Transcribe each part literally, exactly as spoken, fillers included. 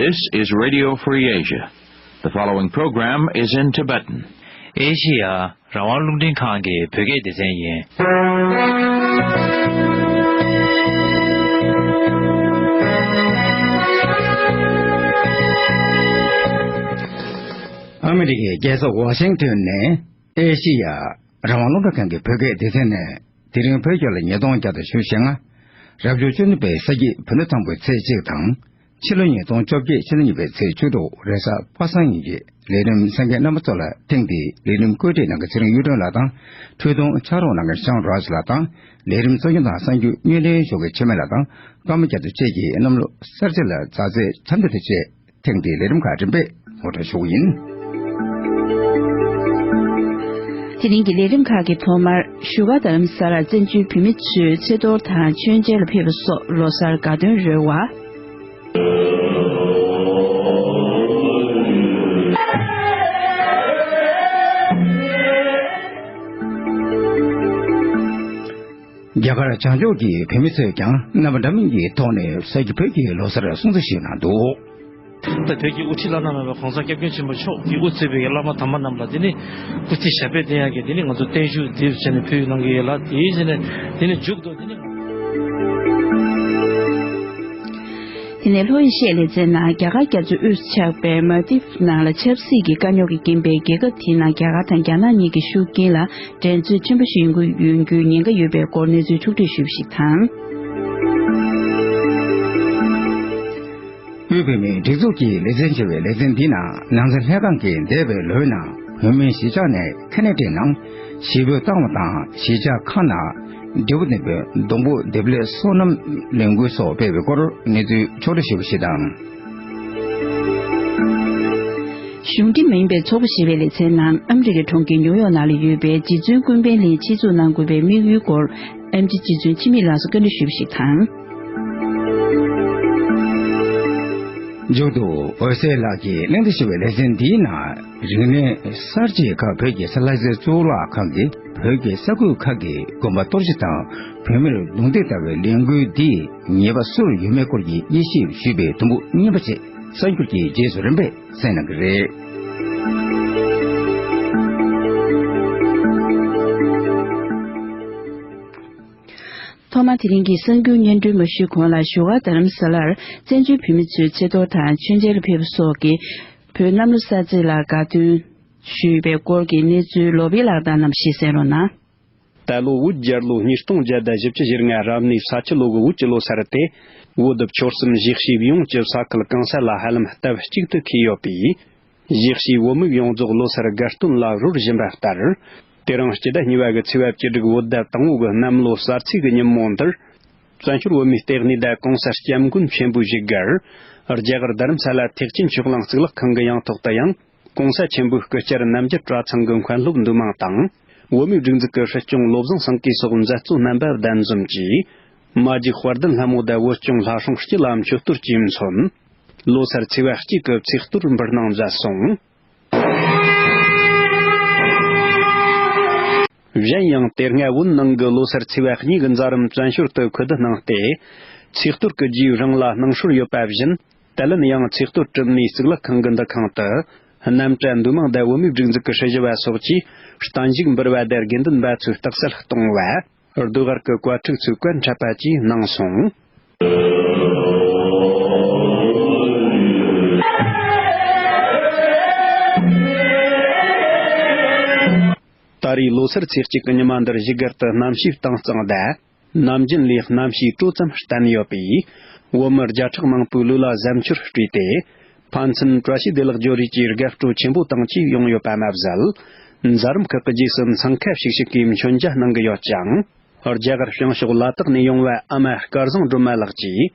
This is Radio Free Asia. The following program is in Tibetan. ཨེ་ཤི་ཡ་རང་དབང་རླུང་འཕྲིན་ཁང་གི་བོད་སྐད་སྡེ་ཚན་ཡིན། ཨ་མི་རི་ཀའི་རྒྱལ་ས་ཝ་ཤིང་ཏོན་ནས་ཨེ་ཤི་ཡ་རང་དབང་རླུང་འཕྲིན་ཁང་གི་བོད་སྐད་སྡེ་ཚན་ནས། དེ་རིང་བོད་རྒྱལ་ལོ་ཉིས་སྟོང་བརྒྱ་དང་བཞི་བཅུ་ཞེ་ལྔ། རབ་བྱུང་བཅུ་གཉིས་པའི་ས་གཞིས་བོད་ཟླ་དང་པོའི་ཚེས་གཅིག་དང་། ཕྱི་ལོ་ཉིས་སྟོང་བཅོ་བརྒྱད་ཕྱི་ཟླ་གཉིས་པའི་ཚེས་བཅུ་དྲུག་རེས་གཟའ་པ་སངས་ཉིན་གྱི་ལས་རིམ་གསན་མཁན་རྣམ་པ་ཚོ་ལ་ཐེངས་འདིའི་ལས་རིམ་བཀོད་སྒྲིག་གནང་མཁན་ཚེ་རིང་གཡུ་སྒྲོན་ལགས་དང་། འཕྲུལ་གཏོང་ཕྱག་རོགས་གནང་མཁན་ཤང་རོས་ལགས་དང་། ལས་རིམ་གཙོ་སྐྱོང་དང་གསར་འགྱུར་སྙན་སྒྲོན་ཞུ་མཁན་འཆི་མེད་ལགས་དང་། ཀརྨ་རྒྱ་མཚོ་བཅས་ཀྱིས་གནམ་ལོ་གསར་ཚེས་ལ་མཛའ་བརྩེའི་འཚམས་འདྲི་དང་བཅས། ཐེངས་འདིའི་ལས་རིམ་ཁག་རིམ་པས་ངོ་སྤྲོད་ཞུ་གི་ཡིན། དེ་རིང་གི་ལས་རིམ་ཁག་གི་ཐོག་མར་བཞུགས་སྒར་རྡ་རམ་ས་ལར་བཙན་བྱོལ་བོད་མི་ཚོས་ཚེས་གཏོར་དང་མཆོད་མཇལ་ལ་ཕེབས་པ་སོགས་ལོ་གསར་དགའ་སྟོན་རོལ་བ། རྒྱ་གར་བྱང་ཕྱོགས་ཀྱི་བོད་མི་ཚོས་ཀྱང་རྣམ་པ་འདྲ་མིན་གྱི་ཐོག་ནས་ས་ཡ་བོད་ཀྱི་ལོ་གསར་སྲུང་བརྩི་ཞུས་གནང་འདུག། ད་བོད་ཀྱི་དབུ་ཁྲིད་བླ་ན་མེད་པ་༸གོང་ས་༸སྐྱབས་མགོན་ཆེན་པོ་མཆོག་གིས་དབུ་གཙོས་པའི་བླ་མ་དམ་པ་རྣམས་ལ་དེ་ནི་སྐུ་ཚེ་ཞབས་པད་བརྟན་ཡག་གི་དེ་ནི་ང་ཚོ་བརྟན་བཞུགས་དེ་བྱས་ནས་ཕུལ་གནང་གི་ཡོད་ལ། དེའི་རྗེས་ནས་དེ་ནི་མཇུག་ཏུ་དེ་ནི། དེ་ནས་ལྷོ་ཨེ་ཤི་ཡའི་ལེ་ཚན་ནང་རྒྱ་གར་རྒྱ་མཚོའི་དབུས་སུ་ཆགས་པའི་མལ་དིབ་ནང་ལ་ཆབ་སྲིད་ཀྱི་དཀའ་རྙོག་གི་རྐྱེན་པས་རྒྱལ་ཁབ་དེའི་ནང་རྒྱ་གར་དང་རྒྱ་ནག་གཉིས་ཀྱི་ཤུགས་རྐྱེན་ལ་འགྲན་རྩོད་ཆེན་པོ་ཞིག་ཡོང་གི་ཡོང་རྒྱུའི་ཉེན་ཁ་ཡོད་པའི་སྐོར་གནས་ཚུལ་འཁྱོག་བསྒྲིགས་ཞུས་པ་ཞིག་དང་། དབུས་བོད་མིའི་སྒྲིག་འཛུགས་ཀྱི་ལེ་ཚན་ཆེ་བའི་ལེ་ཚན་འདིའི་ནང་ནང་ཚན་ལྷན་ཁང་གིས་འདས་པའི་ལོའི་ནང་བོད་མིའི་གཞིས་ཆགས་ནས་ཁ་ནས་དྲན་ནང་གཞིས་སྤོས་བཏང་བ་དང་གཞིས་ཆགས་ཁག་ནང་འབྲས་བུ་ལྡན་པའི་སྡོང་པོ་འདེབས་ལས་སོ་ནམ་ལས་འགུལ་སོགས་སྤེལ་བའི་སྐོར་གནས་ཚུལ་ཕྱོགས་སྒྲིག་ཞུས་པ་ཞིག་དང་། གཞུང་འབྲེལ་མ་ཡིན་པའི་ཚོགས་པ་ཞེས་པའི་ལེ་ཚན་ནང་ཨ་མི་རི་ཀའི་གྲོང་ཁྱེར་ནིའུ་ཡོག་ནང་ལ་ཡོད་པའི་རྗེ་བཙུན་ཀུན་ཕན་གླིང་ཆེད་འཛུགས་གནང་དགོས་པའི་དམིགས་ཡུལ་སྐོར་ཨེམ་ཆི་རྗེ་བཙུན་འཆི་མེད་ལགས་སུ་བཀའ་འདྲི་ཞུས་པ་ཞིག་དང་། མཇུག་ཏུ་འོད་ཟེར་ལགས་ཀྱིས་གླེང་སྟེགས་ཞེས་པའི་ལེ་ཚན་འདིའི་ནང་རིག་གནས་གསར་བརྗེའི་སྐབས་བོད་ཀྱི་ས་ལྷ་སའི་གཙུག་ལག་ཁང་གིས་བོད་ཀྱི་ས་ཁུལ་ཁག་གི་དགོན་པ་གཏོར་བཤིག་དང་བོད་མིར་རྡུང་རྡེག་ལྟ་བུའི་ལས་འགུལ་འདིས་ཉེས་པ་སུར་ཡོད་མེད་སྐོར་གྱི་དབྱེ་ཞིབ་ཞུས་པའི་དུམ་བུ་གཉིས་པ་བཅས་གསར་འགྱུར་གྱི་རྗེས་སུ་རིམ་པས་གསན་གནང་གི་རེད། ཐོག་མར་དེ་རིང་གི་གསར་འགྱུར་སྙན་སྒྲོན་མ་ཞུས་གོང་ལ་བཞུགས་སྒར་རྡ་རམ་ས་ལར་བཙན་བྱོལ་བོད་མི་ཚོས་ཚེས་གཏོར་དང་མཆོད་མཇལ་ལ་ཕེབས་པ་སོགས་ཀྱིས་བོད་གནམ་ལོ་གསར་ཚེས་ལ་དགའ་སྟོན་ཞུས་པའི་སྐོར་གྱི་གནས་ཚུལ་ལོ་པི་ལགས་དང་གནམ་གཤིས་གསན་རོགས་གནང་། ད་ལོ་བོད་རྒྱལ་ལོ་ཉིས་སྟོང་བརྒྱ་དང་བཞི་བཅུ་ཞེ་ལྔ་རབ་གནས་ས་ཁྱི་ལོ་གི་བོད་ཀྱི་ལོ་སར་ཏེ། བོད་བཅུ་གསུམ་གཞིས་བྱེས་ཡོངས་ཀྱི་ས་ཁུལ་གང་ས་ལ་ཧ་ལམ་སྟབས་གཅིག་ཏུ་འཁེལ་ཡོད་པས། གཞིས་བྱེས་བོད་མི་ཡོངས་རྫོགས་ལོ་སར་དགའ་སྟོན་ལ་རོལ་བཞིན་པ་ལྟར། དེ་རིང་སྤྱི་ཟླ་གཉིས་པ་གི་ཚེས་པ་བཅུ་དྲུག་བོད་ཟླ་དང་པོ་གི་གནམ་ལོ་གསར་ཚེས་ཀྱི་ཉིན་མོ་འདིར། བཙན་བྱོལ་བོད་མིའི་ལྟེ་གནས་དང་༸གོང་ས་༸སྐྱབས་མགོན་ཆེན་པོའི་བཞུགས་སྒར། རྒྱ་གར་རྡ་རམ་ས་ལ་ཐེག་ཆེན་ཆོས་གླིང་གཙུག་ལག་ཁང་གི་ཡང་ཐོག་ཏུ་ཡང་༸གོང་ས་ཆེན་པོའི་སྐུ་བཅར་རྣམ་རྒྱལ་གྲྭ་ཚང་གི་མཁན་སློབ་འདུས་མང་དང་། བོད་མིའི་སྒྲིག་འཛུགས་ཀྱི་སྲིད་སྐྱོང་བློ་བཟང་སེང་གེ་སོགས་མཛད་གཙོ་རྣམ་པ་གདན་འཛོམས་ཀྱིས། མ་ཇི་དཔལ་ལྡན་ལྷ་མོ་དང་བོད་སྐྱོང་ལྷ་སྲུང་སྤྱི་ལ་མཆོད་གཏོར་གྱིས་མཚོན། ལོ་སར་ཚེས་པ་གཅིག་གི་ཚེས་གཏོར་འབུལ་གནང་མཛད་སོང་། གཞན་ཡང་། དེ་སྔ་བོད་ནང་གི་ལོ་སར་ཚེས་པ་གཉིས་ཀྱི་མཛད་རིམ་བཙན་བྱོལ་དུ་ཁུ་བསྡུ་གནང་སྟེ། ཚེས་གཏོར་གྱི་རྗེས་རིང་ལ་གནང་སྲོལ་ཡོད་པ་བཞིན། དེ་ལན་ཡང་ཚེས་གཏོར་གྲུབ་ནས་གཙུག་ལག་ཁང་གི་འདུ་ཁང་དུ། གནམ་གྲྭ་འདུས་མང་དང་བོད་མིའི་སྒྲིག་འཛུགས་ཀྱི་སྲིད་ཞུ་བ་སོགས་ཀྱིས་བརྟན་བཞུགས་འབུལ་བ་དང་དགེ་འདུན་པ་ཚོས་རྟགས་གསལ་གཏོང་བ། ཟློས་གར་གྱི་བཀའ་ཕྲུག་ཚོས་བཀའ་འཁྲབ་པ་བཅས་གནང་སོང་། ད་རེས་ལོ་སར་ཚེས་གཅིག་གི་ཉི་མ་འདིར་བཞུགས་སྒར་དུ་གནམ་གཤིས་གཏིང་གཙང་དང་། ནམ་རྒྱུན་ལས་གནམ་གཤིས་དྲོ་ཙམ་བརྟན་ཡོད་པས། བོད་མི་བརྒྱ་ཕྲག་མང་པོའི་ལུས་ལ་གཟབ་མཆོར་སྤྲས་ཏེ། ཕན་ཚུན་བཀྲ་ཤིས་བདེ་ལེགས་བརྗོད་རེས་ཀྱིས་དགའ་སྤྲོ་ཆེན་པོ་དང་བཅས་ཡོང་ཡོད་པ་མ་ཟད། མཛད་རིམ་ཁག་གི་རྗེས་སུ་འཚང་ཁ་ཤིག་ཤིག་གིས་མཆོད་མཇལ་གནང་གི་ཡོད་ཅིང་། རྒྱ་གར་བྱང་ཕྱོགས་ལ་དྭགས་ནས་ཡོང་བ་ཨ་མ་སྐལ་བཟང་སྒྲོལ་མ་ལགས་ཀྱིས།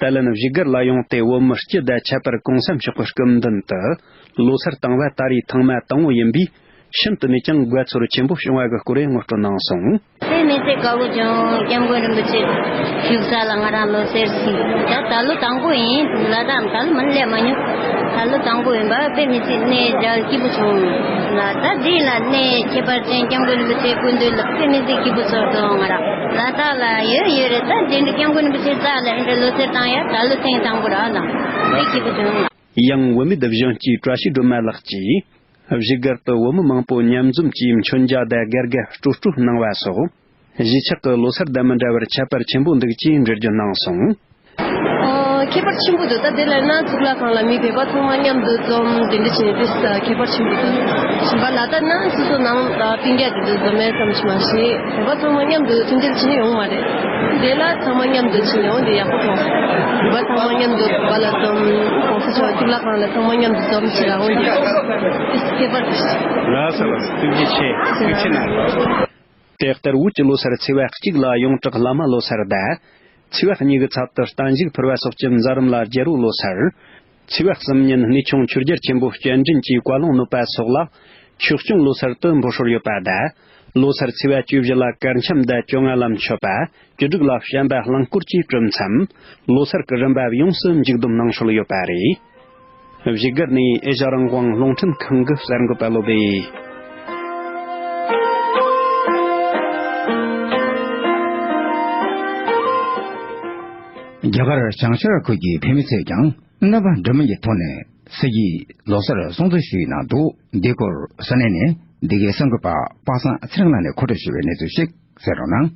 དེ་ལན་བཞུགས་སྒར་ལ་ཡོང་སྟེ་བོད་མི་སྤྱི་དང་ཁྱད་པར་གོང་ས་མཆོག་གི་སྐུ་མདུན་དུ་ལོ་སར་བཏང་བ་ད་རེས་ཐེངས་མ་དང་པོ་ཡིན་པས། ཤིན་ཏུ་ནས་ཀྱང་དགའ་ཚོར་ཆེན་པོ་བྱུང་བ་གི་སྐོར་ངོ་སྤྲོད་གནང་སོང་། དཔེ་མི་སྲིད་དགའ་པོ་བྱུང་། སྐྱབས་མགོན་རིན་པོ་ཆེ་བཞུགས་ས་ལ་ང་རང་ལོ་སར་ཞིག་ད་ད་ལོ་དང་པོ་ཡིན་ལ། ད་ད་ལོ་མ་སླེབས་མ་མྱོང་། ད་ལོ་དང་པོ་ཡིན་པ་དཔེ་མི་སྲིད་གནས་འཇགས་སྐྱིད་པོ་བྱུང་ལ། ད་འདི་ལ་གནས་ཁྱད་པར་ཅན་སྐྱབས་མགོན་རིན་པོ་ཆེ་སྐུ་མདུན་ལ་དཔེ་མི་སྲིད་སྐྱིད་པོ་ཚོར་སོང་། ང་རང་ལ་དྭགས་ལ་ཡོད་ཡོད་རེད། ད་འདི་འདྲ་སྐྱབས་མགོན་རིན་པོ་ཆེ་རྩ་ལ་འདི་འདྲ་ལོ་སར་བཏང་ཡ་ད་ལོ་ཐེངས་དང་པོ་ར་ལ་དཔེ་སྐྱིད་པོ་བྱུང་ལ། ཡང་བུད་མེད་གཞོན་སྐྱེས་བཀྲ་ཤིས་སྒྲོལ་མ་ལགས་ཀྱིས། བཞུགས་སྒར་དུ་བུ་མོ་མང་པོ་མཉམ་འཛོམས་ཀྱིས་མཆོད་མཇལ་དང་སྒར་སྒར་སྤྲོ་སྤྲོ་གནང་བ་སོགས། གཞིས་ཆགས་ཀྱི་ལོ་སར་དང་མི་འདྲ་བར་ཁྱད་པར་ཆེན་པོ་འདུག་ཅེས་འགྲེལ་བརྗོད་གནང་སོང་། ཨོ། ཁྱད་པར་ཆེན་པོ་འདུག་ད་དེ་ལ་ན་གཙུག་ལག་ཁང་ལ་མི་བོད་པ་ཚང་མ་མཉམ་དུ་འཛོམས་དེ་འདྲ་བྱས་ནས་དེ་ཁྱད་པར་ཆེན་པོ་འདུག་གཞན་པ་ལ་ད་ན་སོ་སོ་ནང་ད་སྤུན་ཀྱག་དེ་ཚོ་འཛོམས་ཡས་ཙམ་ཞིག་མ་ཟད་བོད་པ་ཚང་མ་མཉམ་དུ་མཐུན་སྒྲིལ་བྱས་ནས་ཡོང་མ་རེད། དེ་ལ་ཚང་མ་མཉམ་དུ་བྱས་ནས་ཡོང་དེ་ཡག་པོ་མཐོང་སོང་། བོད་པ་ཚང་མ་མཉམ་དུ་བོད་པ་ལ་འཛོམས་གོང་ས་མཆོག་གཙུག་ལག་ཁང་ལ་ཚང་མ་མཉམ་དུ་འཛོམས་བྱས་ལ་འོང་དེ་ཁྱད་པར་འདུག་ལགས་སོ་ལགས་སོ། ཐུགས་རྗེ་ཆེ། ཐུགས་རྗེ་གནང་། དེ་ལྟར་བོད་ཀྱི་ལོ་སར་ཚེས་པ་གཅིག་ལ་ཡོངས་གྲགས་བླ་མ་ལོ་སར་དང་། ཚེས་པ་གཉིས་ཀྱི་ཚབ་ཏུ་རྟ་མཇུག་ཕུར་བ་སོགས་ཀྱི་མཛད་རིམ་ལ་རྒྱལ་པོ་ལོ་སར། ཚེས་པ་གསུམ་ཉིན་གནས་ཆུང་ཆོས་རྒྱལ་ཆེན་པོ་སྤྱན་འདྲེན་གྱི་བཀའ་ལུང་ནོད་པ་སོགས་ལ་ཆོས་སྐྱོང་ལོ་སར་དུ་འབོད་སྲོལ་ཡོད་པ་དང་། ལོ་སར་ཚེས་པ་བཅུ་བཞི་ལ་གར་འཆམ་དང་བཅོ་ལྔ་ལ་མཆོད་པ། བཅུ་དྲུག་ལ་བྱམས་པ་གླིང་སྐོར་གྱི་གྲུབ་མཚམས། ལོ་སར་གྱི་རིམ་པ་ཡོངས་སུ་མཇུག་བསྡོམས་གནང་སྲོལ་ཡོད་པ་རེད། བཞུགས་སྒར་ནས་ཨེ་ཤ་རང་དབང་རླུང་འཕྲིན་ཁང་གི་གསར་འགོད་པ་བློ་བྷེ། རྒྱ་གར་བྱང་ཤར་ཁུལ་གྱི་བོད་མི་ཚོས་ཀྱང་རྣམ་པ་འདྲ་མིན་གྱི་ཐོག་ནས་སྲིད་ཀྱི་ལོ་སར་སྲུང་བརྩི་ཞུས་གནང་འདུག་འདི་སྐོར་ས་གནས་ནས་འདི་གའི་གསར་འགོད་པ་པ་སངས་ཚེ་རིང་ལགས་ནས་མཁོ་སྤྲོད་ཞུས་པའི་གནས་ཚུལ་ཞིག་གསན་རོགས་གནང་།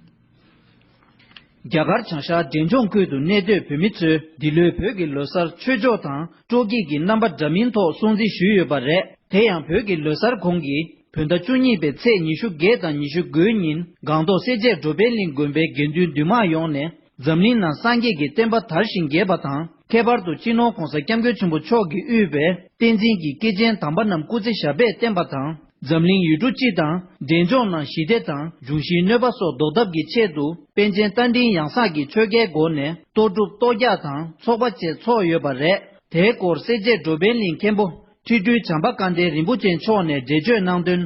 རྒྱ་གར་བྱང་ཤར་འབྲས་ལྗོངས་ཁུལ་དུ་གནས་སྡོད་བོད་མི་ཚོས་འདི་ལོའི་བོད་ཀྱི་ལོ་སར་ཆོས་ཕྱོགས་དང་སྤྲོ་སྐྱིད་ཀྱི་རྣམ་པ་འདྲ་མིན་ཐོག་སྲུང་བརྩི་ཞུས་ཡོད་པ་རེད། དེ་ཡང་བོད་ཀྱི་ལོ་སར་གོང་གི་བོད་ཟླ་བཅུ་གཉིས་པའི་ཚེས་ཉི་ཤུ་བརྒྱད་དང་ཉི་ཤུ་དགུའི་ཉིན་སྒང་ཏོག་སེར་བྱེས་འགྲོ་ཕན་གླིང་དགོན་པའི་དགེ་འདུན་འདུས་མང་ཡོངས་ནས་འཛམ་གླིང་ནང་སངས་རྒྱས་ཀྱི་བསྟན་པ་དར་ཞིང་རྒྱས་པ་དང་། ཁྱད་པར་དུ་སྤྱི་ནོར་༧གོང་ས་༧སྐྱབས་མགོན་ཆེན་པོ་མཆོག་གིས་དབུས་པའི་བསྟན་འཛིན་གྱི་སྐྱེས་ཆེན་དམ་པ་རྣམས་སྐུ་ཚེ་ཞབས་པད་བརྟན་པ་དང་། འཛམ་གླིང་ཡུལ་གྲུ་སྤྱི་དང་འབྲས་ལྗོངས་ནང་ཞི་བདེ་དང་འབྱུང་བཞིའི་གནོད་པ་སོགས་ཟློག་ཐབས་ཀྱི་ཆེད་དུ་པཎ་ཆེན་རྟ་མགྲིན་ཡང་གསང་གི་ཆོ་གའི་སྒོ་ནས་གཏོར་སྒྲུབ་གཏོར་རྒྱག་དང་ཚོགས་པ་བཅས་འཚོགས་ཡོད་པ་རེད། དེའི་སྐོར་སེར་བྱེས་འགྲོ་ཕན་གླིང་མཁན་པོ་ཁྲི་སྤྲུལ་བྱམས་པ་སྐལ་ལྡན་རིན་པོ་ཆེ་མཆོག་ནས་འགྲེལ་བརྗོད་གནང་དོན།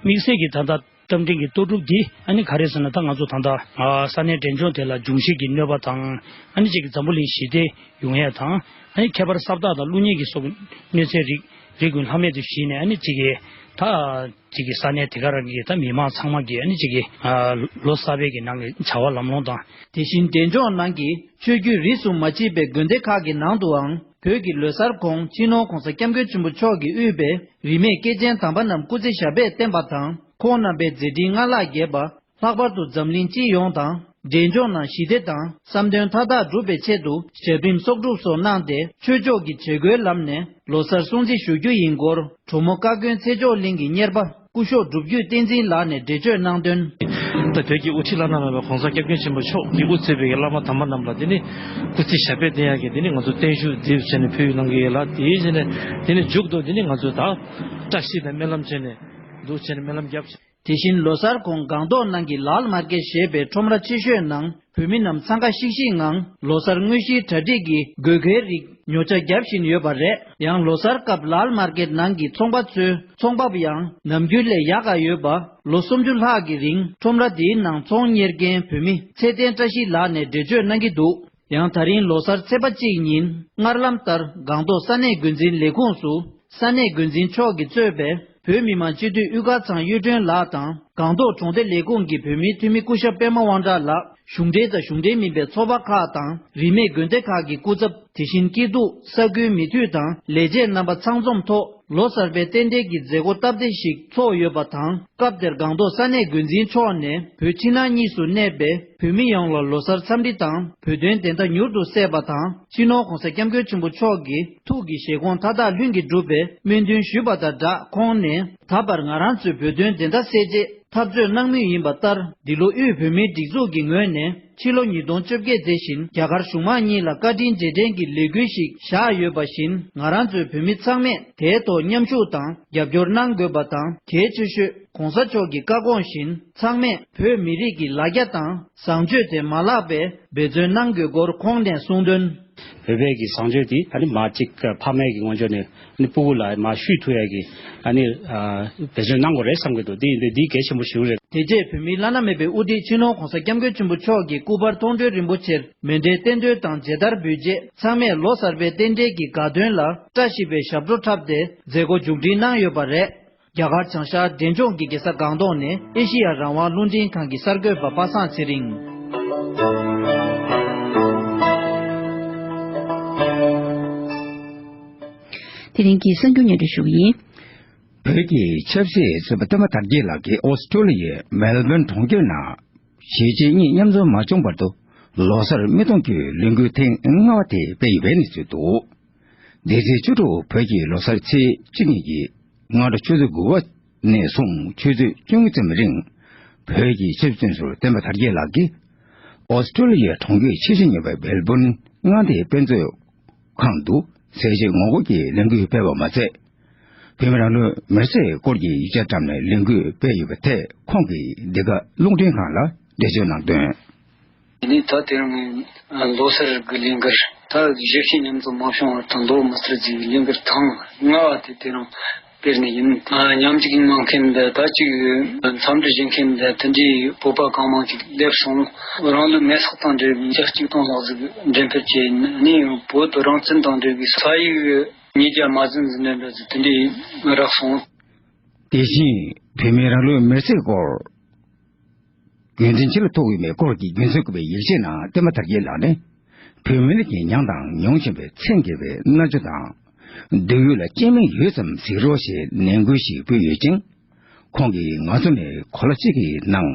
དམིགས་བསལ་གྱི་ད་ལྟ་རྟ་མགྲིན་གྱི་གཏོར་སྒྲུབ་འདི་ཨ་ནི་ག་རེ་ཟེར་ན། ད་ང་ཚོ་ད་ལྟ་ཨ་ས་གནས་འབྲས་ལྗོངས་དེ་ལ་འབྱུང་བཞི་གི་གནོད་པ་དང་། ཨ་ནི་གཅིག་གི་འཛམ་བུ་གླིང་ཞི་བདེ་ཡོང་ཡས་དང་། ཨ་ནི་ཁྱད་པར་ས་བདག་དང་ཀླུ་གཉན་གྱི་སོགས་ཀྱི་གནོད་འཚེའི་རིགས་རིགས་ཀུན་ལྷག་མེད་དུ་ཞི་ནས། ཨ་ནི་གཅིག་གི་ད་གཅིག་གི་ས་གནས་དེ་ག་རང་གི་ད་མི་མང་ཚང་མ་གི་ཨ་ནི་གཅིག་གི་ཨ་ལོ་གསར་པའི་གི་ནང་གི་བྱ་བ་ལམ་ལྷོང་དང་། དེ་བཞིན་འབྲས་ལྗོངས་ནང་གི་ཆོས་བརྒྱུད་རིས་སུ་མ་མཆིས་པའི་དགོན་སྡེ་ཁག་གི་ནང་དུའང་བོད་ཀྱི་ལོ་སར་གོང་སྤྱི་ནོར་༧གོང་ས་༧སྐྱབས་མགོན་ཆེན་པོ་མཆོག་གིས་དབུས་པའི་རིས་མེད་སྐྱེས་ཆེན་དམ་པ་རྣམས་སྐུ་ཚེ་ཞབས་པད་བརྟན་པ་དང་། ཁོང་རྣམ་པའི་མཛད་འཕྲིན་སྔར་ལྷག་རྒྱས་པ། ལྷག་པར་དུ་འཛམ་གླིང་སྤྱི་ཡོངས་དང་འབྲས་ལྗོངས་ནང་ཞི་བདེ་དང་བསམ་དོན་མཐའ་དག་སྒྲུབ་པའི་ཆེད་དུ་ཞབས་རིམ་གསོག་སྒྲུབ་སོགས་གནང་སྟེ། ཆོས་ཕྱོགས་ཀྱི་བྱེད་སྒོའི་ལམ་ནས་ལོ་སར་སྲུང་བརྩི་ཞུ་རྒྱུ་ཡིན་སྐོར། གྲོ་མོ་བཀའ་དགོན་ཚེ་མཆོག་གླིང་གི་གཉེར་པ་སྐུ་ཞབས་སྒྲུབ་བརྒྱུད་བསྟན་འཛིན་ལགས་ནས་འགྲེལ་བརྗོད་གནང་དོན། ད་བོད་ཀྱི་དབུ་ཁྲིད་བླ་ན་མེད་པ་༧གོང་ས་༧སྐྱབས་མགོན་ཆེན་པོ་མཆོག་གིས་དབུ་གཙོས་པའི་བླ་མ་དམ་པ་རྣམས་ལ་དེ་ནི་སྐུ་ཚེ་ཞབས་པད་བརྟན་ཡག་གི་དེ་ནི་ང་ཚོ་བརྟན་བཞུགས་མཛད་བྱས་ནས་ཕུལ་གནང་གི་ཡོད་ལ། དེའི་རྗེས་ནས་དེ་ནི་མཇུག་ཏུ་དེ་ནི་ང་ཚོ་ད་བཀྲ་ཤིས་དང་སྨོན་ལམ་བྱས་ནས་འདུག་བྱས་ནས་སྨོན་ལམ་བརྒྱབ། དེ་བཞིན་ལོ་སར་གོང་སྒང་ཏོག་ནང་གི་ལཱལ་མར་ཀེད་ཞེས་པའི་ཁྲོམ་ར་ཆེ་ཤོས་ནང་བོད་མི་རྣམས་འཚང་ཁ་ཤིག་ཤིག་ངང་ལོ་སར་དངོས་གཞིའི་གྲ་སྒྲིག་གི་དགོས་མཁོའི་རིགས་ཉོ་ཆ་བརྒྱབ་བཞིན་ཡོད་པ་རེད། ཡང་ལོ་སར་སྐབས་ལཱལ་མར་ཀེད་ནང་གི་ཚོང་པ་ཚོའི་ཚོང་འབབ་ཡང་ནམ་རྒྱུན་ལས་ཡག་ག་ཡོད་པ། ལོ་སུམ་ཅུ་ལྷག་གི་རིང་ཁྲོམ་ར་དེའི་ནང་ཚོང་གཉེར་མཁན་བོད་མི་ཚེ་བརྟན་བཀྲ་ཤིས་ལགས་ནས་འགྲེལ་བརྗོད་གནང་གི་འདུག་ཡང་ད་རིང་ལོ་སར་ཚེས་པ་གཅིག་ཉིན་སྔར་ལམ་ལྟར་སྒང་ཏོག་ས་གནས་འགོ་འཛིན་ལས་ཁུངས་སུ་ས་གནས་འགོ་འཛིན་མཆོག་གིས་གཙོས་པའི་བོད་མི་མང་སྤྱི་འཐུས་དབུ་དཀར་ཚང་གཡུ་སྒྲོན་ལགས་དང་སྒང་ཏོག་གྲོང་སྡེ་ལས་ཁུངས་ཀྱི་བོད་མིའི་འཐུས་མི་སྐུ་ཞབས་པད་མ་དབང་གྲགས་ལགས། གཞུང་འབྲེལ་དང་གཞུང་འབྲེལ་མིན་པའི་ཚོགས་པ་ཁག་དང་རིས་མེད་དགོན་སྡེ་ཁག་གི་སྐུ་ཚབ། དེ་བཞིན་སྐྱིད་སྡུག་ས་ཁུལ་མི་འཐུས་དང་ལས་བྱེད་རྣམ་པ་ཚང་འཛོམས་ཐོག་ལོ་གསར་པའི་རྟེན་འབྲེལ་གྱི་མཛད་སྒོ་སྟབས་བདེ་ཞིག་ཚོགས་ཡོད་པ་དང་། སྐབས་དེར་སྒང་ཏོག་ས་གནས་འགོ་འཛིན་མཆོག་ནས་བོད་ཕྱི་ནང་གཉིས་སུ་གནས་པའི་བོད་མི་ཡོངས་ལ་ལོ་གསར་འཚམས་འདྲི་དང་བོད་དོན་བདེན་མཐའ་མྱུར་དུ་གསལ་བ་དང་། སྤྱི་ནོར་༧གོང་ས་༧སྐྱབས་མགོན་ཆེན་པོ་མཆོག་གི་ཐུགས་ཀྱི་བཞེད་དགོངས་མཐའ་དག་ལྷུན་གྱིས་གྲུབ་པའི་སྨོན་འདུན་ཞུས་པ་དང་སྦྲགས། ཁོང་ནས་ད་བར་ང་རང་ཚོའི་བོད་དོན་བདེན་མཐའ་གསལ་ཆེད་འཐབ་རྩོད་གནང་མུས་ཡིན་པ་ལྟར། འདི་ལོ་དབུས་བོད་མིའི་སྒྲིག་འཛུགས་ཀྱི་ངོས་ནས་ཕྱི་ལོ་ཉིས་སྟོང་བཅོ་བརྒྱད་མཛད་བཞིན་རྒྱ་གར་གཞུང་མང་གཉིས་ལ་བཀའ་དྲིན་རྗེས་དྲན་གྱི་ལས་འགུལ་ཞིག་བཞག་ཡོད་པ་བཞིན། ང་རང་ཚོའི་བོད་མི་ཚང་མས་དེའི་ཐོག་མཉམ་ཞུགས་དང་རྒྱབ་སྐྱོར་གནང་དགོས་པ་དང་། གལ་ཆེ་ཤོས་༧གོང་ས་མཆོག་གི་བཀའ་དགོངས་བཞིན་ཚང་མས་བོད་མི་རིགས་ཀྱི་ལ་རྒྱ་དང་བཟང་སྤྱོད་དེ་མ་བརླག་པའི་འབད་བརྩོན་གནང་དགོས་སྐོར་ཁོང་ནས་གསུངས་དོན། བོད་པའི་གི་བཟང་སྤྱོད་དེ་ཨ་ནི་མ་གཅིག་ཕ་མའི་གི་ངོས་ཕྱོགས་ནས་ཨ་ནི་སྤུ་གུ་ལ་མ་ཤུལ་ཐུབ་ཡ་གི་ཨ་ནི་ཨ་འབད་བརྩོན་གནང་དགོས་རེད་བསམ་གི་འདུག་དེ་ཡིན་དུས་འདི་གལ་ཆེན་པོ་ཞིག་རེད། དེ་རྗེས་བོད་མིའི་བླ་ན་མེད་པའི་དབུ་ཁྲིད་སྤྱི་ནོར་༧གོང་ས་༧སྐྱབས་མགོན་ཆེན་པོ་མཆོག་གི་སྐུ་པར་མཐོང་གྲོལ་རིན་པོ་ཆེར་མཎྜལ་རྟེན་མདོས་དང་མཇལ་དར་འབུལ་རྗེས། ཚང་མས་ལོ་གསར་པའི་རྟེན་འབྲེལ་གྱི་དགའ་སྟོན་ལ་བཀྲ་ཤིས་པའི་ཞབས་བྲོ་འཁྲབ་སྟེ་མཛད་སྒོ་མཇུག་སྒྲིལ་གནང་ཡོད་པ་རེད། རྒྱ་གར་བྱང་ཤར་འབྲས་ལྗོངས་ཀྱི་རྒྱལ་ས་སྒང་ཏོག་ནས་ཨེ་ཤི་ཡ་རང་དབང་རླུང་འཕྲིན་ཁང་གི་གསར་འགོད་པ་པ་སངས་ཚེ་རིང་། རིང་གི་གསར་འགྱུར་སྙན་སྒྲོན་ཞུ་གི་ཡིན། བོད་ཀྱི་ཆབ་སྲིད་བཙོན་པ་བསྟན་པ་དར་རྒྱས་ལགས་ཀྱིས་ཨོ་སི་ཀྲོ་ལི་ཡའི་མེལ་བོན་གྲོང་ཁྱེར་ནང་གཞིས་བྱེས་གཉིས་མཉམ་འཛོམས་མ་བྱུང་བར་དུ་ལོ་གསར་མི་གཏོང་རྒྱུའི་ལས་འགུལ་ཐེངས་ལྔ་པ་དེ་སྤེལ་ཡོད་པའི་གནས་ཚུལ་འདུག་འདི་ཚེས་བཅུ་དྲུག་བོད་ཀྱི་ལོ་གསར་ཚེས་གཅིག་ཉིན་གྱི་སྔ་དྲོ་ཆུ་ཚོད་དགུ་པ་ནས་བཟུང་ཆུ་ཚོད་བཅུ་གཉིས་ཙམ་རིང་བོད་ཀྱི་ཆབ་སྲིད་བཙོན་ཟུར་བསྟན་པ་དར་རྒྱས་ལགས་ཀྱིས་ཨོ་སི་ཀྲོ་ལི་ཡའི་གྲོང་ཁྱེར་ཆེ་ཤོས་ཉེ་བའི་མེལ་བོན་མངའ་སྡེའི་དཔེ་མཛོད་ཁང་དུ་གསལ་བཤད་ངོ་རྒོལ་གྱི་ལས་འགུལ་སྤེལ་བ་མ་ཚད། བོད་མི་རང་ལུས་མེར་སྲེག་སྐོར་གྱི་ཡིག་ཆ་བཀྲམ་ནས་ལས་འགུལ་སྤེལ་ཡོད་པའི་ཐད་ཁོང་གིས་འདི་ག་རླུང་འཕྲིན་ཁང་ལ་འགྲེལ་བརྗོད་གནང་དོན། ཡིན་ནའི་ད་དེ་རིང་ལོ་གསར་གྱི་ལས་འགུལ་ད་གཞིས་བྱེས་མཉམ་འཛོམས་མ་བྱུང་བར་དུ་ལོ་མི་སར་རྫིག་གི་ལས་འགུལ་ཐེངས་ལྔ་བ་དེ་དེ་རིང་སྤེལ་ནས་ཡིན། ཨ། མཉམ་ཞུགས་གནང་མཁན་འདི་ད་ཅིག་འཚམས་འདྲི་བྱེད་མཁན་འདི་དེ་འདྲའི་བོད་པ་གང་མང་ཅིག་སླེབས་སོང་། རང་ལུས་མེར་སྲེག་དང་འབྲེལ་བའི་ཉིས་བརྒྱ་གཅིག་སྟོང་ལྷག་ཟིག་འགྲེམས་སྤེལ་བྱས། ནས་བོད་རང་བཙན་དང་འབྲེལ་བའི་ས་ཡིག་ཉིས་བརྒྱ་མ་ཟིན་ཟིན་འདྲ་འདྲ་ཟིག་དེ་འདྲའི་རག་སོང་། དེ་བཞིན་བོད་མིའི་རང་ལུས་མེར་སྲེག་སྐོར་རྒྱུ་མཚན་ཅི་ལ་ཐུག་ཡོད་མེད་སྐོར་གྱི་རྒྱུ་མཚན་འཁོད་པའི་ཡིག་ཆའི་ནང་བསྟན་པ་དར་རྒྱས་ལགས་ནས་བོད་མི་རིགས་ཀྱི་མྱངས་དང་མྱོང་བཞིན་པའི་ཚེ་འགལ་བའི་མནར་གཅོད་དང་སྡུག་ཡུས་ལ་སྐྱོན་མེད་ཡོད་ཙམ་གཟིགས་རོགས་ཞེས་ནན་སྐུལ་ཞིག་ཕུལ་ཡོད་ཅིང་། ཁོང་གིས་ང་ཚོ་ནི་གོ་ལ་གཅིག་གི་ནང་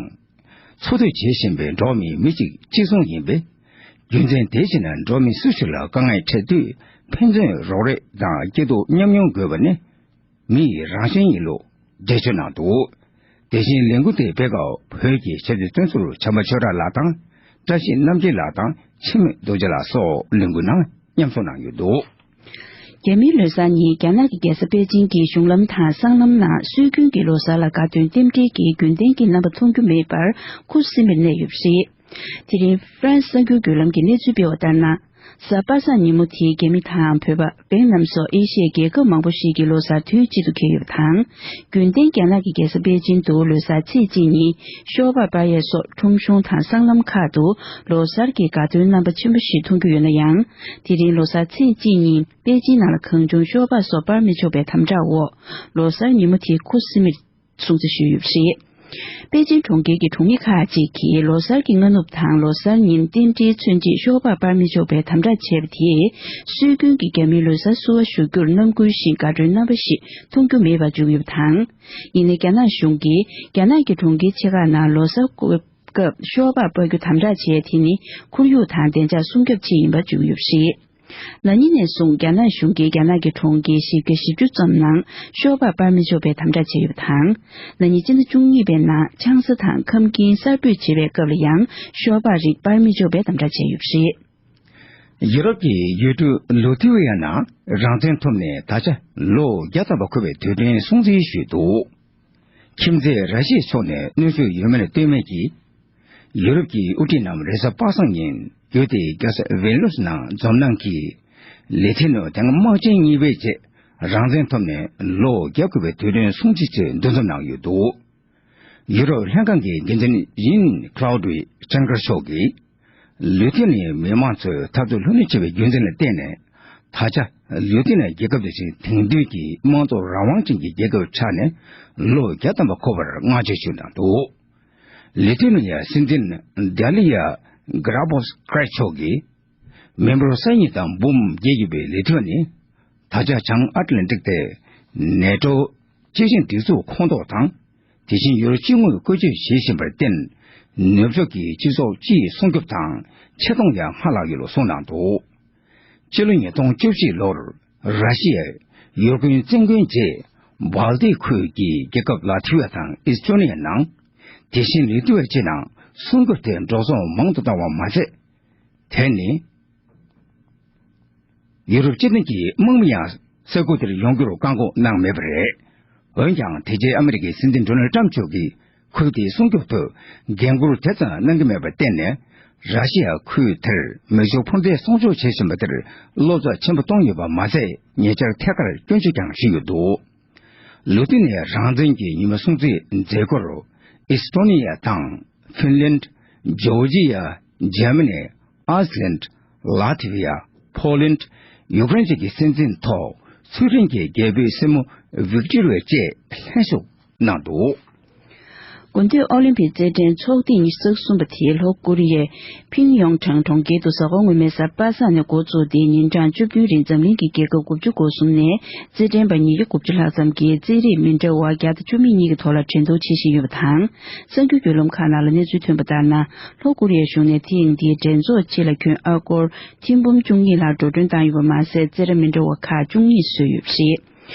འཚོ་སྡོད་བྱེད་བཞིན་པའི་འགྲོ་བ་མིའི་མི་གཅིག་གཅིག་མཚུངས་ཡིན་པས། རྒྱུ་མཚན་དེ་བཞིན་འགྲོ་བ་མི་སུ་ཞིག་ལ་དཀའ་ངལ་འཕྲད་དུས་ཕན་ཚུན་རོགས་རེས་དང་སྐྱིད་སྡུག་མཉམ་མྱོང་དགོས་པ་ནི་མི་ཡི་རང་བཞིན་ཡིན་ལུགས་འགྲེལ་བརྗོད་གནང་འདུག་དེ་བཞིན་ལས་འགུལ་དེ་སྤེལ་སྐབས་བོད་ཀྱི་ཆབ་སྲིད་བཙོན་ཟུར་བྱམས་པ་ཆོས་གྲགས་ལགས་དང་བཀྲ་ཤིས་རྣམ་རྒྱལ་ལགས་དང་འཆི་མེད་རྡོ་རྗེ་ལགས་སོགས་ལས་འགུལ་ནང་མཉམ་ཞུགས་གནང་ཡོད་འདུག་རྒྱ་མིའི་ལོ་གསར་ཉིན་རྒྱ་ནག་གི་རྒྱལ་ས་པེ་ཅིང་གི་གཞུང་ལམ་དང་སྲང་ལམ་ནང་སྲོལ་རྒྱུན་གྱི་ལོ་གསར་ལ་དགའ་སྟོན་རྟེན་འབྲེལ་གྱི་རྒྱུན་ལྡན་གྱི་རྣམ་པ་མཐོང་རྒྱུ་མེད་པར་ཁུ་སིམ་མེར་གནས་ཡོད་པ་རེད། དེ་རིང་ཧྥ་རན་སི་གསར་འགྱུར་བརྒྱུད་ལམ་གྱིས་གནས་ཚུལ་སྤེལ་བ་ལྟར་ན། གཟའ་པ་སངས་ཉིན་མོ་དེའི་རྒྱ་མི་དང་བོད་པ་སྦེལ་ནམ་སོགས་ཨེ་ཤི་ཡའི་རྒྱལ་ཁབ་མང་པོ་ཞིག་གིས་ལོ་གསར་དུས་གཅིག་ཏུ་འཁེལ་ཡོད་པ་དང་། རྒྱུན་ལྡན་རྒྱ་ནག་གི་རྒྱལ་ས་པེ་ཅིང་དུ་ལོ་གསར་ཚེས་གཅིག་ཉིན་ཤོག་སྦག་སྤར་ཡས་སོགས་ཁྲོམ་གཞུང་དང་སྲང་ལམ་ཁག་ཏུ་ལོ་གསར་གྱི་དགའ་སྟོན་རྣམ་པ་ཆེན་པོ་ཞིག་མཐོང་རྒྱུ་ཡོད་ན་ཡང་། དེ་རིང་ལོ་གསར་ཚེས་གཅིག་ཉིན་པེ་ཅིང་ནང་ལ་གང་བྱུང་ཤོག་སྦག་སོགས་སྤར་མི་ཆོག་པའི་དམ་དྲག་འོག་ལོ་གསར་ཉིན་མོ་དེ་ཁུ་སིམ་མེར་སྲུང་བརྩི་ཞུས་ཡོད་པ་རེད། པེ་ཅིང་གྲོང་ཁྱེར་གྱི་གྲོང་མི་ཁག་ཅིག་གིས་ལོ་གསར་གྱི་སྔ་ནུབ་དང་ལོ་གསར་ཉིན་རྟེན་འབྲེལ་མཚོན་ཆེད་ཤོག་སྦག་སྤར་མི་ཆོག་པའི་དམ་དྲག་བྱས་པ་དེས། སྲོལ་རྒྱུན་གྱི་རྒྱ་མིའི་ལོ་གསར་བསུ་བ་ཞུ་རྒྱུར་རྣམ་འགུལ་བཞིན་དགའ་སྤྲོའི་རྣམ་པ་ཞིག་མཐོང་རྒྱུ་མེད་པར་བརྗོད་ཡོད་པ་དང་། ཡིན་ནའི་རྒྱ་ནག་གཞུང་གིས་རྒྱ་ནག་གི་གྲོང་ཁྱེར་ཆེ་ཁག་ནང་ལོ་གསར་སྐབས་ཤོག་སྦག་སྤར་རྒྱུ་དམ་དྲག་བྱས་དེ་ནི་ཁོར་ཡུག་དང་བདེ་འཇགས་སྲུང་སྐྱོབ་ཆེད་ཡིན་པར་བརྗོད་ཡོད་པ་རེད། ན་ནིང་ནས་བཟུང་རྒྱ་ནག་གཞུང་གིས་རྒྱ་ནག་གི་གྲོང་ཁྱེར་བཞི་བརྒྱ་བཞི་བཅུ་ཙམ་ནང་ཤོག་སྦག་སྤར་མི་ཆོག་པའི་དམ་དྲག་བྱས་ཡོད་པ་དང་། ན་ནིང་སྤྱི་ཟླ་བཅུ་གཉིས་པའི་ནང་ཆང་ས་དང་ཁམས་སྐྱིན་གསར་སྦོས་བྱེད་པའི་སྐབས་ལ་ཡང་ཤོག་སྦག་རིགས་སྤར་མི་ཆོག་པའི་དམ་དྲག་བྱས་ཡོད་པ་རེད། ཡུ་རོབ་ཀྱི་ཡུལ་གྲུ་ལུ་ཐི་ཝི་ཡ་ནང་རང་བཙན་ཐོབ་ནས་ད་ཆ་ལོ་བརྒྱ་ཐམ་པ་འཁོར་བའི་དུས་དྲན་སྲུང་བརྩི་ཞུས་འདུག་ཁྱིམ་མཚེས་ར་ཤི་ཡའི་ཕྱོགས་ནས་གནོན་ཤུགས་ཡོད་མེད་ལ་ལྟོས་མེད་ཀྱིས། ཡུ་རོབ་ཀྱི་དབུ་ཁྲིད་རྣམས་རེས་གཟའ་པ་སངས་ཉིན་ཡུལ་དེའི་རྒྱལ་ས་ཝིལ་ནུས་ནང་འཛོམས་གནང་གིས། ལི་ཐི་ནོ་དེ་སྔ་དམག་ཆེན་གཉིས་པའི་རྗེས་རང་བཙན་ཐོབ་ནས་ལོ་བརྒྱ་འཁོར་བའི་དུས་དྲན་སྲུང་བརྩི་ཆེད་འདུ་འཛོམས་གནང་ཡོད་འདུག་ཡུ་རོབ་ལྷན་ཁང་གི་འགན་འཛིན་ཡིན་ཁ་ལའོ་ཌི་ཡ་ཅན་ཀར་མཆོག་གིས། ལུ་ཐི་ནིའི་མི་མང་ཚོས་འཐབ་རྩོད་ལྷུག་ལྷུག་བྱས་པའི་རྒྱུ་མཚན་ལ་བརྟེན་ནས། ད་ཆ་ལུ་ཐི་ནི་རྒྱལ་ཁབ་དེ་བཞིན་དེང་དུས་ཀྱི་དམངས་གཙོ་རང་དབང་ཅན་གྱི་རྒྱལ་ཁབ་ཆགས་ནས་ལོ་བརྒྱ་ཐམ་པ་འཁོར་བར་བསྔགས་བརྗོད་ཞུས་གནང་འདུག་ལི་ཐུ་ནི་ཡ་སྲིད་འཛིན་ཌ་ལི་ཡ་གྷ་ར་བོ་སི་ཀ་མཆོག་གིས། མི་འབོར་ས་ཡ་གཉིས་དང་འབུམ་བརྒྱད་ཡོད་པའི་ལི་ཐུ་ནི། ད་ཆ་བྱང་ཨཊ་ལན་ཊིག་ཏུ་ནེ་ཊོ་སྤྱི་ཆིངས་སྒྲིག་འཛུགས་ཁོངས་གཏོགས་དང་། དེ་བཞིན་ཡུ་རོབ་སྤྱི་དངུལ་བཀོལ་སྤྱོད་བྱེད་བཞིན་པར་བརྟེན། ནུབ་ཕྱོགས་ཀྱི་སྤྱི་ཚོགས་སྤྱིའི་སྲུང་སྐྱོབ་དང་ཆེ་མཐོང་ཡང་སྔར་ལྷག་ཡོད་ལུགས་གསུངས་གནང་འདུག་སྤྱི་ལོ་ཉིས་སྟོང་བཅུ་གཅིག་ལོར་ར་ཤི་ཡས་ཡུལ་དགོན་བཙན་རྒོལ་རྗེས། སྦལ་ཏིག་ཁུལ་གྱི་རྒྱལ་ཁབ་ལ་ཐི་ཝ་དང་ཨིས་ཏོ་ནི་ཡ་ནང་། དེ་བཞིན་ལི་ཐི་ཝ་བཅས་ནང་སྲུང་སྐྱོབ་དེ་འགྲོ་སོང་མང་དུ་བཏང་བ་མ་ཚད། དེ་ནི། ཡུ་རོབ་སྤྱི་མཐུན་གྱི་དམག་མི་ཡང་ས་ཁུལ་དེར་ཡོང་རྒྱུར་བཀག་འགོག་གནང་མེད་པ་རེད། འོན་ཀྱང་དེ་རྗེས་ཨ་མི་རི་ཀའི་སྲིད་འཛིན་ཌོ་ནལ་ཊམ་མཆོག་གིས་ཁུལ་དེའི་སྲུང་སྐྱོབ་ཐད་འགན་འཁུར་དེ་ཙམ་གནང་གི་མེད་པར་བརྟེན་ནས། ར་ཤི་ཡ་ཁུལ་དེར་མེ་ཤུགས་འཕུར་མདེལ་སྲུང་སྐྱོབ་བྱེད་བཞིན་པ་དེར་བློ་འཚབ་ཆེན་པོ་གཏོང་ཡོད་པ་མ་ཟད། ཉེ་ཆར་ཐད་ཀར་སྐྱོན་བརྗོད་ཀྱང་བྱས་ཡོད་འདུག་ལུ་ཐི་ནི་རང་བཙན་གྱི་ཉིན་མོ་སྲུང་བརྩིའི་མཛད་སྒོར་ཨིས་ཏོ་ནི་ཡ་དང་ཧྥིན་ལན། ཇོར་ཇི་ཡ། འཇར་མ་ནི། ཨའི་སི་ལན། ལ་ཐི་ཝི་ཡ། ཕོ་ལན། ཡུ་ཀེ་རེན་བཅས་ཀྱི་སྲིད་འཛིན་ཐོག་ཚུལ་ཁྲིམས་ཀྱི་རྒྱལ་པོའི་སྲས་མོ་ཝིག་ཏོ་རི་ཡ་བཅས་ལྷན་ཞུགས་གནང་འདུག་དགུན་དུས་ཨོ་ལིམ་པིག་རྩེད་འགྲན་ཚོགས་ཐེངས་ཉི་ཤུ་རྩ་གསུམ་པ་དེ་ལྷོ་ཀོ་རི་ཡའི་ཕིང་ཡོང་ཁྲང་གྲོང་ཁྱེར་དུ་གཟའ་འཁོར་སྔོན་མའི་གཟའ་པ་སངས་ནས་འགོ་བཙུགས་ཏེ་ཉིན་གྲངས་བཅུ་བདུན་རིང་འཛམ་གླིང་གི་རྒྱལ་ཁབ་དགུ་བཅུ་གོ་གསུམ་ནས་རྩེད་འགྲན་པ་ཉིས་བརྒྱ་དགུ་བཅུ་ལྷག་ཙམ་གྱིས་རྩེད་རིགས་མི་འདྲ་བ་བརྒྱ་དང་བཅུ་མེད་གཉིས་ཀྱི་ཐོག་ལ་འགྲན་བསྡུར་བྱེད་བཞིན་ཡོད་པ་དང་། གསར་འགྱུར་བརྒྱུད་ལམ་ཁག་ནང་ལ་གནས་ཚུལ་ཐོན་པ་ལྟར་ན། ལྷོ་ཀོ་རི་ཡའི་གཞུང་ནས་ཐེངས་འདིའི་འགྲན་ཚོགས་སྤྱི་ལ་ཁྱོན་ཨ་སྒོར་ཐེར་འབུམ་བཅུ་གཉིས་ལྷག་འགྲོ་གྲོན་བཏང་ཡོད་པ་མ་ཟད། རྩེད་ར་མི་འདྲ་བ་ཁག་བཅུ་གཉིས་བཟོས་ཡོད་པ་རེད།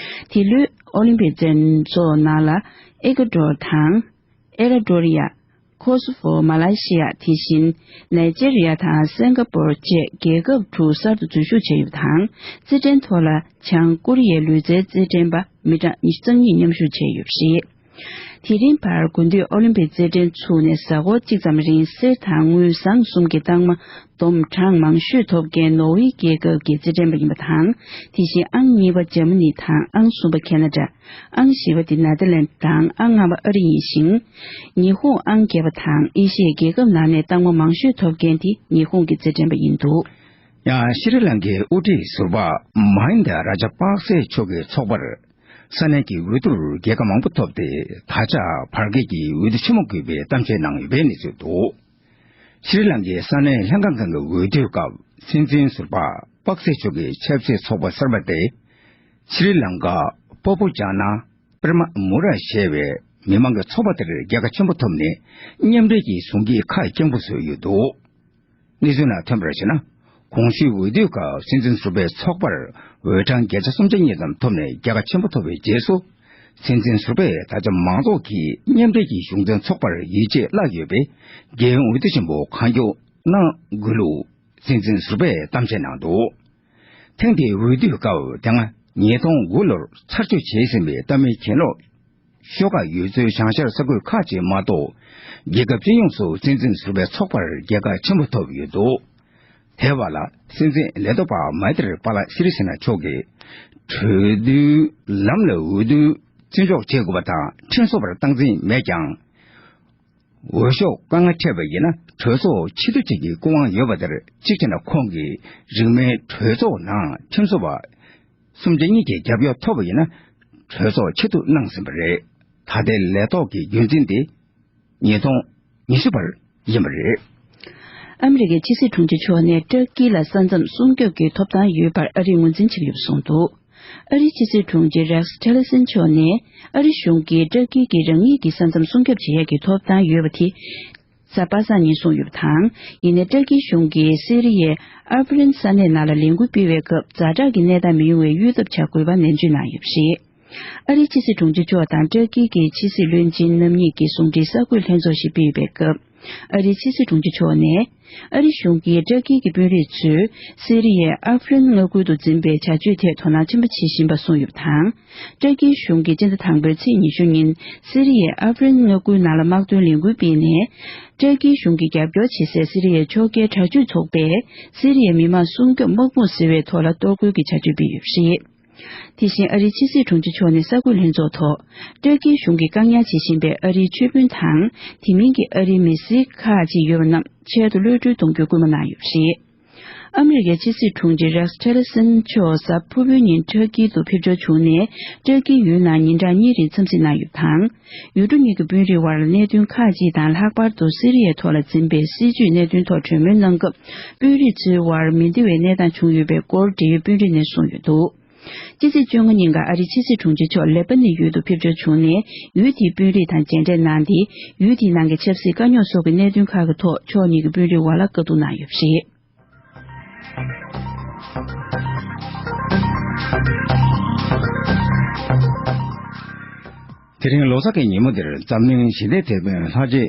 དེ་ལོའི་ཨོ་ལིམ་པིག་འགྲན་ཚོགས་ནང་ལ་ཨེ་ཀ་ཌོར་དང་། ཨེ་ར་ཌོ་རི་ཡ། ཁོ་སོ་ཕོ། མ་ལེ་ཤི་ཡ། དེ་བཞིན་ནཱི་ཇེ་རི་ཡ་དང་སིང་ག་པོར་བཅས་རྒྱལ་ཁབ་དྲུག་གསར་དུ་འཛུལ་ཞུགས་བྱས་ཡོད་པ་དང་། རྩེད་འགྲན་ཐོག་ལ་བྱང་ཀོ་རི་ཡའི་ལུས་རྩལ་རྩེད་འགྲན་པ་མི་གྲངས་ཉི་ཤུ་རྩ་གཉིས་མཉམ་ཞུགས་བྱས་ཡོད་པ་རེད། དེ་རིང་བར་དགུན་དུས་ཨོ་ལིམ་པིག་རྩེད་འགྲན་ཚུགས་ནས་གཟའ་འཁོར་གཅིག་ཙམ་རིང་གསེར་དང་དངུལ་ཟངས་གསུམ་གྱི་རྟགས་མ་འདོམ་གྲངས་མང་ཤོས་ཐོབ་མཁན་ནོར་ཝེ་རྒྱལ་ཁབ་ཀྱི་རྩེད་འགྲན་པ་ཡིན་པ་དང་། དེ་བཞིན་ཨང་གཉིས་པ་འཇར་མ་ནི་དང་ཨང་གསུམ་པ་ཁེ་ན་ཌ། ཨང་བཞི་པ་དེ་ནེ་དར་ལན་དང་ཨང་ལྔ་པ་ཨ་རི་ཡིན་ཞིང་། ཉི་ཧོང་ཨང་བརྒྱད་པ་དང་ཨེ་ཤི་ཡའི་རྒྱལ་ཁབ་ནང་ནས་རྟགས་མ་མང་ཤོས་ཐོབ་མཁན་དེ་ཉི་ཧོང་གི་རྩེད་འགྲན་པ་ཡིན་འདུག། ཡང་ཤྲི་ལང་ཀའི་དབུ་ཁྲིད་ཟུར་པ་མ་ཧིན་དཱ་ར་ཇ་པག་སེ་མཆོག་གི་ཚོགས་པར་ས་གནས་ཀྱི་འོས་བསྡུར་རྒྱལ་ཁ་མང་པོ་ཐོབ་སྟེ། ད་ཆ་བར་བརྒལ་གྱི་འོས་བསྡུ་ཆེན་མོ་དགོས་པའི་གཏམ་བཤད་གནང་ཡོད་པའི་གནས་ཚུལ་འདུག། ཤྲི་ལང་ཀའི་ས་གནས་ལྷན་ཁང་ཁང་གི་འོས་བསྡུའི་སྐབས་སྲིད་འཛིན་ཟུར་པ་པག་སེ་མཆོག་གི་ཆབ་སྲིད་ཚོགས་པ་གསར་པ་དེ། ཤྲི་ལང་ཀ་པ་པུ་ཇ་ན་པར་མ་མུ་ར་ཞེས་པའི་མི་མང་གི་ཚོགས་པ་དེར་རྒྱལ་ཁ་ཆེན་པོ་ཐོབ་ནས། མཉམ་འབྲེལ་གྱི་གཟུགས་འགྱེད་ཁ་སྐྱེངས་པོ་བཟོས་ཡོད་འདུག། གནས་ཚུལ་ནང་ཐོན་པར་བྱས་ན། གོང་ཞུས་འོས་བསྡུའི་སྐབས་སྲིད་འཛིན་ཟུར་པའི་ཚོགས་པར་འོས་གྲངས་བརྒྱ་ཆ་སུམ་ཅུ་གཉིས་ཙམ་ཐོབ་ནས་རྒྱལ་ཁ་ཆེན་པོ་ཐོབ་པའི་རྗེས་སུ། སྲིད་འཛིན་ཟུར་པས་ད་ཆ་མང་ཚོགས་ཀྱིས་མཉམ་འབྲེལ་གྱི་གཞུང་འཛིན་ཚོགས་པར་ཡིད་ཆེས་བརླག་ཡོད་པས། རྒྱལ་ཡོངས་འོས་བསྡུ་ཆེན་པོ་གང་མགྱོགས་གནང་དགོས་ལུགས་སྲིད་འཛིན་ཟུར་པས་གཏམ་བཤད་གནང་འདུག། ཐེངས་འདིའི་འོས་བསྡུའི་སྐབས་དེ་སྔ་ཉིས་སྟོང་དགུ་ལོར་ཚར་གཅོད་བྱས་ཟིན་པའི་ལྟ་མིན་གྱེན་ལོག་ཤོག་ཁག་ཡོད་ཚུལ་བྱང་ཤར་ས་ཁུལ་ཁག་ཅིག་མ་གཏོགས། རྒྱལ་ཁབ་སྤྱི་ཡོངས་སུ་སྲིད་འཛིན་ཟུར་པའི་ཚོགས་པར་རྒྱལ་ཁ་ཆེན་པོ་ཐོབ་ཡོད་འདུག། དེ་བར་ལ་སྲིད་འཛིན་ལས་ཐོག་པ་མཱི་ཏི་རི་པཱ་ལ་སི་རི་སེ་ན་མཆོག་གིས། གྲོས་བསྡུར་ལམ་ལ་འོས་བསྡུ་བརྩི་འཇོག་བྱེད་དགོས་པ་དང་ཁྲིམས་བཟོ་བར་སྟངས་འཛིན་མེད་ཀྱང་། འོས་ཤོག་དཀའ་ངལ་འཕྲད་པ་ཡིན་ན་གྲོས་ཚོགས་ཕྱིར་བསྡུ་བྱེད་ཀྱི་སྐུ་དབང་ཡོད་པ་དེར་གཅིག་བྱས་ན། ཁོང་གིས་རིང་མིན་གྲོས་ཚོགས་ནང་ཁྲིམས་བཟོ་བ་གསུམ་ཆ་གཉིས་ཀྱི་རྒྱབ་སྐྱོར་ཐོབ་པ་ཡིན་ན། གྲོས་ཚོགས་ཕྱིར་བསྡུ་གནང་ཟིན་པ་རེད། ད་ལྟའི་ལས་ཐོག་གི་རྒྱུན་འཛིན་དེ་ཉིས་སྟོང་ཉི་ཤུ་བར་ཡིན་པ་རེད། ཨ་མི་རི་ཀའི་ཕྱི་སྲིད་དྲུང་ཆེ་མཆོག་ནས་ཏུར་ཀི་ལ་ས་མཚམས་སྲུང་སྐྱོབ་ཀྱི་ཐོབ་ཐང་ཡོད་པར་ཨ་རིས་ངོས་འཛིན་བྱེད་ཀྱི་ཡོད་པ་གསུངས་འདུག། ཨ་རིའི་ཕྱི་སྲིད་དྲུང་ཆེ་རེགས་ཊི་ལེ་སན་མཆོག་ནས། ཨ་རི་གཞུང་གིས་ཏུར་ཀི་གིས་རང་ཉིད་ཀྱི་ས་མཚམས་སྲུང་སྐྱོབ་བྱེད་ཡག་གི་ཐོབ་ཐང་ཡོད་པ་དེ་གཟའ་པ་སངས་ཉིན་གསུངས་ཡོད་པ་དང་། ཡིན་ནའི་ཏུར་ཀིའི་གཞུང་གིས་སི་རི་ཡའི་ཨབ་རིན་ས་གནས་ནང་ལ་ལས་འགུལ་སྤེལ་བའི་སྐབས་ཛ་དྲག་གི་གནས་སྟངས་མི་ཡོང་བའི་གཡོལ་ཐབས་བྱ་དགོས་པ་ནན་བརྗོད་གནང་ཡོད་པ་རེད། ཨ་རིའི་ཕྱི་སྲིད་དྲུང་ཆེ་མཆོག་དང་ཏུར་ཀི་གི་ཕྱི་སྲིད་བློན་ཆེན་རྣམ་གཉིས་ཀྱིས་ཟུང་འབྲེལ་གསར་འགོད་ལྷན་ཚོགས་ཤིག་སྤེལ་ཡོད་པའི་སྐབས། ཨ་རིའི་ཕྱི་སྲིད་དྲུང་ཆེ་མཆོག་ནས། ཨ་རི་གཞུང་གིས་ཏུར་ཀི་གི་དཔོན་རིགས་ཚོས་སི་རི་ཡའི་ཨབ་རིན་མངའ་ཁུལ་དུ་འཛིན་པའི་བྱ་སྤྱོད་ཐད་དོ་སྣང་ཆེན་པོ་བྱེད་བཞིན་པ་གསུངས་ཡོད་པ་དང་། ཏུར་ཀིའི་གཞུང་གིས་སྤྱི་ཟླ་དང་པོའི་ཚེས་ཉི་ཤུ་ཉིན་སི་རི་ཡའི་ཨབ་རིན་མངའ་ཁུལ་ནང་ལ་དམག་དོན་ལས་འགུལ་སྤེལ་ནས། ཏུར་ཀིའི་གཞུང་གིས་རྒྱབ་སྐྱོར་བྱེད་སའི་སི་རི་ཡའི་ཕྱོགས་འགལ་དྲག་སྤྱོད་ཚོགས་པས་སི་རི་ཡའི་མི་མང་སྲུང་སྐྱོབ་དམག་དཔུང་ཟེར་བའི་ཐོག་ལ་གཏོར་རྒོལ་གྱི་བྱ་སྤྱོད་སྤེལ་ཡོད་པ་རེད། དེ་བཞིན་ཨ་རིའི་ཕྱི་སྲིད་དྲུང་ཆེ་མཆོག་ནས་གསར་འགོད་ལྷན་ཚོགས་ཐོག་ཏུར་ཀིའི་གཞུང་གིས་བཀག་ཉར་བྱེད་བཞིན་པའི་ཨ་རིའི་ཆོས་དཔོན་དང་། དེ་མིན་གྱི་ཨ་རིའི་མི་སེར་ཁག་ཅིག་ཡོད་པ་རྣམས་ཆེད་དུ་གློད་གྲོལ་གཏོང་རྒྱུའི་སྐུལ་མ་གནང་ཡོད་པ་རེད། ཨ་མི་རི་ཀའི་ཕྱི་སྲིད་དྲུང་ཆེ་རེགས་ཊི་ལེ་སན་མཆོག་གཟའ་ཕུར་བུའི་ཉིན་ཏུར་ཀི་དུ་ཕེབས་འབྱོར་བྱུང་ནས། ཏུར་ཀིའི་ཡུལ་ནང་ཉིན་གྲངས་གཉིས་རིང་འཚམས་གཟིགས་གནང་ཡོད་པ་དང་། ཡུལ་གྲུ་གཉིས་ཀྱི་དཔོན་རིགས་དབར་གནད་དོན་ཁག་ཅིག་དང་། ལྷག་པར་དུ་སི་རི་ཡའི་ཐོག་ལ་འཛིན་པའི་སྲིད་བྱུས་གནད་དོན་ཐོག་གྲོས་མོལ་གནང་སྐབས། དཔོན་རིགས་ཚོའི་དབར་མི་བདེ་བའི་གནས་སྟངས་བྱུང་ཡོད་པའི་སྐོར་འབྲེལ་ཡོད་དཔོན་རིགས་ནས་གསུངས་ཡོད་འདུག། སྤྱི་ཚེས་བཅོ་ལྔ་ཉིན་ཀ་ཨ་རིའི་ཕྱི་སྲིད་དྲུང་ཆེ་མཆོག་ལེ་པ་ནི་ཡུལ་དུ་ཕེབས་འབྱོར་བྱུང་ནས། ཡུལ་དེའི་དཔོན་རིགས་དང་མཇལ་འཕྲད་གནང་སྟེ། ཡུལ་དེའི་ནང་གི་ཆབ་སྲིད་དཀའ་རྙོག་སོགས་ཀྱི་གནད་དོན་ཁག་གི་ཐོག་ཕྱོགས་གཉིས་ཀྱི་དཔོན་རིགས་དབར་ལ་བཀའ་བསྡུར་གནང་ཡོད་པ་རེད། དེ་རིང་ལོ་གསར་གྱི་ཉིན་མོ་འདིར་འཛམ་གླིང་ཞི་བདེའི་དེད་དཔོན་ལྷ་རྗེ་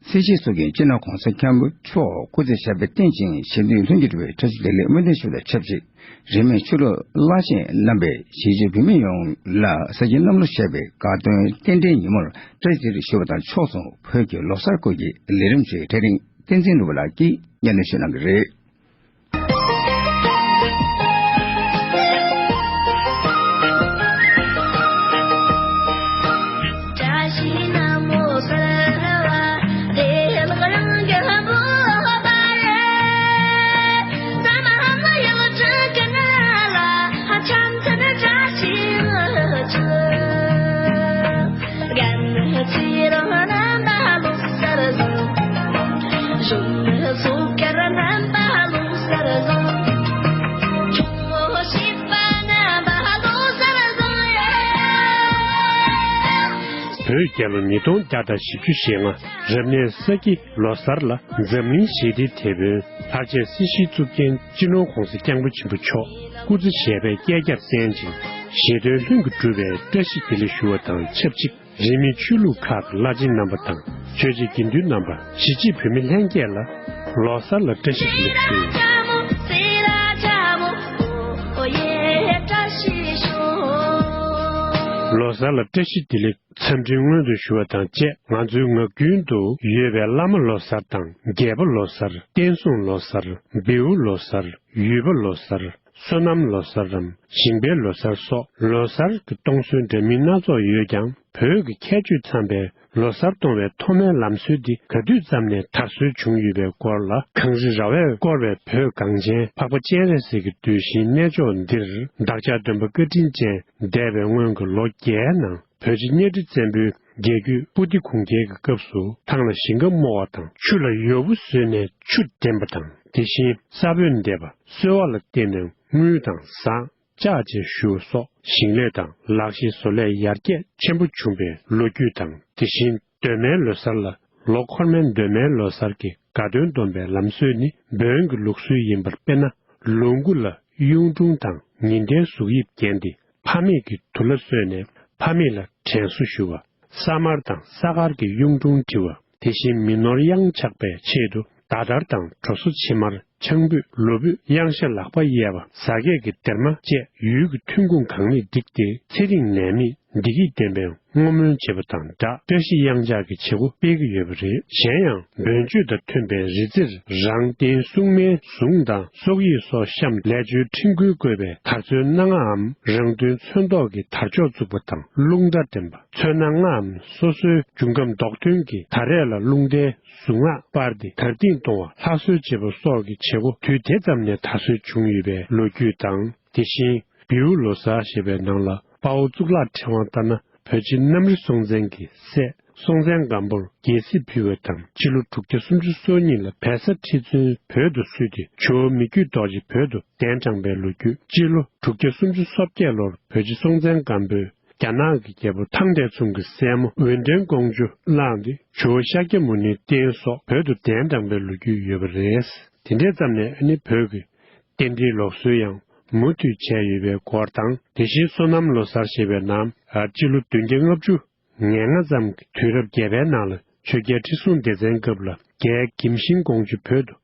སྲིད་ཞིའི་གཙུག་རྒྱན་སྤྱི་ནོར་༧གོང་ས་༧སྐྱབས་མགོན་མཆོག་སྐུ་ཚེ་ཞབས་པད་བརྟན་ཅིང་། ཞི་མཐུན་ལྷུན་གྱིས་གྲུབ་པའི་བཀྲ་ཤིས་བདེ་ལེགས་སྨོན་འདུན་ཞུ་བ་དང་ཆབས་ཅིག་རིས་མེད་ཆོས་ལུགས་བླ་ཆེན་རྣམ་པས་གཞིས་བྱེས་བོད་མི་ཡོངས་ལ་ས་ཁྱིམ་གནམ་ལོ་བཞད་པའི་དགའ་སྟོན་རྟེན་འབྲེལ་ཉིན་མོར་བཀྲ་ཤིས་བདེ་ལེགས་ཞུ་བ་དང་ཕྱོགས་མཚུངས་བོད་ཀྱི་ལོ་གསར་སྐོར་གྱི་ལས་རིམ་ཞིག་གྲལ་རིང་བསྟན་འཛིན་ནོར་བུ་ལགས་ཀྱིས་སྙན་སྒྲོན་ཞུ་གནང་གི་རེད། བརྒྱད་ལོ་ཉིས་སྟོང་བརྒྱ་དང་བཞི་བཅུ་ཞེ་ལྔ། རབ་གནས་ས་ཁྱི་ལོ་གསར་ལ་འཛམ་གླིང་ཞི་བདེའི་དེད་དཔོན་ལྷར་བཅས་སྲིད་ཞིའི་གཙུག་རྒྱན་སྤྱི་ནོར་༧གོང་ས་༧སྐྱབས་མགོན་ཆེན་པོ་མཆོག་སྐུ་ཚེ་ཞབས་པད་བསྐལ་བརྒྱར་བརྟན་ཅིང་། བཞེད་དོན་ལྷུན་གྱིས་གྲུབ་པའི་བཀྲ་ཤིས་བདེ་ལེགས་ཞུ་བ་དང་ཆབས་ཅིག་རིས་མེད་ཆོས་ལུགས་ཁག་གི་བླ་ཆེན་རྣམ་པ་དང་ཆོས་བྱེད་དགེ་འདུན་རྣམ་པ། གཞིས་བྱེས་བོད་མི་ལྷན་རྒྱས་ལ་ལོ་གསར་ལ་བཀྲ་ཤིས་བདེ་ལེགས་ཞུ། ལོ་གསར་ལ་བཀྲ་ཤིས་བདེ་ལེགས། འཚམས་འདྲི་སྔོན་དུ་ཞུ་བ་དང་བཅས། ང་ཚོའི་ངག་རྒྱུན་དུ་ཡོད་པའི་བླ་མ་ལོ་གསར་དང་། རྒྱལ་པོ་ལོ་གསར། བསྟན་སྲུང་ལོ་གསར། བེའུ་ལོ་གསར། ཡུལ་པ་ལོ་གསར། སོ་ནམ་ལོ་གསར་རམ། ཞིང་པའི་ལོ་གསར་སོགས་ལོ་གསར་གྱི་གཏོང་སྲོལ་འདྲ་མིན་སྣ་ཚོགས་ཡོད་ཀྱང་། བོད་ཀྱི་ཁྱད་ཆོས་འཚམ་པའི་ལོ་གསར་གཏོང་བའི་ཐོག་མའི་ལམ་སྲོལ་འདི་ག་དུས་ཙམ་ནས་དར་སྲོལ་བྱུང་ཡོད་པའི་སྐོར་ལ། གངས་རི་ར་བས་བསྐོར་བའི་བོད་གངས་ཅན་འཕགས་པ་སྤྱན་རས་གཟིགས་ཀྱི་གདུལ་ཞིང་གནས་མཆོག་འདིར། བདག་ཅག་སྟོན་པ་བཀའ་དྲིན་ཅན་འདས་པའི་སྔོན་གྱི་ལོ་བརྒྱའི་ནང་། བོད་རྗེ་གཉའ་ཁྲི་བཙན་པོའི་རྒྱལ་རྒྱུད་པུ་ཏི་གུང་རྒྱལ་གྱི་སྐབས་སུ། ཐང་ལ་ཞིང་ཁ་རྨོ་བ་དང་། ཆུ་ལ་ཡོ་བུ་བཟོས་ནས་ཆུ་འདྲེན་པ་དང་། དེ་བཞིན་ས་བོན་འདེབས་པ། སོལ་བ་ལ་བརྟེན་ནས་དངུལ་དང་ཟངས་ལྕགས་བཅས་བཞུ་བ་སོགས་ཞིང་ལས་དང་ལག་ཤེས་བཟོ་ལས་ཡར་རྒྱས་ཆེན་པོ་བྱུང་བའི་ལོ་རྒྱུས་དང་། དེ་བཞིན་གདོད་མའི་ལོ་གསར་ལ། ལོ་འཁོར་མའི་གདོད་མའི་ལོ་གསར་གྱི་དགའ་སྟོན་སྡོམ་པའི་ལམ་སྲོལ་ནི་བོན་གྱི་ལུགས་སྲོལ་ཡིན་པར། དཔེར་ན། ལོ་འགོ་ལ་གཡུང་དྲུང་དང་ཉི་ཟླའི་གཟུགས་དབྱིབས་བརྒྱན་ཏེ། ཕ་མེས་ཀྱི་དུར་ལྭ་གསོས་ནས་ཕ་མེས་ལ་དྲན་གསོ་ཞུ་བ། ས་དམར་དང་ས་དཀར་གྱི་གཡུང་དྲུང་བྲི་བ། དེ་བཞིན་མི་ནོར་གཡང་ཆགས་པའི་ཆེད་དུ་ཟླ་དར་དང་གྲོ་སོ་ཕྱེ་མར། ཆང་ཕུད། ལོ་ཕུད། གཡང་ཤ་ལག་པ་གཡས་པ། ཟ་སྐད་ཀྱི་སྡེར་མ་བཅས་ཡུལ་གྱི་ཐོན་ཁུངས་གང་མེད་བསྒྲིགས་ཏེ། ཚེ་རིང་ནད་མེད་བདེ་སྐྱིད་ལྡན་པའི་བསྔོ་སྨོན་བྱེད་པ་དང་སྦྲགས། བཀྲ་ཤིས་གཡང་ཆགས་ཀྱི་བྱེད་སྒོ་སྤེལ་གྱི་ཡོད་པ་རེད། གཞན་ཡང་། འདོན་ཆོས་དང་མཐུན་པའི་རི་རྩེར་རང་སྟེང་སྲུང་མའི་གཟུངས་དང་སོག་ཡིག་སོགས་བཤམས། ལས་བཅོལ་ཁྲིམས་འགལ་བཀོད་པའི་དར་ཚོན་སྣ་ལྔའམ། རང་དོན་ཚོན་མདོག་གི་དར་ལྕོག་བཙུགས་པ་དང་། རླུང་རྟ་འདྲེན་པ། ཚོན་སྣ་ལྔའམ། སོ་སོའི་འབྱུང་ཁམས་མདོག་ཐོན་གྱི་དར་རས་ལ་རླུང་རྟའི་གཟུངས་སྔགས་སྤར་ཏེ་དར་ཏིང་གཏོང་བ། ལྷ་གསོལ་བྱེད་པ་སོགས་ཀྱི་བྱེད་སྒོ་དུས་དེ་ཙམ་ནས་དར་སྲོལ་བྱུང་ཡོད་པའི་ལོ་རྒྱུས་དང་། དེ་བཞིན་བེའུ་ལོ་གསར་ཞེས་པའི་ནང་ལ། དཔའ་བོ་གཙུག་ལག་ཕྲེང་བ་ལྟར་ན། བོད་རྗེ་གནམ་རི་སྲོང་བཙན་གྱི་སྲས་སྲོང་བཙན་སྒམ་པོར་རྒྱལ་སྲིད་ཕུལ་བ་དང་། སྤྱི་ལོ་དྲུག་བརྒྱ་སུམ་ཅུ་སོ་གཉིས་ལ་བལ་བཟའ་ཁྲི་བཙུན་བོད་དུ་བསུས་ཏེ། ཇོ་བོ་མི་བསྐྱོད་རྡོ་རྗེ་བོད་དུ་གདན་དྲངས་པའི་ལོ་རྒྱུས། སྤྱི་ལོ་དྲུག་བརྒྱ་སུམ་ཅུ་སོ་བརྒྱད་ལོར་བོད་རྗེ་སྲོང་བཙན་སྒམ་པོས་རྒྱ་ནག་གི་རྒྱལ་པོ་ཐང་ཏའེ་ཙུང་གི་སྲས་མོ་འོད་ལྡན་ཀོང་ཇོ་བླངས་ཏེ། ཇོ་བོ་ཤཱཀྱ་མུ་ནེའི་རྟེན་སོགས་བོད་དུ་གདན་དྲངས་པའི་ལོ་རྒྱུས་ཡོད་པ་རེད། དེ་འདྲའི་ཙམ་ནས་ཨ་ནི་བོད་ཀྱི་རྟེན་འབྲེལ་ལུགས་སྲོལ་ཡང་མུ་མཐུད་བྱས་ཡོད་པའི་སྐོར་དང་། དེ་བཞིན་སོ་ནམ་ལོ་གསར་ཞེས་པའི་ནང་། ཨ། སྤྱི་ལོ་བདུན་བརྒྱ་ལྔ་བཅུ་ང་ལྔ་ཙམ་གྱི་དུས་རབས་བརྒྱད་པའི་ནང་ལ་ཆོས་རྒྱལ་ཁྲི་སྲོང་ལྡེ་བཙན་སྐབས་ལ་རྒྱལ་བ་གིམ་ཤིང་ཀོང་ཇོ་བོད་དུ་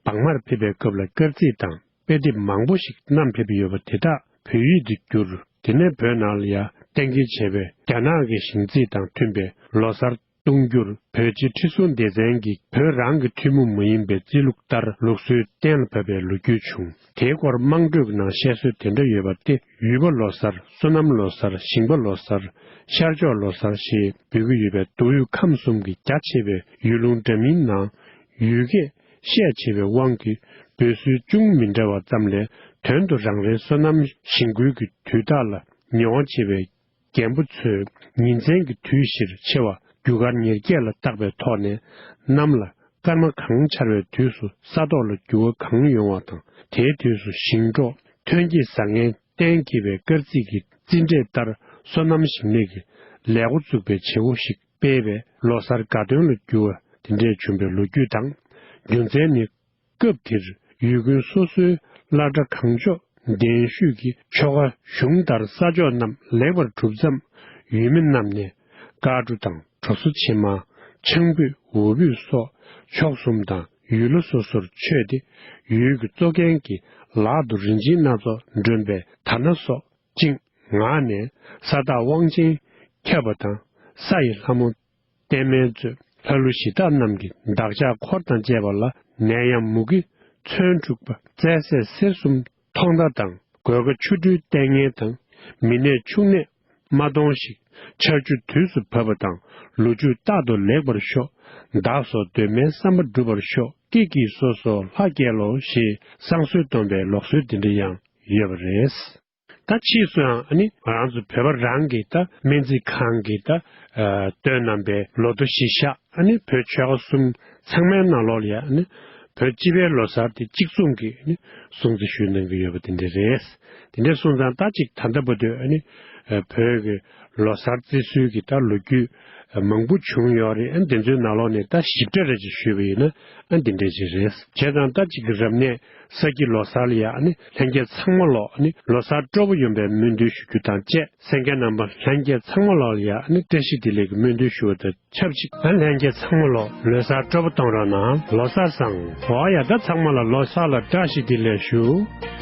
བག་མར་ཕེབས་པའི་སྐབས་ལ་སྐར་རྩིས་དང་དཔེ་དེབ་མང་པོ་ཞིག་བསྣམས་ཕེབས་ཡོད་པ་དེ་དག་བོད་ཡིག་ཏུ་བསྒྱུར། དེ་ནས་བོད་ནང་ལ་ཡང་གཏན་འཁེལ་བྱས་པའི་རྒྱ་ནག་གི་ཞིང་རྩིས་དང་མཐུན་པའི་ལོ་གསར་གཏོང་རྒྱུར་བོད་རྗེ་ཁྲི་སྲོང་ལྡེ་བཙན་གྱིས་བོད་རང་གི་ཐུན་མོང་མ་ཡིན་པའི་རྩིས་ལུགས་ལྟར་ལུགས་སྲོལ་གཏན་ལ་ཕབ་པའི་ལོ་རྒྱུས་བྱུང་། དེའི་སྐོར་དམངས་ཁྲོད་ཀྱི་ནང་བཤད་སྲོལ་དེ་འདྲ་ཡོད་པ་སྟེ། ཡུལ་པ་ལོ་གསར། སོ་ནམ་ལོ་གསར། ཞིང་པ་ལོ་གསར། ཤར་ཕྱོགས་ལོ་གསར་ཞེས་འབོད་ཀྱི་ཡོད་པའི་མདོ་དབུས་ཁམས་གསུམ་གྱི་རྒྱ་ཆེ་བའི་ཡུལ་ལུང་འདྲ་མིན་ནང་ཡུལ་སྐད་ཤས་ཆེ་བའི་དབང་གིས་འབོད་སྲོལ་ཅུང་མི་འདྲ་བ་ཙམ་ལས། དོན་དུ་རང་རེའི་སོ་ནམ་ཞིང་ཁུལ་གྱི་དུས་རྟགས་ལ་ཉེ་བ་ཆེ་བའི་རྒན་པོ་ཚོས་ཉིན་མཚན་གྱི་དུས་བཞིར་ཕྱེ་བ་རྒྱུ་སྐར་ཉེར་བརྒྱད་ལ་བཏགས་པའི་ཐོག་ནས། གནམ་ལ་སྐར་མ་གང་འཆར་བའི་དུས་སུ་ས་ཐོག་ལ་རྒྱུ་བ་གང་ཡོང་བ་དང་། དེའི་དུས་སུ་ཞིང་འབྲོག་ཐོན་སྐྱེད་བཟང་ངན་གཏན་འཁེལ་བའི་སྐར་རྩིས་ཀྱི་རྩིས་འབྲས་ལྟར། སོ་ནམ་ཞིང་ལས་ཀྱི་ལས་འགོ་བཙུགས་པའི་བྱེད་སྒོ་ཞིག་སྤེལ་བས། ལོ་གསར་དགའ་སྟོན་ལ་འགྱུར་བ་དེ་འདྲས་བྱུང་བའི་ལོ་རྒྱུས་དང་། རྒྱུ་མཚན་ནི། སྐབས་དེར་ཡུལ་དགོན་སོ་སོའི་བླ་གྲྭ་གང་ལྕོགས་གདན་ཞུས་ཀྱིས་ཆོ་ག་གཞུང་ལྟར་ས་ཕྱོགས་རྣམས་ལེགས་པར་གྲུབ་མཚམས། ཡུལ་མི་རྣམས་ནས་དཀར་འབྲུ་དང་གྲོ་སོ་ཕྱེ་མར། ཆང་ཕུད། འོ་ཕུད་སོགས་ཕྱོགས་གསུམ་དང་ཡུལ་ལྷ་སོ་སོར་མཆོད་དེ། ཡུལ་གྱི་གཙོ་རྒྱན་གྱི་ལག་ཏུ་རིན་ཆེན་སྣ་ཚོགས་སྒྲོན་པའི་དར་སྣ་སོགས་བཅིངས། ངག་ནས་ས་བདག་དབང་ཆེན་ཁྱབ་པ་དང་། ས་ཡི་ལྷ་མོ་བརྟན་མའི་གཙོས་ལྷ་ཀླུ་གཞི་བདག་རྣམས་ཀྱི་བདག་ཅག་འཁོར་དང་བཅས་པ་ལ་ནད་ཡམས་མུ་གེ་མཚོན་འཁྲུགས་པ། རྩྭ་ཟས་གསེར་གསུམ་ཐོག་མདའ་དང་། གོས་དཀར་ཆུ་སྦྲུལ་ལྟས་ངན་དང་། མི་ནད་ཕྱུགས་ནད་རྨ་དོང་ཞིག་ཆར་ཆུ་དུས་སུ་བབས་པ་དང་། ལོ་མཇུག་རྟག་ཏུ་ལེགས་པར་ཤོག་བདག་སོགས་གདོད་མའི་བསམ་པ་འགྲུབ་པར་ཤོག་ཀྱེ་ཀྱེ་སོ་སོ་ལྷ་རྒྱལ་ལོ་ཞེས་བསང་གསོལ་གཏོང་བའི་ལུགས་སྲོལ་འདི་འདྲ་ཡང་ཡོད་པ་རེད། ད་ཕྱིས་སུའང་ཨ་ནི་ང་རང་ཚོ་བོད་པ་རང་གི་ད་སྨན་རྩིས་ཁང་གི་ད་ཨ་སྟོན་གནང་པའི་ལོ་ཐོ་གཞི་བཞག་ཨ་ནི་བོད་ཆོལ་ཁ་གསུམ་ཚང་མའི་ནང་ལོགས་ལ་ཡ་ཨ་ནི་བོད་སྤྱི་པའི་ལོ་གསར་དེ་གཅིག་མཚུངས་ཀྱི་ཨ་ནི་སྲུང་བརྩི་ཞུས་གནང་གི་ཡོད་པ་དེ་འདྲ་རེད། དེ་འདྲ་སོང་ཙང་ད་ཅིག་ད་ལྟ་བར་དུ་ཨ་ནི་ཨ་བོད་ཀྱི་ལོ་གསར་བརྩི་སྲོལ་གྱི་ད་ལོ་རྒྱུས་ མང་པོ་བྱུང་ཡོད་རེད། ཨ་འདི་ཚོའི་ནང་ལོགས་ནས་ད་ཞིབ་ཕྲ་རེ་ཅིག་ཞུས་པ་ཡིན་ན་ཨ་འདི་འདྲ་ཅིག་རེད། བྱས་ཙང་ད་ཅིག་གི་རབ་གནས་ས་ཁྱི་ལོ་གསར་ལ་ཡ་ཨ་ནི་ལྷན་རྒྱས་ཚང་མ་ལོག་ཨ་ནི་ལོ་གསར་སྤྲོ་པོ་ཡོང་བའི་སྨོན་འདུན་ཞུ་རྒྱུ་དང་བཅས། གསན་མཁན་རྣམ་པ་ལྷན་རྒྱས་ཚང་མ་ལོག་ལ་ཡ་ཨ་ནི་བཀྲ་ཤིས་བདེ་ལེགས་ཀྱི་སྨོན་འདུན་ཞུ་བ་དང་ཆབས་ཅིག་ཨ་ལྷན་རྒྱས་ཚང་མ་ལོག་ལོ་གསར་སྤྲོ་པོ་གཏོང་རོགས་གནང་། ལོ་གསར་བཟང་། འོ་ཡ་ད་ཚང་མ་ལ་ལོ་གསར་ལ་བཀྲ་ཤིས་བདེ་ལེགས་ཞུ།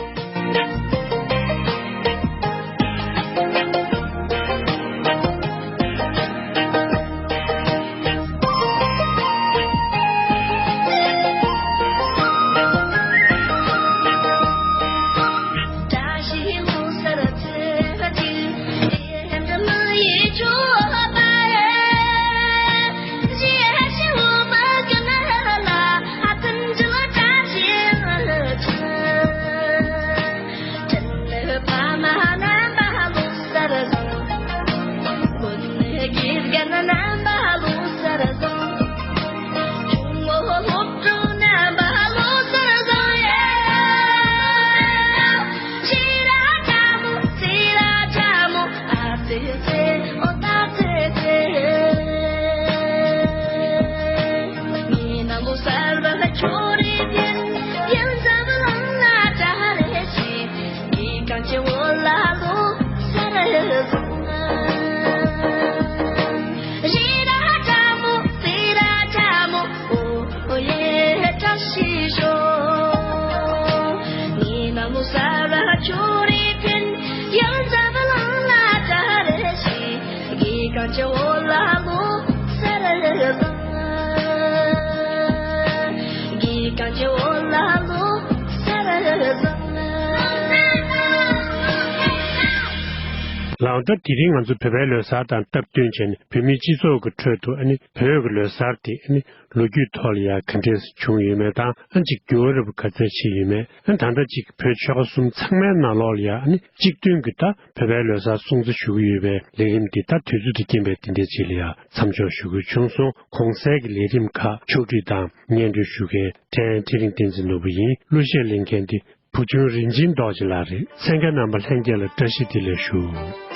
ལགས་ད་དེ་རིང་ང་ཚོ་བོད་པའི་ལོ་གསར་དང་སྟབས་བསྟུན་བྱས་ནས་བོད་མིའི་སྤྱི་ཚོགས་ཀྱི་ཁྲོད་དུ་ཨ་ནི་བོད་ཀྱི་ལོ་གསར་དེ་ཨ་ནི་ལོ་རྒྱུས་ཐོག་ལ་ཡང་ག་འདྲས་བྱུང་ཡོད་མེད་དང་ཨ་ཅིག་འགྱུར་བ་རབ་ག་ཚད་ཕྱིན་ཡོད་མེད། ཨ་ད་ལྟ་ཅིག་བོད་ཆོལ་ཁ་གསུམ་ཚང་མའི་ནང་ལོགས་ལ་ཡང་ཨ་ནི་གཅིག་མཐུན་གྱི་ད་བོད་པའི་ལོ་གསར་སྲུང་བརྩི་ཞུ་གི་ཡོད་པའི་ལས་རིམ་འདི་ད་དུས་ཚོད་དང་རྐྱེན་པས་འདི་འདྲས་ཅིག་ལ་ཡང་མཚམས་འཇོག་ཞུ་དགོས་བྱུང་སོང་། གོང་གསལ་གྱི་ལས་རིམ་ཁག་ཕྱོགས་སྒྲིག་དང་སྙན་སྒྲོན་ཞུ་མཁན་ཕྲན་ཚེ་རིང་བསྟན་འཛིན་ནོར་བུ་ཡིན། གླུ་གཞས་ལེན་མཁན་འདི་བུ་ཆུང་རིན་ཆེན་རྡོ་རྗེ་ལགས་རེད། གསན་མཁན་རྣམ་པ་ལྷན་རྒྱས་ལ་བཀྲ་ཤིས་བདེ་ལེགས་ཞུ།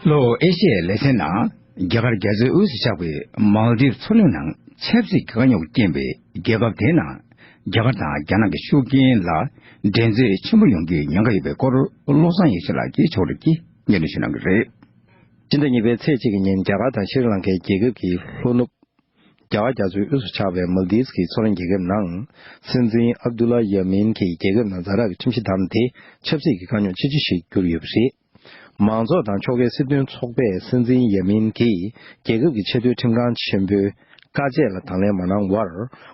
ལྷོ་ཨེ་ཤི་ཡའི་ལེ་ཚན་ནང་རྒྱ་གར་རྒྱ་མཚོའི་དབུས་སུ་ཆགས་པའི་མཱལ་དིབ་མཚོ་གླིང་ནང་ཆབ་སྲིད་ཀྱི་དཀའ་རྙོག་རྐྱེན་པས་རྒྱལ་ཁབ་དེའི་ནང་རྒྱ་གར་དང་རྒྱ་ནག་གི་ཤུགས་རྐྱེན་ལ་འགྲན་རྩོད་ཆེན་པོ་ཡོང་རྒྱུའི་ཉེན་ཁ་ཡོད་པའི་སྐོར་བློ་བཟང་ཡེ་ཤེས་ལགས་ཀྱིས་ཕྱོགས་སྒྲིག་གིས་སྙན་སྒྲོན་ཞུ་གནང་གི་རེད། སྤྱི་ཟླ་གཉིས་པའི་ཚེས་གཅིག་གི་ཉིན་རྒྱ་གར་དང་ཤྲི་ལང་ཀའི་རྒྱལ་ཁབ་ཀྱི་ལྷོ་ནུབ། རྒྱ་གར་རྒྱ་མཚོའི་དབུས་སུ་ཆགས་པའི་མཱལ་དིབ་ཀྱི་མཚོ་གླིང་རྒྱལ་ཁབ་ནང་། སྲིད་འཛིན་ཨབ་དུ་ལ་ཡ་མིན་གྱིས་རྒྱལ་ཁབ་ནང་ཛ་དྲག་གི་ཁྲིམས་གཞི་བསྡམས་ཏེ་ཆབ་སྲིད་ཀྱི་དཀའ་རྙོག་ཆེ་ཤོས་ཤིག་གྱུར་ཡོད་པ་རེད། མང་ཚོགས་དང་ཕྱོགས་འགལ་སྲིད་དོན་ཚོགས་པས་སྲིད་འཛིན་ཡ་མིན་གྱིས་རྒྱལ་ཁབ་ཀྱི་ཆེས་མཐོའི་ཁྲིམས་ཁང་ཆེན་པོའི་བཀའ་བཅད་ལ་དང་ལེན་མ་གནང་བར་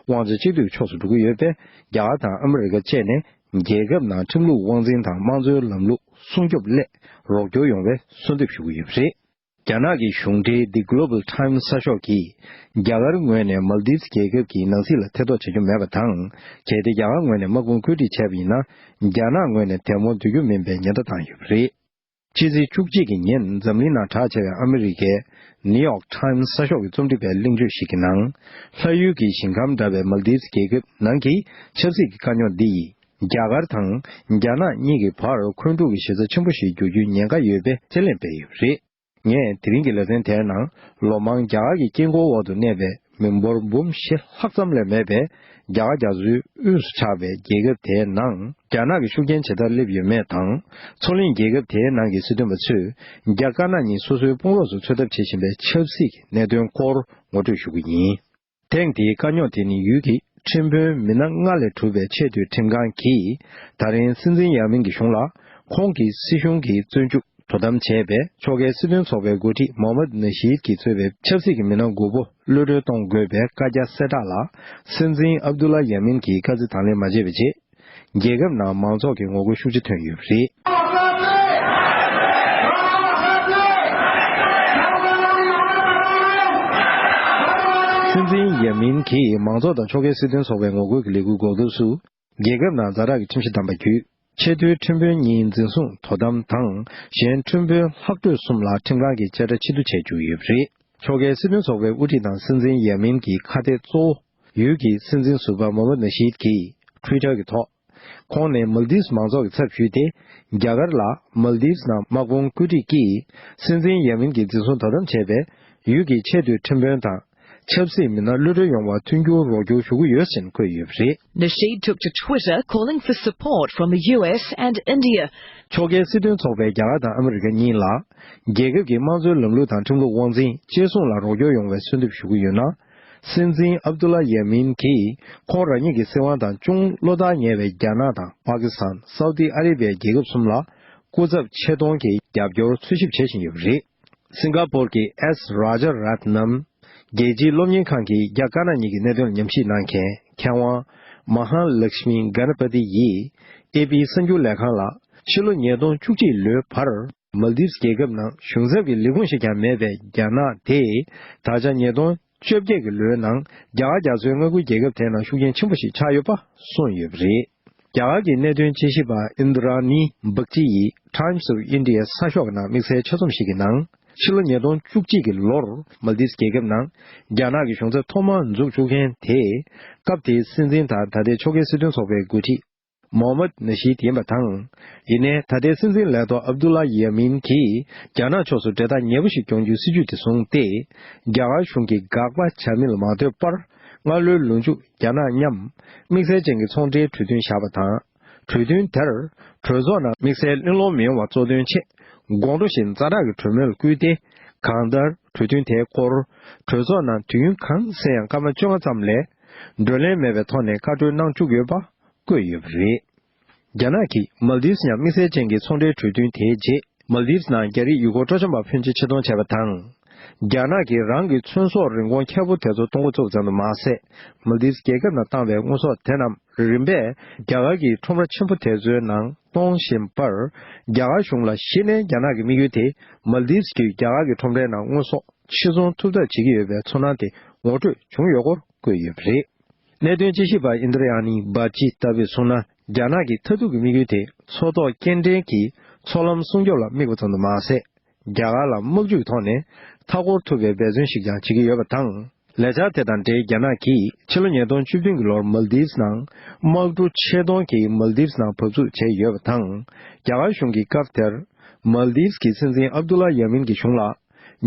དབང་ཆ་གཅིག་སྡུད་ཕྱོགས་སུ་འགྲོ་གི་ཡོད་པས། རྒྱ་གར་དང་ཨ་མི་རི་ཀ་བཅས་ནས་རྒྱལ་ཁབ་ནང་ཁྲིམས་ལུགས་དབང་འཛིན་དང་དམངས་གཙོའི་ལམ་ལུགས་སྲུང་སྐྱོབ་སླད་རོགས་སྐྱོར་ཡོང་བའི་གསོལ་འདེབས་ཞུ་གི་ཡོད་པ་རེད། རྒྱ་ནག་གི་གཞུང་འབྲེལ་The Global Times གསར་ཤོག་གིས། རྒྱ་གར་ངོས་ནས་མཱལ་དིབ་རྒྱལ་ཁབ་ཀྱི་ནང་སྲིད་ལ་ཐེ་གཏོགས་བྱ་རྒྱུ་མེད་པ་དང་། གལ་ཏེ་རྒྱ་གར་ངོས་ནས་དམག་དཔུང་བཀོད་སྒྲིག་བྱས་པ་ཡིན་ན། རྒྱ་ནག་ངོས་ནས་དལ་མོ་སྡོད་རྒྱུ་མིན་པའི་ཉེན་བརྡ་བཏང་ཡོད་པ་རེད། ཕྱི་ཚེས་བཅུ་གཅིག་གི་ཉིན་འཛམ་གླིང་ནང་གྲགས་ཆེ་བའི་ཨ་མི་རི་ཀའི་New York Times གསར་ཤོག་གིས་རྩོམ་སྒྲིག་པའི་གླེང་བརྗོད་ཞིག་གི་ནང་། ལྷ་ཡུལ་གྱི་ཞིང་ཁམས་འདྲ་བའི་མཱལ་དིབ་རྒྱལ་ཁབ་ནང་གི་ཆབ་སྲིད་ཀྱི་དཀའ་རྙོག་འདི་ཡིས། རྒྱ་གར་དང་རྒྱ་ནག་གཉིས་ཀྱི་བར་འཁོན་འཁྲུག་གི་གཞི་རྩ་ཆེན་པོ་ཞིག་འགྱུར་རྒྱུའི་ཉེན་ཁ་ཡོད་པའི་རྩིས་ལེན་སྤེལ་ཡོད་པ་རེད། ངས་དེ་རིང་གི་ལེ་ཚན་དེའི་ནང་ལོ་མང་རྒྱ་གར་གྱི་དཀྱིལ་འཁོར་འོག་ཏུ་གནས་པའི་མི་འབོར་འབུམ་བཞི་ལྷག་ཙམ་ལས་མེད་པའི་རྒྱ་གར་རྒྱ་མཚོའི་དབུས་སུ་ཆགས་པའི་རྒྱལ་ཁབ་དེའི་ནང་རྒྱ་ནག་གི་ཤུགས་རྐྱེན་ཇི་ལྟར་སླེབས་ཡོད་མེད་དང་། མཚོ་གླིང་རྒྱལ་ཁབ་དེའི་ནང་གི་སྲིད་དོན་པ་ཚོས་རྒྱ་དཀར་ནག་གཉིས་སོ་སོའི་དཔུང་རོགས་སུ་འཚོལ་ཐབས་བྱེད་བཞིན་པའི་ཆབ་སྲིད་ཀྱི་གནད་དོན་སྐོར་ངོ་སྤྲོད་ཞུ་གི་ཡིན། ཐེངས་འདིའི་དཀའ་རྙོག་དེ་ནི་ཡུལ་གྱི་ཁྲིམས་དཔོན་མི་སྣ་ལྔ་ལས་གྲུབ་པའི་ཆེས་མཐོའི་ཁྲིམས་ཁང་གིས་ད་རིང་སྲིད་འཛིན་ཡ་མིན་གྱི་གཞུང་ལ་ཁོང་གི་སྲིད་གཞུང་གི་བཙོན་འཇུག་དོ་དམ་བྱས་པའི་ཕྱོགས་འགལ་སྲིད་དོན་ཚོགས་པའི་འགོ་ཁྲིད་མོ་མད་ནཱ་ཤིད་ཀྱིས་གཙོས་པའི་ཆབ་སྲིད་ཀྱི་མི་སྣ་དགུ་པོ་གློད་གྲོལ་གཏོང་དགོས་པའི་བཀའ་རྒྱ་གསལ་བསྒྲགས་ལ་སྲིད་འཛིན་ཨབ་དུ་ལ་ཡ་མིན་གྱིས་བཀའ་བརྩི་དང་ལེན་མ་བྱས་པའི་རྗེས། རྒྱལ་ཁབ་ནང་མང་ཚོགས་ཀྱི་ངོ་རྒོལ་ཤུགས་ཆེ་ཐོན་ཡོད་པ་རེད། སྲིད་འཛིན་ཡ་མིན་གྱིས་མང་ཚོགས་དང་ཕྱོགས་འགལ་སྲིད་དོན་ཚོགས་པའི་ངོ་རྒོལ་གྱི་ལས་འགུལ་འགོ་འཛུགས་སུ། རྒྱལ་ཁབ་ནང་ཛ་དྲག་གི་ཁྲིམས་གཞི་བསྡམས་པ་བརྒྱུད། ཆེས་མཐོའི་ཁྲིམས་དཔོན་གཉིས་འཛིན་བཟུང་དོ་དམ་དང་། གཞན་ཁྲིམས་དཔོན་ལྷག་འཕྲོས་གསུམ་ལ་ཁྲིམས་ཁང་གིས་བཅད་ཁྲ་ཕྱིར་བསྡུ་བྱས་བཅུག་ཡོད་པ་རེད། ཕྱོགས་འགལ་སྲིད་དོན་ཚོགས་པའི་དབུ་ཁྲིད་དང་སྲིད་འཛིན་ཡ་མིན་གྱི་ཁ་གཏད་གཙོ་བོ། ཡུལ་གྱི་སྲིད་འཛིན་ཟུར་པ་མོ་མད་ནཱ་ཤིད་ཀྱིས་Twitter གྱི་ཐོག་ཁོང་ནས་མལ་དིབས་མང་ཚོགས་ཀྱི་ཚབ་ཞུས་ཏེ། རྒྱ་གར་ལ་མལ་དིབས་ནང་དམག་དཔུང་བཀོད་སྒྲིག་གིས་སྲིད་འཛིན་ཡ་མིན་གྱི་འཛིན་བཟུང་དོ་དམ་བྱས་པའི་ཡུལ་གྱི་ཆེས་མཐོའི་ཁྲིམས་དཔོན་དང་ཆབ་སྲིད་མི་སྣ་གློད་གྲོལ་ཡོང་བར་མཐུན་འགྱུར་རོགས་སྐྱོར་ཞུ་གི་ཡོད་ཅེས་བཀོད་ཡོད་པ་རེད། Nasheed took to Twitter calling for support from the U S and India. ཕྱོགས་འགལ་སྲིད་དོན་ཚོགས་པས་རྒྱ་གར་དང་ཨ་མི་རི་ཀ་གཉིས་ལ། རྒྱལ་ཁབ་ཀྱི་དམངས་གཙོའི་ལམ་ལུགས་དང་ཁྲིམས་ལུགས་དབང་འཛིན་གཅེས་སྲུང་ལ་རོགས་སྐྱོར་ཡོང་བའི་གསོལ་འདེབས་ཞུ་གི་ཡོད་ན། སྲིད་འཛིན་ཨབ་དུ་ལ་ཡ་མིན་གྱིས་ཁོང་རང་ཉིད་ཀྱི་སྲིད་དབང་དང་ཅུང་བློ་ཐག་ཉེ་བའི་རྒྱ་ནག་དང་པ་ཀི་སི་ཐན། སའུ་དི་ཨ་རེ་བྷི་ཡ་རྒྱལ་ཁབ་གསུམ་ལ་སྐུ་ཚབ་ཆེད་གཏོང་གི་རྒྱབ་སྐྱོར་འཚོལ་ཞིབ་བྱེད་བཞིན་ཡོད་པ་རེད། སིང་ག་པོར་གྱི་ཨེས་རཱ་ཇ་རཏ་ནམ། རྒྱལ་སྤྱིའི་སློབ་གཉེར་ཁང་གི་རྒྱ་དཀར་ནག་གཉིས་ཀྱི་གནད་དོན་ལ་ཉམས་ཞིབ་གནང་མཁན་མཁས་དབང་མ་ཧཱ་ལཀྵ་མི་གྷ་ན་པ་ཏི་ཡིས་ཨེ་པི་གསར་འགྱུར་ལས་ཁང་ལ། ཕྱི་ལོ་ཉིས་སྟོང་བཅུ་གཅིག་ལོའི་བར་མལ་དིབས་རྒྱལ་ཁབ་ནང་གཞུང་ཚབ་ཀྱི་ལས་ཁུངས་ཤིག་ཀྱང་མེད་པའི་རྒྱ་ནག་དེས། ད་ཆ་ཉིས་སྟོང་བཅོ་བརྒྱད་ཀྱི་ལོའི་ནང་རྒྱ་གར་རྒྱ་མཚོའི་མངའ་ཁུལ་རྒྱལ་ཁབ་དེའི་ནང་ཤུགས་རྐྱེན་ཆེན་པོ་ཞིག་ཆགས་ཡོད་པ་གསུངས་ཡོད་པ་རེད། རྒྱ་གར་གྱི་གནད་དོན་དཔྱད་ཞིབ་པ་ཨིན་དྲ་ནི་བྷག་ཅི་ཡིས་Times of India གསར་ཤོག་གི་ནང་དམིགས་བསལ་ཆ་རྩོམ་ཞིག་གི་ནང་། ཕྱི་ལོ་ཉིས་སྟོང་བཅུ་གཅིག་གི་ལོར་མལ་དིབས་རྒྱལ་ཁབ་ནང་རྒྱ་ནག་གི་གཞུང་ཚབ་ཐོག་མར་འཛུགས་བཅུག་མཁན་དེ། སྐབས་དེའི་སྲིད་འཛིན་དང་ད་ལྟའི་ཕྱོགས་འགལ་སྲིད་དོན་ཚོགས་པའི་འགོ་ཁྲིད་མོ་ཧམ་མད་ནཱ་ཤིད་ཡིན་པ་དང་། ཡིན་ནའི་ད་ལྟའི་སྲིད་འཛིན་ལས་ཐོག་ཨབ་དུ་ལ་ཡ་མིན་གྱིས་རྒྱ་ནག་ཕྱོགས་སུ་འབྲེལ་ཐག་ཉེ་པོ་ཞིག་སྐྱོང་རྒྱུའི་སྲིད་ཇུས་དེ་བཟུང་སྟེ། རྒྱ་གར་གཞུང་གིས་དགག་པ་བྱ་མིན་ལ་མ་ལྟོས་པར། སྔ་ལོའི་ལོ་མཇུག་རྒྱ་ནག་མཉམ་དམིགས་བསལ་ཅན་གྱི་ཚོང་འབྲེལ་གྲོས་མཐུན་བཞག་པ་དང་། གྲོས་མཐུན་དེར་གྲོས་ཚོགས་ནང་དམིགས་བསལ་གླེང་སློང་མི་ཡོང་བ་གཙོ་འདོན་ཆེད། དགོང་དྲོ་བཞིན་ཛ་དྲག་གི་གྲོས་མོལ་བསྐུལ་ཏེ། གང་ལྟར་གྲོས་མཐུན་དེའི་སྐོར་གྲོས་ཚོགས་ནང་དུས་ཡུན་གང་སེ་ཡང་སྐར་མ་བཅོ་ལྔ་ཙམ་ལས་བགྲོ་གླེང་མེད་པའི་ཐོག་ནས་བཀའ་འཁྲོལ་གནང་བཅུག་ཡོད་པ་བཀོད་ཡོད་པ་རེད། རྒྱ་ནག་གིས་མལ་དིབས་མཉམ་དམིགས་བསལ་ཅན་གྱི་ཚོང་འབྲེལ་གྲོས་མཐུན་དེའི་རྗེས། མལ་དིབས་ནང་རྒྱ་རིགས་ཡུལ་སྐོར་སྤྲོ་འཆམ་པ་ཕོན་ཆེ་ཆེད་གཏོང་བྱས་པ་དང་། རྒྱ་ནག་གིས་རང་གི་ཚོན་སོགས་རིན་གོང་ཁྱད་པོ་དེ་ཚོ་གཏོང་འགོ་བཙུགས་ཙམ་དུ་མ་ཟད། མལ་དིབས་རྒྱལ་ཁབ་ནང་བཏང་བའི་དངོས་ཟོག་དེ་རྣམས་རིམ་པས་རྒྱ་གར་གྱི་ཁྲོམ་ར་ཆེན་པོ་དེ་ཚོའི་ནང་གཏོང་བཞིན་པར། རྒྱ་གར་གཞུང་ལ་གཞི་ནས་རྒྱ་ནག་གི་དམིགས་ཡུལ་དེ་མལ་དིབས་ཀྱིས་རྒྱ་གར་གྱི་ཁྲོམ་རའི་ནང་དངོས་ཟོག་ཕྱིར་ཚོང་ཐུབ་ཐབས་བྱེད་ཀྱི་ཡོད་པའི་ཚོར་སྣང་དེ་ངོ་སྤྲོད་བྱུང་ཡོད་སྐོར་བཀོད་ཡོད་པ་རེད། གནད་དོན་དཔྱད་ཞིབ་པ་ཨིན་དྲ་ཡ་ནི་བྷ་ཅི་ལྟ་བུས་གསུངས་ན། རྒྱ་ནག་གི་མཐར་ཐུག་གི་དམིགས་ཡུལ་དེ་མཚོ་ཐོག་སྐྱེལ་འདྲེན་གྱི་མཚོ་ལམ་སྲུང་སྐྱོབ་ལ་དམིགས་པ་ཙམ་དུ་མ་ཟད། རྒྱ་གར་ལ་དམག་ཇུས་ཐོག་ནས་མཐའ་སྐོར་ཐུབ་པའི་འབད་བརྩོན་ཞིག་ཀྱང་བྱེད་ཀྱི་ཡོད་པ་དང་། ལས་འཆར་དེ་དང་འབྲེལ་རྒྱ་ནག་གིས་ཕྱི་ལོ་ཉིས་སྟོང་བཅུ་བདུན་གྱི་ལོར་མལ་དིབས་ནང་དམག་གྲུ་ཆེད་གཏོང་གིས་མལ་དིབས་ནང་བབས་ཚུགས་བྱས་ཡོད་པ་དང་། རྒྱ་གར་གཞུང་གིས་སྐབས་དེར་མལ་དིབས་ཀྱི་སྲིད་འཛིན་ཨབ་དུ་ལ་ཡ་མིན་གྱི་གཞུང་ལ།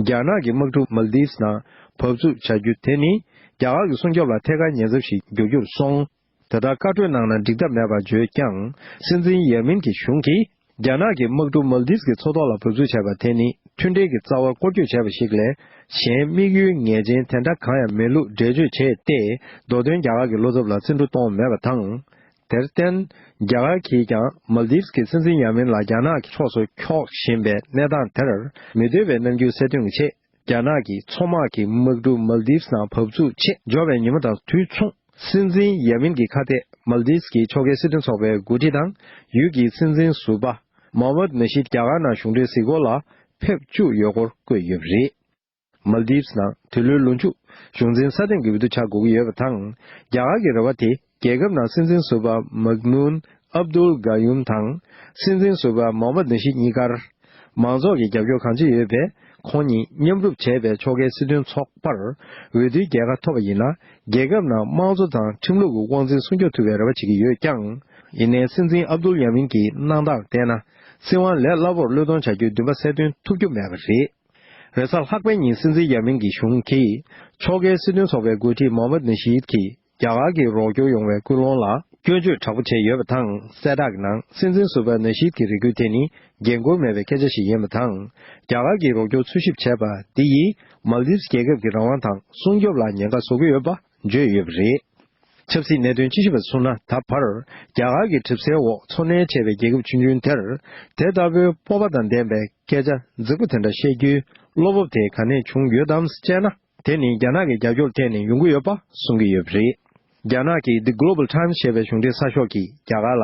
རྒྱ་ནག་གི་དམག་གྲུ་མལ་དིབས་ནང་བབས་ཚུགས་བྱ་རྒྱུ་དེ་ནི་རྒྱ་གར་གྱི་སྲུང་སྐྱོབ་ལ་ཐད་ཀར་ཉེན་ཚབས་ཤིག་འགྱུར་རྒྱུར་སོང་། དེ་ལྟར་བཀའ་འཁྲོལ་གནང་ན་འགྲིག་ཐབས་མེད་པར་བརྗོད་ཀྱང་། སྲིད་འཛིན་ཡ་མིན་གྱི་གཞུང་གིས་རྒྱ་ནག་གི་དམག་གྲུ་མལ་དིབས་ཀྱི་མཚོ་ཐོག་ལ་བབས་ཚུགས་བྱས་པ་དེ་ནི་མཐུན་འབྲེལ་གྱི་རྩ་བར་སྐོར་སྐྱོད་བྱས་པ་ཞིག་ལས། གཞན་དམིགས་ཡུལ་ངེས་ཅན་དེ་འདྲ་གང་ཡང་མེད་ལུགས་འགྲེལ་བརྗོད་བྱས་ཏེ། མདོ་དོན་རྒྱ་གར་གྱི་བློ་འཚབ་ལ་བརྩི་འགྲོ་གཏོང་མེད་པ་དང་། དེར་བརྟེན། རྒྱ་གར་གྱིས་ཀྱང་མལ་དིབས་ཀྱི་སྲིད་འཛིན་ཡ་མིན་ལ་རྒྱ་ནག་གི་ཕྱོགས་སུ་འཁྱོག་བཞིན་པའི་གནས་སྟངས་དེར་མི་འདོད་པའི་རྣམ་འགྱུར་གསལ་སྟོན་གྱི་ཆེད། རྒྱ་ནག་གི་མཚོ་དམག་གི་དམག་གྲུ་མལ་དིབས་ནང་བབས་ཚུགས་ཆེད་འབྱོར་བའི་ཉིན་མོ་དང་དུས་མཚུངས། སྲིད་འཛིན་ཡ་མིན་གྱི་ཁ་གཏད་མལ་དིབས་ཀྱི་ཕྱོགས་འགལ་སྲིད་དོན་ཚོགས་པའི་འགོ་ཁྲིད་དང་། ཡུལ་གྱི་སྲིད་འཛིན་ཟུར་པ་མོ་ཧམ་མད་ནཱ་ཤིད་རྒྱ་གར་ནང་གཞུང་འབྲེལ་གཟིགས་སྐོར་ལ་ཕེབས་བཅུག་ཡོད་སྐོར་བཀོད་ཡོད་པ་རེད། མལ་དིབས་ནང་དུས་ལོའི་ལོ་མཇུག་གཞུང་འཛིན་སྲ་བརྟན་གྱི་འོས་བསྡུ་བྱ་དགོས་ཀྱི་ཡོད་པ་དང་། རྒྱ་གར་གྱི་རེ་བ་དེ་རྒྱལ་ཁབ་ནང་སྲིད་འཛིན་ཟུར་པ་མག་ནུན་ཨབ་དུལ་ག་ཡུམ་དང་། སྲིད་འཛིན་ཟུར་པ་མོ་ཧམ་མད་ནཱ་ཤིད་གཉིས་ཀར་མང་ཚོགས་ཀྱི་རྒྱབ་སྐྱོར་གང་ཆེ་ཡོད་པས། ཁོང་གཉིས་མཉམ་རུབ་བྱས་པའི་ཕྱོགས་འགལ་སྲིད་དོན་ཚོགས་པར་འོས་བསྡུའི་རྒྱལ་ཁ་ཐོབ་པ་ཡིན་ན། རྒྱལ་ཁབ་ནང་དམངས་གཙོ་དང་ཁྲིམས་ལུགས་ཀྱི་དབང་འཛིན་སྲུང་སྐྱོབ་ཐུབ་པའི་རེ་བ་བྱེད་ཀྱི་ཡོད་ཀྱང་། ཡིན་ནའི་སྲིད་འཛིན་ཨབ་དུལ་ཡ་མིན་གྱི་གནང་སྟངས་བལྟས་ན། སྲིད་དབང་ལས་སླ་པོར་བློས་གཏོང་བྱ་རྒྱུའི་འདུན་པ་གསལ་སྟོན་ཐུབ་རྒྱུ་མེད་པ་རེད། རེས་གཟའ་ལྷག་པའི་ཉིན་སྲིད་འཛིན་ཡ་མིན་གྱི་གཞུང་གིས་ཕྱོགས་འགལ་སྲིད་དོན་ཚོགས་པའི་འགོ་ཁྲིད་མོ་ཧམ་མད་ནཱ་ཤིད་ཀྱིས་རྒྱ་གར་གྱི་རོགས་སྐྱོར་ཡོང་བའི་སྐུལ་སློང་ལ་སྐྱོན་བརྗོད་དྲག་པོ་བྱས་ཡོད་པ་དང་། གསལ་བསྒྲགས་ཀྱི་ནང་སྲིད་འཛིན་ཟུར་པ་ནཱ་ཤིད་ཀྱི་རེ་སྐུལ་དེ་ནི་འགན་འཁུར་མེད་པའི་སྐད་ཆ་ཞིག་ཡིན་པ་དང་། རྒྱ་གར་གྱི་རོགས་སྐྱོར་འཚོལ་ཞིབ་བྱས་པ་འདི་ཡིས་མལ་དིབས་རྒྱལ་ཁབ་ཀྱི་རང་དབང་དང་སྲུང་སྐྱོབ་ལ་ཉེན་ཁ་བཟོ་གི་ཡོད་པ་བརྗོད་ཡོད་པ་རེད། ཆབ་སྲིད་གནད་དོན་དཔྱད་ཞིབ་པས་གསུངས་ན། ད་བར་རྒྱ་གར་གྱི་གྲིབ་སེལ་འོག་འཚོ་གནས་བྱས་པའི་རྒྱལ་ཁབ་ཆུང་ཆུང་དེར། དེ་ལྟ་བུའི་སྤོབས་པ་དང་ལྡན་པའི་སྐད་ཆ་རྫིག་པོ་དེ་འདྲ་བཤད་རྒྱུའི་བློ་སྤོབས་དེ་ག་ནས་བྱུང་ཡོད་དམ་ཅེ་ན། དེ་ནི་རྒྱ་ནག་གི་རྒྱབ་སྐྱོར་ཐད་ནས་ཡོང་གི་ཡོད་པ་གསུང་གི་ཡོད་པ་རེད། རྒྱ་ནག་གི་The Global Times ཞེས་པའི་གཞུང་འབྲེལ་གསར་ཤོག་གིས་རྒྱ་གར་ལ་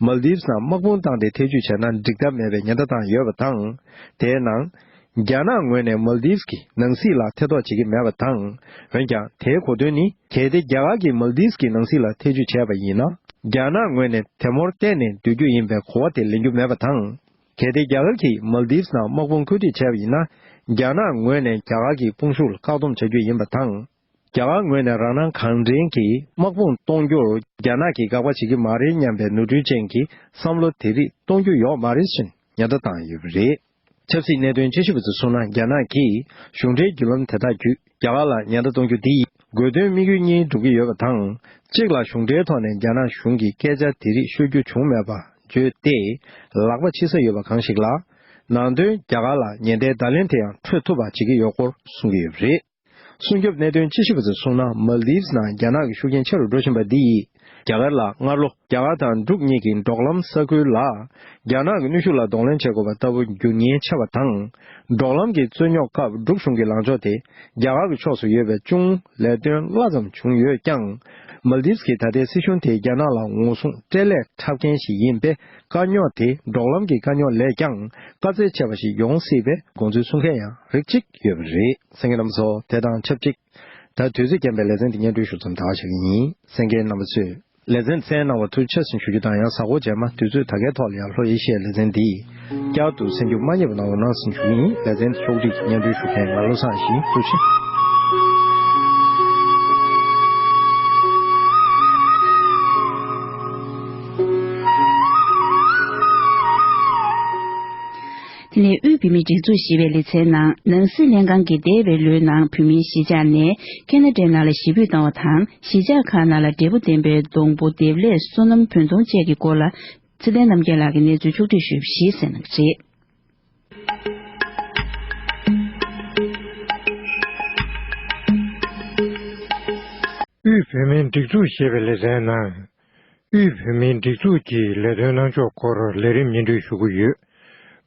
མལ་དིབས་ནང་དམག་དཔུང་བཏང་སྟེ་ཐེ་བྱུས་བྱས་ན་འགྲིག་ཐབས་མེད་པའི་ཉེན་བརྡ་བཏང་ཡོད་པ་དང་། དེའི་ནང་། རྒྱ་ནག་ངོས་ནས་མལ་དིབས་ཀྱི་ནང་སྲིད་ལ་ཐེ་གཏོགས་བྱེད་ཀྱི་མེད་པ་དང་། འོན་ཀྱང་དེའི་གོ་དོན་ནི། གལ་ཏེ་རྒྱ་གར་གྱིས་མལ་དིབས་ཀྱི་ནང་སྲིད་ལ་ཐེ་བྱུས་བྱས་པ་ཡིན་ན། རྒྱ་ནག་ངོས་ནས་དེ་མུར་གཏན་ནས་སྡོད་རྒྱུ་ཡིན་པའི་གོ་བ་དེ་ལེན་རྒྱུ་མེད་པ་དང་། གལ་ཏེ་རྒྱ་གར་གྱིས་མལ་དིབས་ནང་དམག་དཔུང་བཀོད་སྒྲིག་བྱས་པ་ཡིན་ན། རྒྱ་ནག་ངོས་ནས་རྒྱ་གར་གྱི་དཔུང་ཤུགས་ལ་བཀག་སྡོམ་བྱ་རྒྱུ་ཡིན་པ་དང་། རྒྱ་གར་ངོས་ནས་རང་སྣང་གང་དྲན་གྱིས་དམག་དཔུང་གཏོང་རྒྱུར་རྒྱ་ནག་གིས་དགག་པ་བྱེད་ཀྱི་མ་རེད་སྙམ་པའི་ནོར་འཁྲུལ་ཅན་གྱི་བསམ་བློ་དེ་རིགས་གཏོང་རྒྱུ་ཡོད་མ་རེད་ཅེས་ཉེན་བརྡ་བཏང་ཡོད་པ་རེད། ཆབ་སྲིད་གནད་དོན་དཔྱད་ཞིབ་པ་ཚོས་གསུངས་ན། རྒྱ་ནག་གིས་གཞུང་འབྲེལ་བརྒྱུད་ལམ་དེ་དག་བརྒྱུད་རྒྱ་གར་ལ་ཉེན་བརྡ་གཏོང་རྒྱུ་འདི་ཡིས་དགོས་དོན་དམིགས་ཡུལ་གཉིས་སྒྲུབ་ཀྱི་ཡོད་པ་དང་། གཅིག་ལ་གཞུང་འབྲེལ་ཐོག་ནས་རྒྱ་ནག་གཞུང་གི་སྐད་ཆ་དེ་རིགས་ཤོད་རྒྱུ་བྱུང་མེད་པ་བརྗོད་དེ། ལག་པ་འཆི་ས་ཡོད་པ་གང་ཞིག་ལ། ནང་དོན་རྒྱ་གར་ལ་ཉེན་བརྡའི་བརྡ་ལན་དེ་ཡང་འཕྲོད་ཐུབ་པ་བྱེད་ཀྱི་ཡོད་སྐོར་གསུང་གི་ཡོད་པ་རེད། སྲུང་སྐྱོབ་གནད་དོན་དཔྱད་ཞིབ་པ་ཚོས་གསུངས་ན། མལ་དིབ་ནང་རྒྱ་ནག་གི་ཤུགས་རྐྱེན་ཆེ་རུ་འགྲོ་བཞིན་པ་འདི་ཡིས། རྒྱ་གར་ལ་སྔར་ལོ་རྒྱ་གར་དང་འབྲུག་གཉིས་ཀྱི་འབྲོག་ལམ་ས་ཁུལ་ལ་རྒྱ་ནག་གི་གནོན་ཤུགས་ལ་གདོང་ལེན་བྱེད་དགོས་པ་ལྟ་བུ་འགྱུར་ཉེན་ཆེ་བ་དང་། འབྲོག་ལམ་གྱི་རྩོད་རྙོག་སྐབས་འབྲུག་གཞུང་གི་ལངས་ཕྱོགས་དེ་རྒྱ་གར་གྱི་ཕྱོགས་སུ་ཡོད་པས་ཅུང་ལས་དོན་སླ་ཙམ་བྱུང་ཡོད་ཀྱང་། མལ་དིབ་ཀྱི་ད་ལྟའི་སྲིད་གཞུང་དེས་རྒྱ་ནག་ལ་ངོ་སྲུང་སྤྲེལ་ལད་འཁྲབ་མཁན་ཞིག་ཡིན་པས། དཀའ་རྙོག་དེ་འབྲོག་ལམ་གྱི་དཀའ་རྙོག་ལས་ཀྱང་དཀའ་ཚེགས་ཆེ་བ་ཞིག་ཡོང་སྲིད་པའི་དགོངས་ཚུལ་གསུང་མཁན་ཡང་རིགས་གཅིག་ཡོད་པ་རེད། གསན་མཁན་རྣམ་པ་ཚོ། དེ་དང་ཆབས་ཅིག་ད་དུས་ཚོད་རྐྱེན་པས་ལེ་ཚན་འདི་སྙན་སྒྲོན་ཞུ་མཚམས་ད་བཞག་གི་ཡིན། གསན་མཁན་རྣམ་པ་ཚོས་ལེ་ཚན་གསན་གནང་བར་ཐུགས་རྗེ་ཆེ་ཞུ་རྒྱུ་དང་། ཡང་གཟའ་འཁོར་རྗེས་མ་དུས་ཚོད་ད་གའི་ཐོག་ལ་ཡང་ལྷོ་ཨེ་ཤི་ཡའི་ལེ་ཚན་འདི་བསྐྱར་དུ་གསན་རྒྱུ་མ་བསྙེལ་བ་གནང་རོགས་གནང་ཟེར་ཞུ་གི་ཡིན། ལེ་ཚན་ཕྱོགས་སྒྲིག་སྙན་སྒྲོན་ཞུ་མཁན་ང་བློ་བཟང་ཡེ་ཤེས་ཡིན། ཐུགས་རྗེ་ཆེ། དེ་ནས་དབུས་བོད་མིའི་སྒྲིག་འཛུགས་ཞེས་པའི་ལེ་ཚན་ནང་། ནང་སྲིད་ལྷན་ཁང་གིས་འདས་པའི་ལོའི་ནང་བོད་མིའི་གཞིས་ཆགས་ནས་ཁེ་ན་ཌའི་ནང་ལ་གཞིས་སྤོས་བཏང་བ་དང་། གཞིས་ཆགས་ཁག་ནང་ལ་འབྲས་བུ་ལྡན་པའི་སྡོང་པོ་འདེབས་ལས་སོ་ནམ་བོད་སྡོང་བཅས་ཀྱི་སྐོར་ལ། ཚེ་བརྟན་རྣམ་རྒྱལ་ལགས་ཀྱིས་གནས་ཚུལ་ཕྱོགས་བསྒྲིགས་ཞུས་པ་ཞིག་གསན་གནང་གི་རེད། དབུས་བོད་མིའི་སྒྲིག་འཛུགས་ཞེས་པའི་ལེ་ཚན་ནང་། དབུས་བོད་མིའི་སྒྲིག་འཛུགས་ཀྱི་ལས་དོན་གནང་ཕྱོགས་སྐོར་ལས་རིམ་སྙན་སྒྲོན་ཞུ་གི་ཡོད།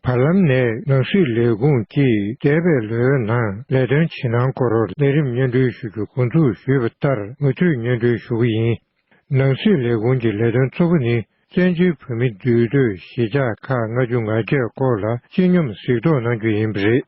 བར་ལམ་ནས་ནང་སྲིད་ལས་ཁུངས་ཀྱིས་འདས་པའི་ལོའི་ནང་ལས་དོན་བྱེད་སྟངས་སྐོར་ལས་རིམ་སྙན་སྒྲོན་ཞུ་རྒྱུ་འགོ་འཛུགས་ཞུས་པ་ལྟར། ང་ཚོས་སྙན་སྒྲོན་ཞུ་གི་ཡིན། ནང་སྲིད་ལས་ཁུངས་ཀྱི་ལས་དོན་གཙོ་བོ་ནི། བཙན་བྱོལ་བོད་མི་འདུས་སྡོད་གཞིས་ཆགས་ཁག་ལྔ་བཅུ་ང་བརྒྱད་སྐོར་ལ་སྤྱི་སྙོམས་གཟིགས་རྟོག་གནང་རྒྱུ་ཡིན་པ་རེད།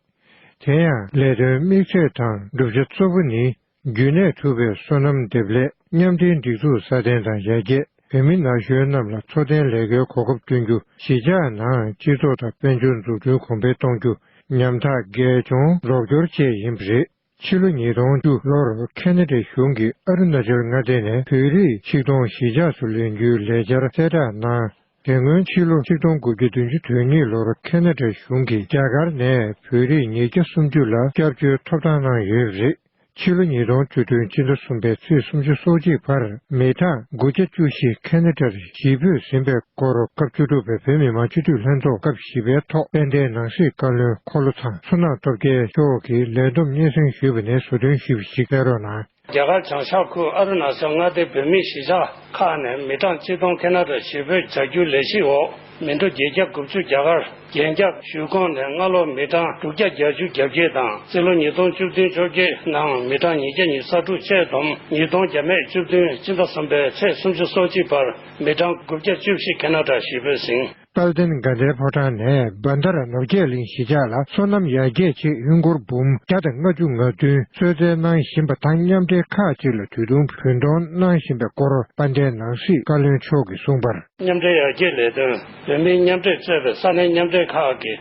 དེ་ཡང་ལས་དོན་དམིགས་ཚད་དང་བསྒྲུབ་བྱ་གཙོ་བོ་ནི། རྒྱུན་གནས་ཐུབ་པའི་སོ་ནམ་འདེབས་ལས། མཉམ་འབྲེལ་སྒྲིག་འཛུགས་སྲ་བརྟན་དང་ཡར་རྒྱས། བོད་མི་ན་གཞོན་རྣམས་ལ་འཚོ་རྟེན་ལས་ཀའི་གོ་སྐབས་བསྐྲུན་རྒྱུ། གཞིས་ཆགས་ནང་སྤྱི་ཚོགས་དང་དཔལ་འབྱོར་འཛུགས་སྐྲུན་གོང་འཕེལ་གཏོང་རྒྱུ། ཉམ་ཐག་རྒས་གྱོང་རོགས་སྐྱོར་བཅས་ཡིན་པ་རེད། ཕྱི་ལོ་ཉིས་སྟོང་བཅུ་ལོར་ཁེ་ན་ཌ་གཞུང་གིས་ཨ་རུ་ན་ཅལ་མངའ་སྡེ་ནས་བོད་རིགས་ཆིག་སྟོང་གཞིས་ཆགས་སུ་ལེན་རྒྱུའི་ལས་འཆར་གསལ་བསྒྲགས་གནང་། དེ་སྔོན་ཕྱི་ལོ་ཆིག་སྟོང་དགུ་བརྒྱ་བདུན་ཅུ་དོན་གཉིས་ལོར་ཁེ་ན་ཌ་གཞུང་གིས་རྒྱ་གར་ནས་བོད་རིགས་ཉིས་བརྒྱ་སུམ་ཅུ་ལ་སྐྱབས་བཅོལ་ཐོབ་ཐང་གནང་ཡོད་པ་རེད། ཕྱི་ལོ་ཉིས་སྟོང་བཅུ་བདུན་སྤྱི་ཟླ་གསུམ་པའི་ཚེས་སུམ་ཅུ་སོ་གཅིག་བར་མི་གྲངས་དགུ་བརྒྱ་བཅུ་བཞི་ཁེ་ན་ཌར་གཞིས་སྤོས་ཟིན་པའི་སྐོར་སྐབས་བཅུ་དྲུག་པའི་བོད་མི་མང་སྤྱི་འཐུས་ལྷན་ཚོགས་སྐབས་བཞི་པའི་ཐོག་དཔལ་ལྡན་ནང་སྲིད་བཀའ་བློན་འཁོར་ལོ་ཚང་བསོད་ནམས་སྟོབས་རྒྱལ་མཆོག་གིས་ལས་བསྡོམས་སྙན་སེང་ཞུས་པ་ནས་ཟུར་འདོན་ཞུས་པ་ཞིག་གསན་རོགས་གནང་། རྒྱ་གར་བྱང་ཤར་ཁུལ་ཨ་རུ་ན་ཅལ་མངའ་སྡེའི་བོད་མིའི་གཞིས་ཆགས་ཁག་ནས་མི་གྲངས་གཅིག་སྟོང་ཁེ་ན་ཌར་གཞིས་སྤོས་བྱ་རྒྱུའི་ལས་གཞིའི་འོག་མི་འགྲོ་བརྒྱད་བརྒྱ་དགུ་བཅུ་རྒྱ་གར་རྒྱན་སྐྱབས་ཞུ་ཁང་ནས་སྔ་ལོ་མི་གྲངས་དྲུག་བརྒྱ་བརྒྱད་ཅུ་གྱ་བརྒྱད་དང་། རྩིས་ལོ་ཉིས་སྟོང་བཅུ་བདུན་བཅོ་བརྒྱད་ནང་མི་གྲངས་ཉིས་བརྒྱ་ཉི་ཤུ་རྩ་དྲུག་བཅས་བསྡོམས་ཉིས་སྟོང་བརྒྱ་མེད་བཅུ་བདུན་སྤྱི་ཟླ་གསུམ་པའི་ཚེས་སུམ་ཅུ་སོ་གཅིག་བར་མི་གྲངས་དགུ་བརྒྱ་བཅུ་བཞི་ཁེ་ན་ཌར་གཞིས་སྤོས་ཟིན། དཔལ་ལྡན་དགའ་ལྡན་ཕོ་བྲང་ནས་བན་དྷ་ར་ནོར་རྒྱས་གླིང་གཞིས་ཆགས་ལ་སོ་ནམ་ཡར་རྒྱས་ཆེད་ཧིན་སྒོར་འབུམ་བརྒྱ་དང་ལྔ་བཅུ་ང་བདུན་གསོལ་སྩལ་གནང་བཞིན་པ་དང་། མཉམ་འབྲེལ་ཁག་ཅིག་ལ་དུས་ཐུང་བུན་གཏོང་གནང་བཞིན་པའི་སྐོར་དཔལ་ལྡན་ནང་སྲིད་བཀའ་བློན་མཆོག་གིས་གསུངས་པར། མཉམ་འབྲེལ་ཡར་རྒྱས་ལས་དོན། བོད་མིའི་མཉམ་འབྲེལ་གཙོས་པའི་ས་གནས་མཉམ་འབྲེལ་ཁག་གི་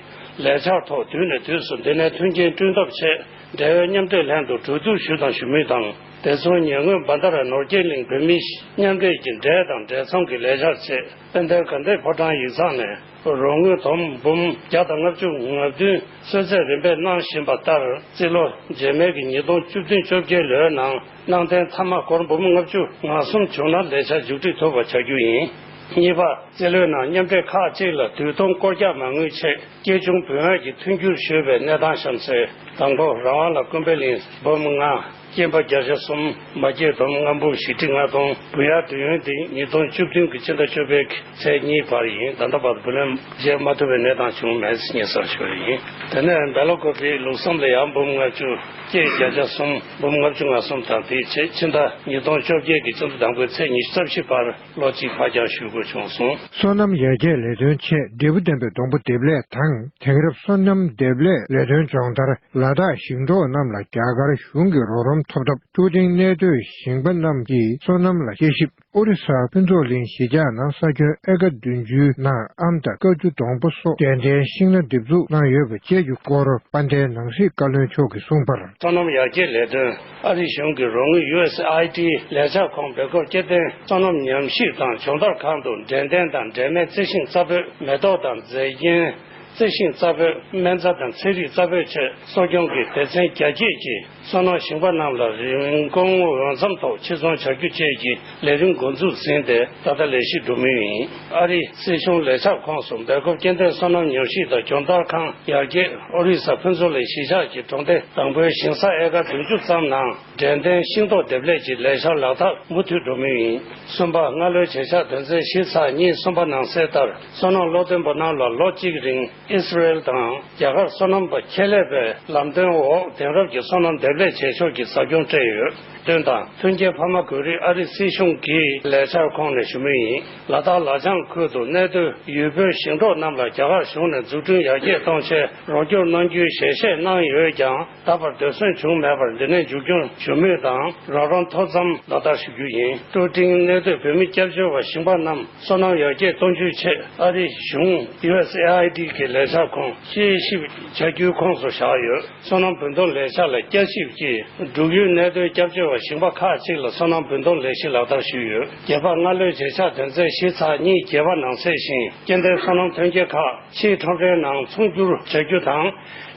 ལས་འཆར་ཐོག་དུས་ནས་དུས་སུ་འདི་ནས་མཐུན་རྐྱེན་བསྐྲུན་ཐབས་ཆེད་འབྲེལ་ཡོད་མཉམ་འབྲེལ་ལྷན་དུ་གྲོས་བསྡུར་ཞུས་དང་ཞུ་མུས་དང་། དེ་མཚུངས་ཉེ་སྔོན་བན་དྷ་ར་ནོར་རྒྱས་གླིང་བོད་མིའི་མཉམ་འབྲེལ་གྱི་འབྲེལ་དང་འབྲེལ་མཚམས་ཀྱི་ལས་འཆར་ཆེད་དཔལ་ལྡན་དགའ་ལྡན་ཕོ་བྲང་ཡིག་ཚང་ནས་རོགས་དངུལ་བསྡོམས་འབུམ་བརྒྱ་དང་ལྔ་བཅུ་ང་བདུན་གསོལ་སྩལ་རིམ་པས་གནང་བཞིན་པ་ལྟར། རྩིས་ལོ་རྗེས་མའི་གི་ཉིས་སྟོང་བཅུ་བདུན་བཅོ་བརྒྱད་ལོའི་ནང་གནང་གཏན་མཐའ་མ་སྒོར་འབུམ་ལྔ་བཅུ་ང་གསུམ་བྱུང་ན་ལས་འཆར་མཇུག་སྒྲིལ་ཐུབ་པ་བྱ་རྒྱུ་ཡིན། གཉིས་པ། རྩིས་ལོའི་ནང་མཉམ་འབྲེལ་ཁག་ཅིག་ལ་དུས་ཐུང་སྐོར་རྒྱག་མ་དངུལ་ཆེད་སྐྱེད་ཆུང་བུན་འོག་གི་མཐུན་འགྱུར་ཞུས་པའི་གནས་སྟངས་གཤམ་གསལ། དང་པོ། རང་དབང་ལ་ཀུན་ཕན་གླིང་འབུམ་ལྔ། སྐྱེན་པ་བརྒྱ་ཆ་གསུམ། མ་སྐྱེས་སྡོམ་ལྔ་འབུམ་བཞི་ཁྲི་ལྔ་སྟོང་། བུ་ཡར་དུས་ཡུན་དེ་ཉིས་སྟོང་བཅུ་བདུན་གྱི་ཕྱི་ཟླ་བཅུ་པའི་ཚེས་གཉིས་བར་ཡིན། ད་ལྟ་བར་དུ་བུ་ལོན་འཇལ་མ་ཐུབ་པའི་གནས་སྟངས་བྱུང་མེད་ཟེར་སྙན་སེང་ཞུ་བ་ཡིན། དེ་ནས་སྦེ་ལ་ཀོ་པི་ལུགས་བསམ་ལ་ཡང་འབུམ་ལྔ་བཅུ། སྐྱེས་བརྒྱ་ཆ་གསུམ། འབུམ་ལྔ་བཅུ་ང་གསུམ་དང་། དེའི་ཆེད་ཕྱི་ཟླ་ཉིས་སྟོང་བཅོ་བརྒྱད་ཀྱི་ཕྱི་ཟླ་དང་པོའི་ཚེས་ཉི་ཤུ་རྩ་བཞི་བར་ལོ་གཅིག་ཕར་འགྱངས་ཞུ་དགོས་བྱུང་སོང་། སོ་ནམ་ཡར་རྒྱས་ལས་དོན་ཆེད་འབྲས་བུ་ལྡན་པའི་སྡོང་པོ་འདེབས་ལས་དང་། དེང་རབས་སོ་ནམ་འདེབས་ལས་ལས་དོན་སྦྱོང་བརྡར་ལ་དྭགས་ཞིང་འབྲོག་རྣམས་ལ་རྒྱ་གར་གཞུང་གི་རོགས་རམ། ཐོབ་སྟབས། ཀྲུ་ཀྲིང་གནས་སྡོད་ཞིང་པ་རྣམས་ཀྱིས་སོ་ནམ་ལ་དཔྱད་ཞིབ། ཨོ་རི་ས་ཕུན་ཚོགས་གླིང་གཞིས་ཆགས་ནང་ས་ཁྱོན་ཨེ་ཀར་བདུན་ཅུའི་ནང་ཨམ་དང་ཀ་ཅུ་སྡོང་པོ་སོགས་འབྲས་ལྡན་ཤིང་སྣ་འདེབས་འཛུགས་གནང་ཡོད་པ་བཅས་ཀྱི་སྐོར་དཔལ་ལྡན་ནང་སྲིད་བཀའ་བློན་མཆོག་གིས་གསུངས་པར། སོ་ནམ་ཡར་རྒྱས་ལས་དོན། ཨ་རི་གཞུང་གི་རོགས་དངུལ་ཡུ་ཨེས་ཨའི་ཌི་ལས་འཆར་ཁང་སྦེལ་ཀོབ་སྐྱེ་ལྡན་སོ་ནམ་ཉམས་ཞིབ་དང་སྦྱོང་བརྡར་ཁང་དུ་འབྲས་ལྡན་དང་འབྲས་མེད་རྩི་ཤིང་རྩ་སྤོས། མེ་ཏོག་དང་རྫས་རྐྱེན། རྩི་ཤིང་རྩ་སྤོས། སྨན་རྩྭ་དང་ཚན་རིག་རྩ་སྤོས་བཅས་གསོ་སྐྱོང་གི་སྡེ་ཚན་རྒྱ་སྐྱེད་ཀྱིས་སོ་ནམ་ཞིང་པ་རྣམས་ལ་རིན་གོང་འོས་འཚམ་ཐོག་ཕྱིར་ཚོང་བྱ་རྒྱུ་བཅས་ཀྱི་ལས་རིམ་འགོ་འཛུགས་ཟིན་ཏེ་ད་ལྟ་ལས་གཞི་སྒྲུབ་མུས་ཡིན། ཨ་རིའི་སྲིད་གཞུང་ལས་འཆར་ཁོངས་སུ་སྦེལ་ཀོབ་སྐྱེ་ལྡན་སོ་ནམ་ཉམས་ཞིབ་དང་སྦྱོང་བརྡར་ཁང་ཡར་རྒྱས་ཨོ་རི་ས་ཕུན་ཚོགས་གླིང་གཞིས་ཆགས་ཀྱི་གྲོང་སྡེ་དང་པོའི་ཞིང་ས་ཨེ་ཀར་བདུན་ཅུ་ཙམ་ནང་འབྲས་ལྡན་ཤིང་ཏོག་འདེབས་ལས་ཀྱི་ལས་འཆར་ལག་བསྟར་མུ་མཐུད་འགྲོ་མུས་ཡིན། གསུམ་པ། སྔ་ལོའི་བྱེད་བཞག་དོན་ཚན་བཞི་ཚེག་གཉིས་གསུམ་པ་ནང་གསལ་ལྟར། སོ་ནམ་སློབ་སྟོན་པ་རྣམས་ལ་ལོ་གཅིག་རིང་ཨི་སི་རེལ་དང་རྒྱ་གར་སོ་ནམ་པ་ཁྱད་ལས་པའི་ལམ་སྟོན་འོག་དེང་རབས་ཀྱི་སོ་ནམ་འདེབས་ལས་བྱེད་ཕྱོགས་ཀྱི་ཟབ་སྦྱོང་སྤྲད་ཡོད། སྟོན་དང་མཐུན་རྐྱེན་འཕར་མ་དགོས་རིགས་ཨ་རི་སྲིད་གཞུང་གི་ལས་འཆར་ཁོངས་ནས་ཞུ་མུས་ཡིན། ལ་དྭགས་ལ་ལྗང་ཁུལ་དུ་གནས་སྡོད་ཡུལ་བོད་ཞིང་འབྲོག་རྣམས་ལ་རྒྱ་གར་གཞུང་ནས་འཛུགས་སྐྲུན་ཡར་རྒྱས་གཏོང་ཆེད་རོགས་སྐྱོར་གནང་རྒྱུའི་ཞལ་བཞེས་གནང་ཡོད་ཀྱང་། ད་བར་དོད་སོན་བྱུང་མེད་པར་འདི་ནས་མཇུག་སྐྱོང་ཞུ་མུས་དང་རོགས་རམ་མཐོ་ཙམ་ལག་བསྟར་ཞུ་རྒྱུ་ཡིན། ཀྲུ་ཀྲིང་གནས་སྡོད་བོད་མི་སྐྱབས་བཅོལ་བ་ཞིང་པ་རྣམས་སོ་ནམ་ཡར་རྒྱས་གཏོང་རྒྱུའི་ཆེད་ཨ་རིའི་གཞུང་ཡུ་ཨེས་ཨེ་ཨའི་ཌི་གི་ལས་འཆར་ཁོངས་དཔྱད་ཞིབ་བྱ་རྒྱུའི་ཁོངས་སུ་བཞག་ཡོད། སོ་ནམ་བུན་གཏོང་ལས་འཆར་ལ་བསྐྱར་ཞིབ་ཀྱིས་འབྲུག་ཡུལ་གནས་སྡོད་སྐྱབས་བཅོལ་བ་ཞིང་པ་ཁག་ཅིག་ལ་སོ་ནམ་བུན་གཏོང་ལས་གཞི་ལག་བསྟར་ཞུས་ཡོད། བརྒྱད་པ། སྔ་ལོའི་བྱེད་ཕྱག་དོན་ཚན་བཞི་ཚེག་གཉིས་བརྒྱད་པ་ནང་གསལ་བཞིན་སྐྱེ་ལྡན་སོ་ནམ་ཐོན་སྐྱེད་ཁག་ཕྱིའི་ཁྲོམ་རའི་ནང་ཚོང་སྒྱུར་བྱ་རྒྱུ་དང་།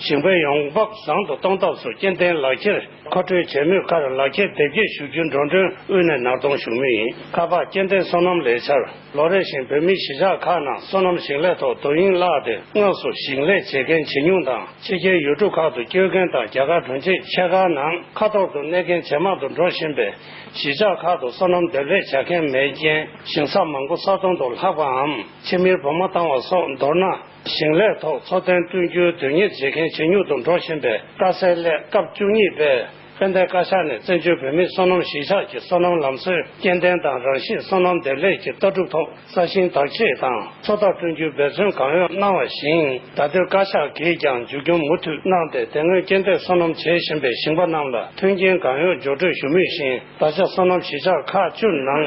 ཞིང་པའི་ཡོང་འབབ་བཟང་དུ་གཏོང་ཐབས་སུ་སྐྱེ་ལྡན་ལག་ཁྱེར་མཁོ་སྤྲོད་བྱེད་མུས་ཁར་ལག་ཁྱེར་དེབ་སྐྱེལ་ཞུ་རྒྱུའི་འགྲོ་གྲོན་དབུས་ནས་ནར་གཏོང་ཞུ་མུས་ཡིན། ཁ་པར་སྐྱེ་ལྡན་སོ་ནམ་ལས་འཆར། ལོ་རེ་བཞིན་བོད་མིའི་གཞིས་ཆགས་ཁག་ནང་སོ་ནམ་ཞིང་ལས་ཐོག་དོ་དབྱིངས་བརླགས་ཏེ་དངོས་སུ་ཞིང་ལས་བྱེད་མཁན་ཇེ་ཉུང་དང་། ཕྱི་རྒྱལ་ཡུལ་གྲུ་ཁག་ཏུ་བསྐྱོད་མཁན་དང་རྒྱ་གར་གྲོང་ཁྱེར་ཆེ་ཁག་ནང་ཁ་ཐོར་དུ་གནས་མཁན་ཇེ་མང་དུ་འགྲོ་བཞིན་པའི་གཞིས་ཆགས་ཁག་ཏུ་སོ་ནམ་འདེབས་ལས་བྱ་མཁན་མེད་རྐྱེན་ཞིང་ས་མང་པོ་ས་སྟོང་དུ་ལྷག་པའམ་ཕྱི་མིར་བོགས་མ་བཏང་བ་སོགས། མདོར་ན། ཞིང་ལས་ཐོག་འཚོ་རྟེན་བསྐྲུན་རྒྱུའི་དོན་གཉེར་བྱེད་མཁན་ཇེ་ཉུང་དུ་འགྲོ་བཞིན་པའི་ལྟ་གསལ་སླད། སྐབས་བཅུ་གཉིས་པའི་དཔལ་ལྡན་བཀའ་ཤག་ནས་བཙན་བྱོལ་བོད་མིའི་སོ་ནམ་གཞིས་ཆགས་ཀྱི་སོ་ནམ་ལམ་སྲོལ་སྐྱེ་ལྡན་དང་རང་བཞིན་སོ་ནམ་འདེབས་ལས་ཀྱི་ལྟ་གྲུབ་ཐོག་ས་ཞིང་བདག་གཅེས་དང་མཚོ་ཐབ་བསྐྲུན་རྒྱུའི་འབད་བརྩོན་གང་ཡོང་གནང་བ་བཞིན། ད་ལྟའི་བཀའ་ཤག་གིས་ཀྱང་མཇུག་སྐྱོང་མུ་མཐུད་གནང་སྟེ། དེ་སྔོན་སྐྱེ་ལྡན་སོ་ནམ་བྱེད་བཞིན་པའི་ཞིང་པ་རྣམས་ལ་མཐུན་རྐྱེན་གང་ཡོང་སྦྱོར་སྤྲོད་ཞུ་མུས་བཞིན། ད་ཆ་སོ་ནམ་གཞིས་ཆགས་ཁག་བཅུ་ནང་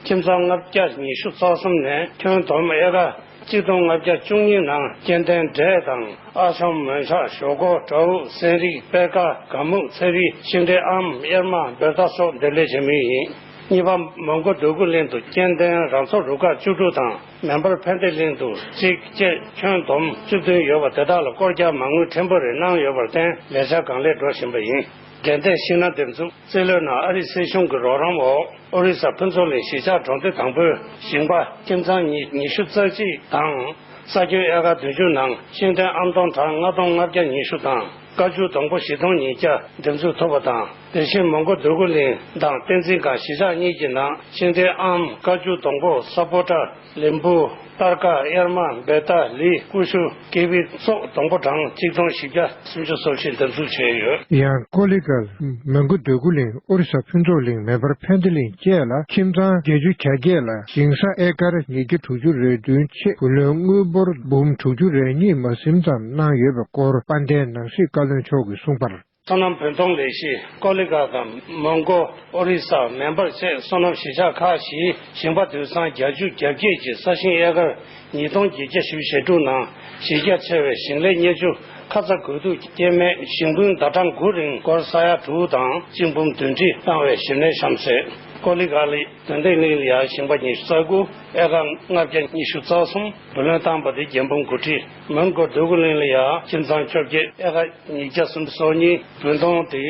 ཁྱིམ་ཚང་ལྔ་བརྒྱ་ཉི་ཤུ་རྩ་གསུམ་ནས་ཁྱོན་བསྡོམས་ཨེ་ཀར་གཅིག་སྟོང་ལྔ་བརྒྱ་བཅུ་གཉིས་ནང་སྐྱེ་ལྡན་འབྲས་དང་ཨ་ཤོམ། མོན་ཆག། ཞོག་ཁོག། བྲའུ། སྲན་རིགས། པད་དཀར། དགའ་སྨུག། ཚེ་རིལ། ཤིང་འབྲས་ཨམ། གཡེར་མ། བེར་ཐ་སོགས་འདེབས་ལས་བྱེད་མུས་ཡིན། གཉིས་པ། མོན་གྷོ་འདོད་རྒུ་གླིང་དུ་སྐྱེ་ལྡན་རང་མཚོ་རུ་ཁག་བཅུ་དྲུག་དང་། མེ་འབར་ཕན་བདེ་གླིང་དུ་གཅིག་བཅས་ཁྱོན་བསྡོམས་བཅུ་བདུན་ཡོད་པ་དེ་དག་ལ་སྐོར་རྒྱག་མ་དངུལ་ཕྲན་བུ་རེ་གནང་ཡོད་པར་བརྟེན། ལས་འཆར་གང་ལེགས་འགྲོ་བཞིན་པ་ཡིན། འབྲས་ལྡན་ཤིང་སྣ་འདེབས་འཛུགས། རྩིས་ལོའི་ནང་ཨ་རིའི་སྲིད་གཞུང་གི་རོགས་རམ་འོག་ཨོ་རི་ས་ཕུན་ཚོགས་གླིང་གཞིས་ཆགས་གྲོང་སྡེ་དང་པོའི་ཞིང་པ་ཁྱིམ་ཚང་ཉི་ཉི་ཤུ་རྩ་གཅིག་དང་། ས་ཁྱོན་ཨེ་ཀར་བདུན་ཅུ་ནང་ཤིང་འབྲས་ཨམ་སྟོང་གྲངས་ལྔ་སྟོང་ལྔ་བརྒྱ་ཉི་ཤུ་དང་། ཀ་ཅུ་སྡོང་པོ་བཞི་སྟོང་ཉིས་བརྒྱ་འདེབས་འཛུགས་ཐུབ་པ་དང་། དེ་བཞིན་མོན་གྷོ་འདོད་རྒུ་གླིང་དང་བསྟན་འཛིན་སྒང་གཞིས་ཆགས་གཉིས་ཀྱི་ནང་ཤིང་འབྲས་ཨམ། ཀ་ཅུ་སྡོང་པོ། ས་པོ་ཊ། ལིམ་བུ། སྟར་ཀ། གཡེར་མ། བེ་ཏ། ལི། ཀུ་ཤུ། ཀི་ཝི་སོགས་སྡོང་པོ་གྲངས་གཅིག་སྟོང་བཞི་བརྒྱ་སུམ་ཅུ་སོ་བཞི་འདེབས་འཛུགས་བྱས་ཡོད། ཡང་ཀོ་ལི་གྷལ། མོན་གྷོ་འདོད་རྒུ་གླིང་། ཨོ་རི་ས་ཕུན་ཚོགས་གླིང་། མེ་འབར་ཕན་བདེ་གླིང་བཅས་ལ་ཁྱིམ་ཚང་བརྒྱད་ཅུ་གྱ་བརྒྱད་ལ་ཞིང་ས་ཨེ་ཀར་ཉིས་བརྒྱ་དྲུག་ཅུ་རེ་བདུན་ཆེད་བུ་ལོན་དངུལ་འབོར་འབུམ་དྲུག་ཅུ་རེ་གཉིས་མ་ཟིན་ཙམ་གནང་ཡོད་པའི་སྐོར་དཔལ་ལྡན་ནང་སྲིད་བཀའ་བློན་མཆོག་གིས་གསུངས་པར། སོ་ནམ་བུན་གཏོང་ལས་གཞི། ཀོ་ལི་གྷལ་དང་མོན་གྷོ། ཨོ་རི་ས། མེ་འབར་བཅས་སོ་ནམ་གཞིས་ཆགས་ཁག་བཞིའི་ཞིང་པ་དུད་ཚང་བརྒྱད་ཅུ་གྱ་བརྒྱད་ཀྱི་ས་ཞིང་ཨེ་ཀར་ཉིས་སྟོང་བརྒྱད་བརྒྱ་བཞི་བཅུ་ཞེ་དྲུག་ནང་གཞི་རྒྱ་ཆེ་བའི་ཞིང་ལས་གཉེར་རྒྱུ་ཁ་ཚ་དགོས་གཏུགས་སྐྱེད་མེད་ཞིང་ཕུང་ཟླ་གྲངས་དགུ་རིང་སྒོར་ས་ཡ་དྲུག་དང་གཅིག་འབུམ་བདུན་ཁྲི་བཏང་བའི་གཞི་སྣེ་བཤམས་ཟིན། ཀོ་ལི་གྷལ་ལི་དོན་ལྡན་གླིང་ལ་ཡང་ཞིང་པ་ཉི་ཤུ་རྩ་དགུ། ཨེ་ཀར་ལྔ་བརྒྱ་ཉི་ཤུ་རྩ་གསུམ་བུ་ལོན་བཏང་པ་དེ་བརྒྱད་འབུམ་དགུ་ཁྲི། མོན་གྷོ་འདོད་རྒུ་གླིང་ལ་ཡང་ཁྱིམ་ཚང་བཅོ་བརྒྱད། ཨེ་ཀར་ཉིས་བརྒྱ་སུམ་ཅུ་སོ་གཉིས། བུན་གཏོང་དེ་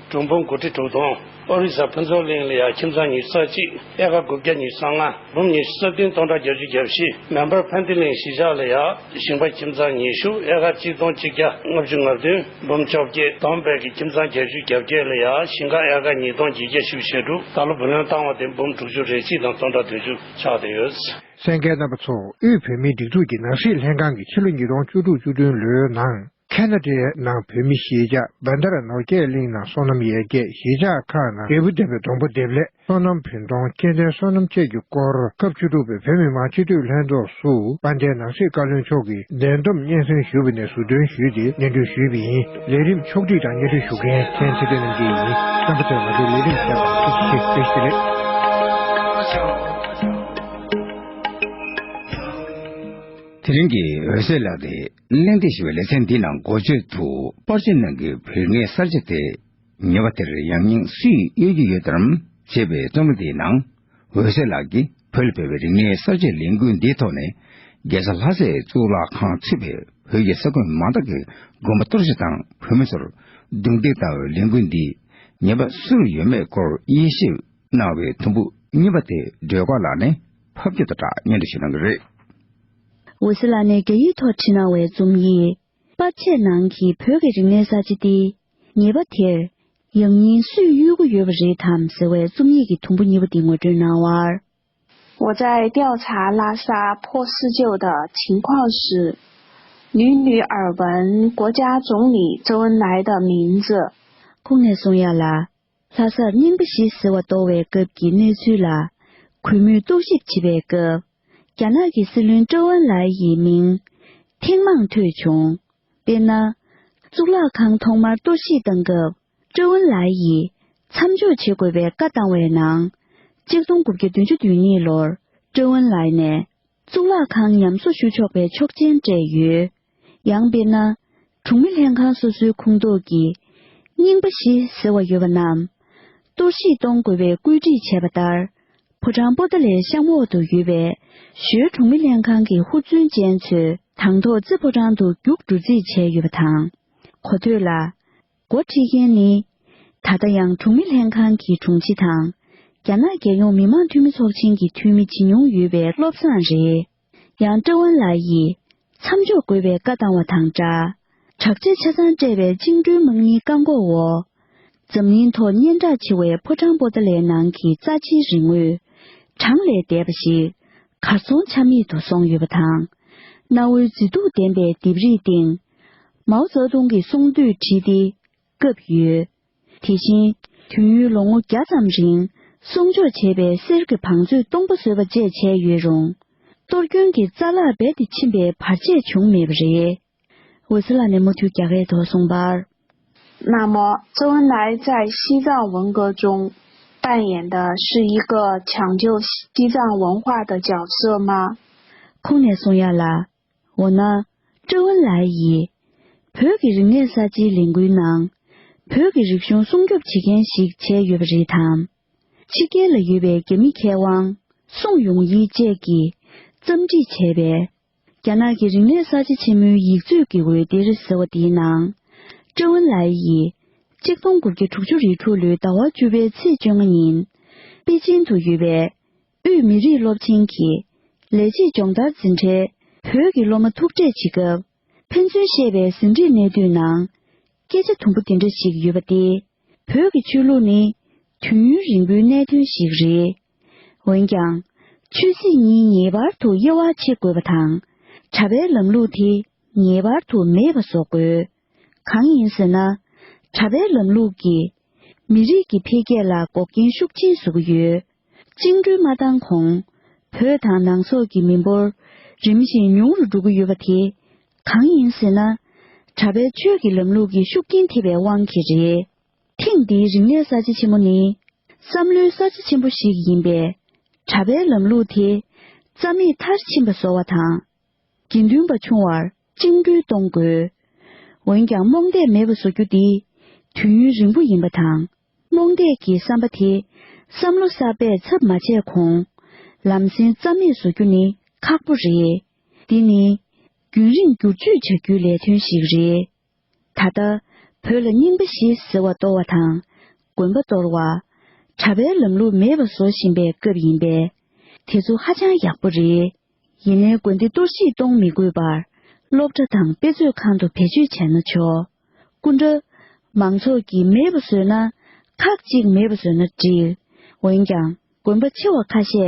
དྲུག་འབུམ་དགུ་ཁྲི་དྲུག་སྟོང་། ཨོ་རི་ས་ཕུན་ཚོགས་གླིང་ལ་ཡང་ཁྱིམ་ཚང་ཉི་ཤུ་རྩ་གཅིག། ཨེ་ཀར་དགུ་བརྒྱ་ཉི་ཤུ་རྩ་ལྔ། འབུམ་ཉི་ཤུ་རྩ་བདུན་སྟོང་ཕྲག་བརྒྱད་ཅུ་གྱ་བཞི། མེ་འབར་ཕན་བདེ་གླིང་གཞིས་ཆགས་ལ་ཡང་ཞིང་པ་ཁྱིམ་ཚང་ཉི་ཤུ། ཨེ་ཀར་གཅིག་སྟོང་གཅིག་བརྒྱ་ལྔ་བཅུ་ང་བདུན། འབུམ་བཅོ་བརྒྱད། བསྡོམས་པས་ཀྱི་ཁྱིམ་ཚང་བརྒྱད་ཅུ་གྱ་བརྒྱད་ལ་ཡང་ཞིང་ཁ་ཨེ་ཀར་ཉིས་སྟོང་བརྒྱད་བརྒྱ་བཞི་བཅུ་ཞེ་དྲུག། ད་ལོ་བུ་ལོན་བཏང་བ་དེ་འབུམ་དྲུག་ཅུ་རེ་གཅིག་དང་སྟོང་ཕྲག་བདུན་ཅུ་ཆགས་བསྡད་ཡོད། གསན་མཁན་རྣམ་པ་ཚོ། དབུས་བོད་མིའི་སྒྲིག་འཛུགས་ཀྱི་ནང་སྲིད་ལྷན་ཁང་གི་ཕྱི་ལོ་ཉིས་སྟོང་བཅུ་དྲུག་བཅུ་བདུན་ལོའི་ནང་ ཁེ་ན་ཌའི་ནང་བོད་མི་གཞིས་ཆགས་བན་དར་ནོར་རྒྱས་གླིང་ནང་སོ་ནམ་ཡར་རྒྱས། གཞིས་ཆགས་ཁག་ནང་འབྲས་བུ་ལྡན་པའི་སྡོང་པོ་འདེབས་ལས། སོ་ནམ་བུན་གཏོང་། སྐྱེ་ལྡན་སོ་ནམ་བཅས་ཀྱི་སྐོར་སྐབས་བཅུ་དྲུག་པའི་བོད་མི་མང་སྤྱི་འཐུས་ལྷན་ཚོགས་སུ་དཔལ་ལྡན་ནང་སྲིད་བཀའ་བློན་མཆོག་གིས་བདེན་འདོམས་སྙན་སེང་ཞུས་པ་ནས་ཟུར་འདོན་ཞུས་ཏེ་སྙན་སྒྲོན་ཞུས་པ་ཡིན། ལས་རིམ་ཕྱོགས་སྒྲིག་དང་སྙན་སྒྲོན་ཞུ་མཁན་མཁན་ཚེ་བརྟན་རྣམ་རྒྱལ་ཡིན། རྣམ་པ་ཚོས་ང་ཚོའི་ལས་རིམ་གསན་པར་ཐུགས་རྗེ་ཆེ། བཀྲ་ཤིས་བདེ་ལེགས། དེ་རིང་གི་འོད་ཟེར་ལགས་ཀྱིས་གླེང་སྟེགས་ཞེས་པའི་ལེ་ཚན་འདིའི་ནང་འགོ་བརྗོད་དུ་པར་ཆས་ནང་གི་བོད་རིག་གནས་གསར་བརྗེ་དེ། ཉེས་པ་དེར་ཡང་སྙིང་སུས་གཡོལ་གྱི་ཡོད་དམ་ཞེས་པའི་རྩོམ་ལུས་འདིའི་ནང་། འོད་ཟེར་ལགས་ཀྱིས་བོད་ལ་འཕེལ་བའི་རིག་གནས་གསར་བརྗེའི་ལས་འགུལ་འདིའི་ཐོག་ནས། རྒྱལ་ས་ལྷ་སའི་གཙུག་ལག་ཁང་ཚུད་པའི་བོད་ཀྱི་ས་ཁུལ་མང་དག་གི་དགོན་པ་གཏོར་བཤིག་དང་བོད་མི་ཚོར་རྡུང་རྡེག་བཏང་བའི་ལས་འགུལ་འདིས་ཉེས་པ་སུར་ཡོད་མེད་སྐོར་དབྱེ་ཞིབ་གནང་བའི་དུམ་བུ་གཉིས་པ་དེ་སྒྲོལ་དཀར་ལགས་ནས་ཕབ་སྒྱུར་དང་སྦྲགས་སྙན་སྒྲོན་ཞུ་གནང་གི་རེད། འོད་ཟེར་ལགས་ནས་རྒྱ་ཡིག་ཐོག་བྲིས་གནང་བའི་རྩོམ་ཡིག་པར་ཆས་ནང་གི་བོད་ཀྱི་རིག་གནས་གསར་བརྗེ་སྟེ། ཉེས་པ་དེར་ཡང་སྙིང་སུས་གཡོལ་གྱི་ཡོད་པ་རེད་དམ་ཟེར་བའི་རྩོམ་ཡིག་གི་དུམ་བུ་གཉིས་པ་འདི་ངོ་སྤྲོད་གནང་བར། 我在调查拉萨破四旧的情况时，屡屡耳闻国家总理周恩来的名字。 ཁོང་ནས་གསུང་ཡ་ལ། ལྷ་སར་རྙིང་པ་བཞི་ཟེར་བ་གཏོར་བའི་སྐབས་ཀྱི་གནས་ཚུལ་ལ། གུས་མོས་རྟོག་ཞིབ་བྱེད་པའི་སྐབས། རྒྱ་ནག་གི་སྲིད་བློན་ཀྲོའུ་ཨེན་ལའེ་ཡི་མིང་ཐེངས་མང་ཐོས་བྱུང་། དཔེར་ན། གཙུག་ལག་ཁང་ཐོག་མར་གཏོར་བཤིག་བཏང་སྐབས། ཀྲོའུ་ཨེན་ལའེ་ཡིས་མཚམས་འཇོག་བྱེད་དགོས་པའི་བཀའ་བཏང་བའི་ནང་། ཆིག་སྟོང་དགུ་བརྒྱ་བདུན་ཅུ་དོན་གཉིས་ལོར་ཀྲོའུ་ཨེན་ལའེ་ནས་གཙུག་ལག་ཁང་ཉམས་གསོ་ཞུ་ཆོག་པའི་ཆོག་མཆན་སྤྲད་ཡོད། ཡང་དཔེར་ན། གྲོང་མི་ལྷན་ཁང་སོ་སོའི་ཁོངས་གཏོགས་ཀྱི་རྙིང་པ་བཞི་ཟེར་བ་ཡོད་པ་རྣམས་གཏོར་བཤིག་གཏོང་དགོས་པའི་བཀོད་སྒྲིག་བྱས་པ་ལྟར། ཕོ་བྲང་པོ་ཏཱ་ལའི་གཤམ་འོག་ཏུ་ཡོད་པའི་ཞོལ་གྲོང་མི་ལྷན་ཁང་གི་ཧུར་བརྩོན་ཅན་ཚོས་དང་ཐོག་རྩེ་ཕོ་བྲང་དུ་རྒྱུགས་འགྲོ་རྩིས་བྱས་ཡོད་པ་དང་། གོ་ཐོས་ལ། འགོ་ཁྲིད་མཁན་ནི། ད་ལྟ་ཡང་གྲོང་མི་ལྷན་ཁང་གི་དྲུང་ཆེ་དང་། རྒྱ་ནག་རྒྱལ་ཡོངས་མི་དམངས་འཐུས་མི་ཚོགས་ཆེན་གྱི་འཐུས་མི་བྱིན་མྱོང་ཡོད་པའི་བློ་བཟང་རེད། ཡང་ཀྲོའུ་ཨེན་ལའེ་ཡིས་མཚམས་འཇོག་དགོས་པའི་བཀའ་བཏང་བ་དང་སྦྲགས། དྲག་ཆས་ཆ་ཚང་སྤྲས་པའི་བཅིངས་འགྲོལ་དམག་མིའི་བཀག་འགོག་འོག་འཛམ་གླིང་ཐོག་སྙན་གྲགས་ཆེ་བའི་ཕོ་བྲང་པོ་ཏཱ་ལའི་ནང་གི་རྩ་ཆེའི་རིག་དངོས་གྲངས་ལས་འདས་པ་ཞིག་གར་སོང་ཆ་མེད་དུ་སོང་ཡོད་པ་དང་། གནའ་བོའི་མཛེས་སྡུག་ལྡན་པའི་ལྡེབས་རིས་སྟེང་མའོ་ཙེ་ཏུང་གི་གསུང་བསྡུས་བྲིས་ཏེ་བཀབ་ཡོད། དེ་བཞིན། དུས་ཡུན་ལོ་ངོ་བརྒྱ་ཙམ་རིང་སྲུང་སྐྱོབ་བྱས་པའི་གསེར་གྱི་བང་མཛོད་སྟོང་པ་བཟོས་པ་བཅས་བྱས་ཡོད་རུང་། གཏོར་སྐྱོན་གྱི་རྩ་ལག་རྦད་དེ་ཕྱིན་པའི་བར་ཆད་བྱུང་མེད་པ་རེད། འོད་ཟེར་ལགས་ནས་མུ་མཐུད་རྒྱ་སྐད་ཐོག་གསུངས་པར། 那么，周恩来在西藏文革中扮演的是一个抢救西藏文化的角色吗？ ཁོང་ནས་གསུང་ཡ་ལ། འོ་ན། ཀྲོའུ་ཨེན་ལའེ་ཡིས་བོད་ཀྱི་རིག་གནས་གསར་བརྗེའི་ལས་འགུལ་ནང་བོད་ཀྱི་རིག་གཞུང་སྲུང་སྐྱོབ་བྱེད་མཁན་ཞིག་བྱས་ཡོད་པ་རེད་དམ། ཕྱི་རྒྱལ་ལ་ཡོད་པའི་རྒྱ་མི་མཁས་དབང་སུང་ཡུང་དབྱི་བཅས་ཀྱིས་རྩོམ་སྒྲིག་བྱས་པའི་རྒྱ་ནག་གི་རིག་གནས་གསར་བརྗེ་ཆེན་མོའི་ཡིག་མཛོད་ཀྱི་འོད་སྡེར་ཟེར་བ་དེའི་ནང་། ཀྲོའུ་ཨེན་ལའེ་ཡིས་ཆིག་སྟོང་དགུ་བརྒྱ་དྲུག་ཅུ་རེ་དྲུག་ལོའི་ཟླ་བ་བཅུ་པའི་ཚེས་བཅོ་ལྔ་ཉིན་པེ་ཅིན་དུ་ཡོད་པའི་དབུས་མི་རིགས་སློབ་ཆེན་གྱི་ལས་བྱེད་སྦྱོང་བརྡར་འཛིན་གྲྭའི་བོད་ཀྱི་སློབ་མ་ཐུག་འཕྲད་བྱེད་སྐབས། ཕན་ཚུན་བཤད་པའི་ཟིན་བྲིས་གནད་བསྡུས་ནང་། སྐད་ཆ་དུམ་བུ་འདི་འདྲ་ཞིག་ཡོད་པ་སྟེ། བོད་ཀྱི་ཆོས་ལུགས་ནི་དུས་ཡུན་རིང་པོའི་གནད་དོན་ཞིག་རེད། འོན་ཀྱང་། ཆོས་སྲིད་གཉིས་ངེས་པར་དུ་དབྱེ་བ་ཕྱེ་དགོས་པ་དང་། གྲྭ་པའི་ལམ་ལུགས་དེ་ངེས་པར་དུ་མེད་པ་བཟོ་དགོས། གང་ཡིན་ཟེར་ན། གྲྭ་པའི་ལམ་ལུགས་ཀྱིས་མི་རིགས་ཀྱི་འཕེལ་རྒྱས་ལ་འགོག་རྐྱེན་ཤུགས་ཆེན་བཟོ་གི་ཡོད། བཅིངས་འགྲོལ་མ་བཏང་གོང་། བོད་དང་ནང་སོག་གི་མི་འབོར་རིམ་བཞིན་ཉུང་རུ་འགྲོ་གི་ཡོད་པ་དེ་གང་ཡིན་ཟེར་ན། གྲྭ་པའི་ཆོས་ཀྱི་ལམ་ལུགས་ཀྱིས་ཤུགས་རྐྱེན་ཐེབས་པའི་དབང་གིས་རེད། ཐེངས་འདིའི་རིག་གནས་གསར་བརྗེ་ཆེན་མོ་ནི་བསམ་བློའི་གསར་བརྗེ་ཆེན་པོ་ཞིག་ཡིན་པས། གྲྭ་པའི་ལམ་ལུགས་དེ་རྩ་མེད་མཐར་ཕྱིན་པ་བཟོ་བ་དང་། དགེ་འདུན་པ་ཆུང་བར་བཅིངས་འགྲོལ་གཏོང་དགོས། འོན་ཀྱང་རྨོངས་དད་མེད་པ་བཟོ་རྒྱུ་འདི་དུས་ཡུན་རིང་པོ་ཡིན་པ་དང་། རྨོངས་དད་ཀྱི་བསམ་པ་དེ་བསམ་བློ་གསར་པས་ཚབ་མ་བྱས་གོང་། ལམ་སེང་རྩ་མེད་བཟོ་རྒྱུ་ནི་ཁག་པོ་རེད། འདི་ནི་རྒྱུན་རིང་བསྒྱུར་བཅོས་བྱ་རྒྱུའི་ལས་དོན་ཞིག་རེད། ད་ལྟ་བོད་ལ་རྙིང་པ་བཞི་ཟེར་བ་གཏོར་བ་དང་། དགོན་པ་གཏོར་བ། གྲྭ་པའི་ལམ་ལུགས་མེད་པ་བཟོ་བཞིན་པའི་སྐབས་ཡིན་པས། དེ་ཚོ་ཧ་ཅང་ཡག་པོ་རེད། ཡིན་ནའི་དགོན་སྡེ་གཏོར་བཤིག་གཏོང་མི་དགོས་པར་སློབ་གྲྭ་དང་དཔེ་མཛོད་ཁང་དུ་བེད་སྤྱོད་བྱས་ན་ཆོག་སྐུ་འདྲ། མང་ཚོགས་ཀྱིས་མེད་པ་བཟོས་ན་ཁག་ཅིག་མེད་པ་བཟོས་ན་འགྲིག་འོན་ཀྱང་དགོན་པ་ཆེ་བ་ཁ་ཤས་